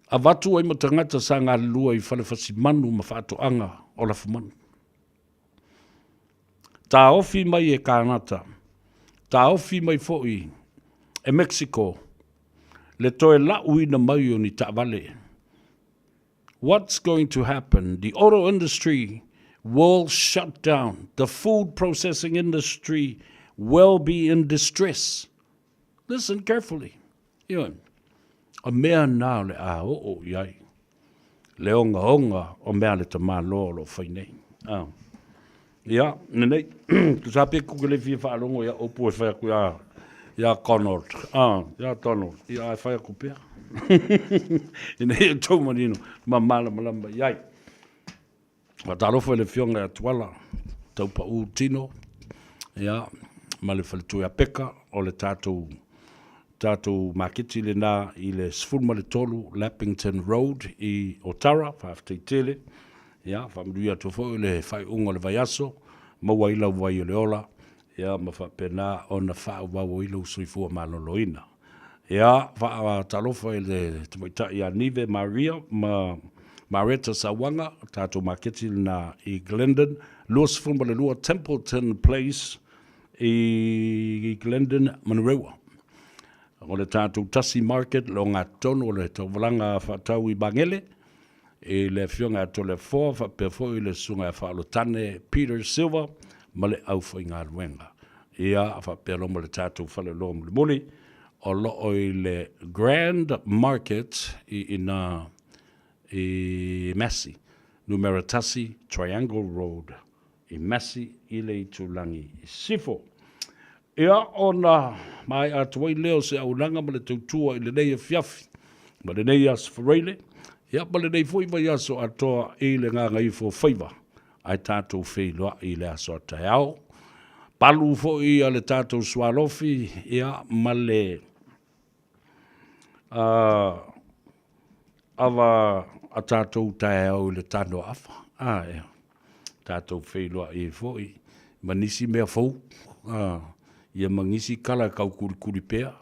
Avatu ai ma tagata sa galulue i fale fasimanu ma faatoaga o lafumanu. Taofi mai e Kanata, taofi mai foi e Mexico le toe lauina mai o ni taavale. What's going to happen? The auto industry will shut down. The food processing industry will be in distress. Listen carefully. Ioe. O mea nā o le a oo i ai. Le ongaonga o mea le tamāloa o lo fai nei. Ah. Ia, nenei, tusa pe ku ke le fia whaalogo ia opu e whai aku ia, ia Donald. Ah, ia Donald. Ia, e whai aku pea. Ina ia tau manino, ma malamalama i ai. Whaatalofa i le fionga ia Tuala, Taupa'u Tino, ia, ma le faletua ia Peka, o le tātou tātou maketi lenā i le 13 Lappington Road i Otara, whaafetei tele. Ia, faamanuia atu foi le faaiuga o le vaiaso, maua ai lau vai o le ola, ia, ma faapena ona faaauau ai lou soifua maloloina. Ia, faatalofa i le tamaitai ia Nive Maria ma Mareta Sauaga, tatou maketi lena i Glendon, 22 Templeton Place i Glendon, Manurewa. O le tatou Tasi Market, le ogatotonu o le tauvalaga faatau i Magele, i le Afioga ia Toleafoa faapea foi le Susuga ia Faaolotane Peter Silva ma le aufaigaluega. Ia, faapea loa ma le tatou faleoloa mulimuli o lo o i le Grand Market i ina i Massey, numera 1 Triangle Road i Massey i le itulagi i Sisifo. Ia, ona maea atu ai lea o se auaunaga ma le tautua i lenei afiafi, ma lenei Aso Faraile, ia ma lenei foi vaiaso atoa i le gagaifo faiva, ae tatou feiloai i le aso a taeao. Palu foi a le tatou sualofi, ia, ma le ava a tatou taeao i le tano afa. A, ea. Tatou feiloai ai foi ma nisi mea fou, a, ia ma nisi kala e taukulikuli pea,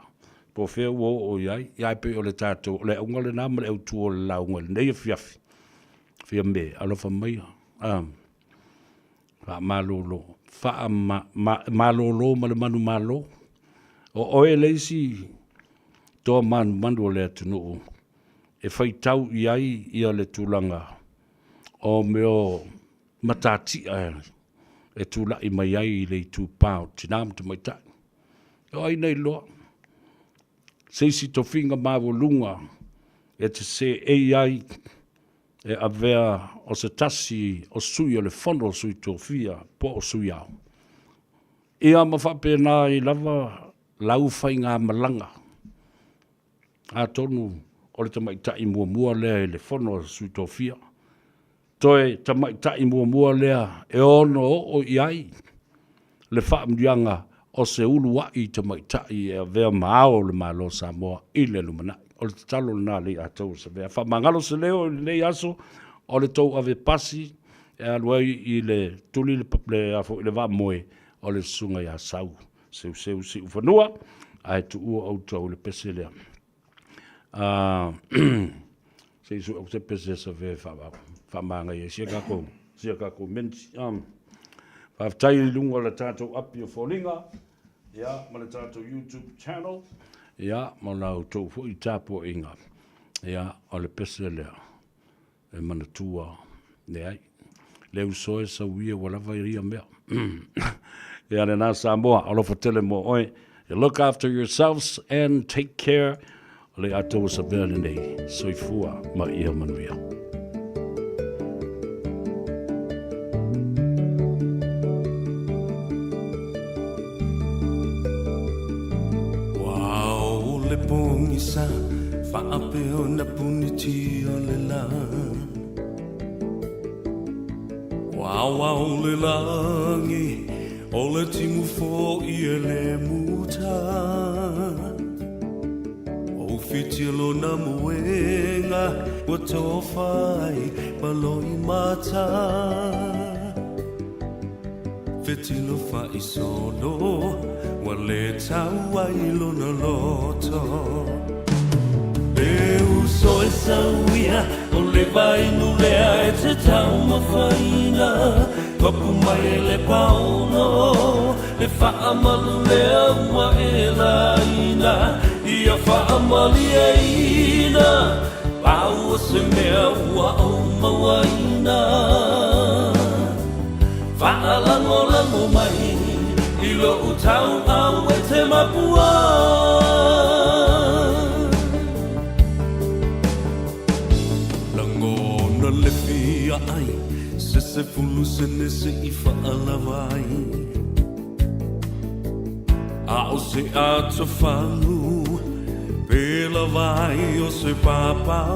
po o fea ua oo i ai. Ia ae pei o le tatou, o le auga lena ma le autu o le lauga i lenei afiafi. Fiame, alofa maia, a, faamalolo, faamalolo ma le manumalo. O oe le isi toa manumanu o le atunuu. e faitau i ai ia le tulaga o mea o matatia e tulai mai ai i le itupa o tina ma tamaitai. O ai na iloa se isi tofiga maualuga e te seei ai e avea o se tasi o sui o le Fono a Sui Tofia po o Sui Ao. Ia ma faapena ai lava lau faigamalaga. Atonu o le tamaitai muamua lea i le Fono a Sui Tofia, toe tamaitai muamua lea e ono oo i ai le faamanuiaga o se uluai tamaitai e avea ma Ao o le Malo o Samoa i le lumanai. O le tatalo lena a le Atou Savea. Faamagalo se leo i lenei aso o le tou ave pasi e alu ai i le tuli le, le, a foi, le vaamoe o le susuga ia Sau Seuseu Siufanua, ae tuua outou i le pese lea. Se i sue atu se pese a Savea e faamanaia ai si a tatou, si a tatou minute. Faafetai i luga o le tatou api o foliga, ia, ma le tatou YouTube channel, ia, ma la outou foi tapuaiga, ia, o le pese lea. E manatua, leai. Le uso e sau ia ua lava ia mea. Ia lena Samoa, alofa tele mo oe. You look after yourselves and take care. O le atou savea lenei. Soifua ma ia manuia. Ua o le pogisa faapea ona puniti o le lā. Ua aoao le lagi o le timu fo'i e le muta. Ua ufitia lona moega ua tofa ai ma loimata. Fetilo fa'isolo ua lē tau ai lona loto. E uso e sau ia o le vainu lea e te taumafaina. Papu mai e le paono le fa'amalu lea ua e laina. Ia fa'amalieina pau o se mea ua ou mauaina. Faalagolago mai i lou tauau e te mapua. Lagona le fia ai se sefulu sene se i faalava ai. A o se atofagu pe lava ai o se papa.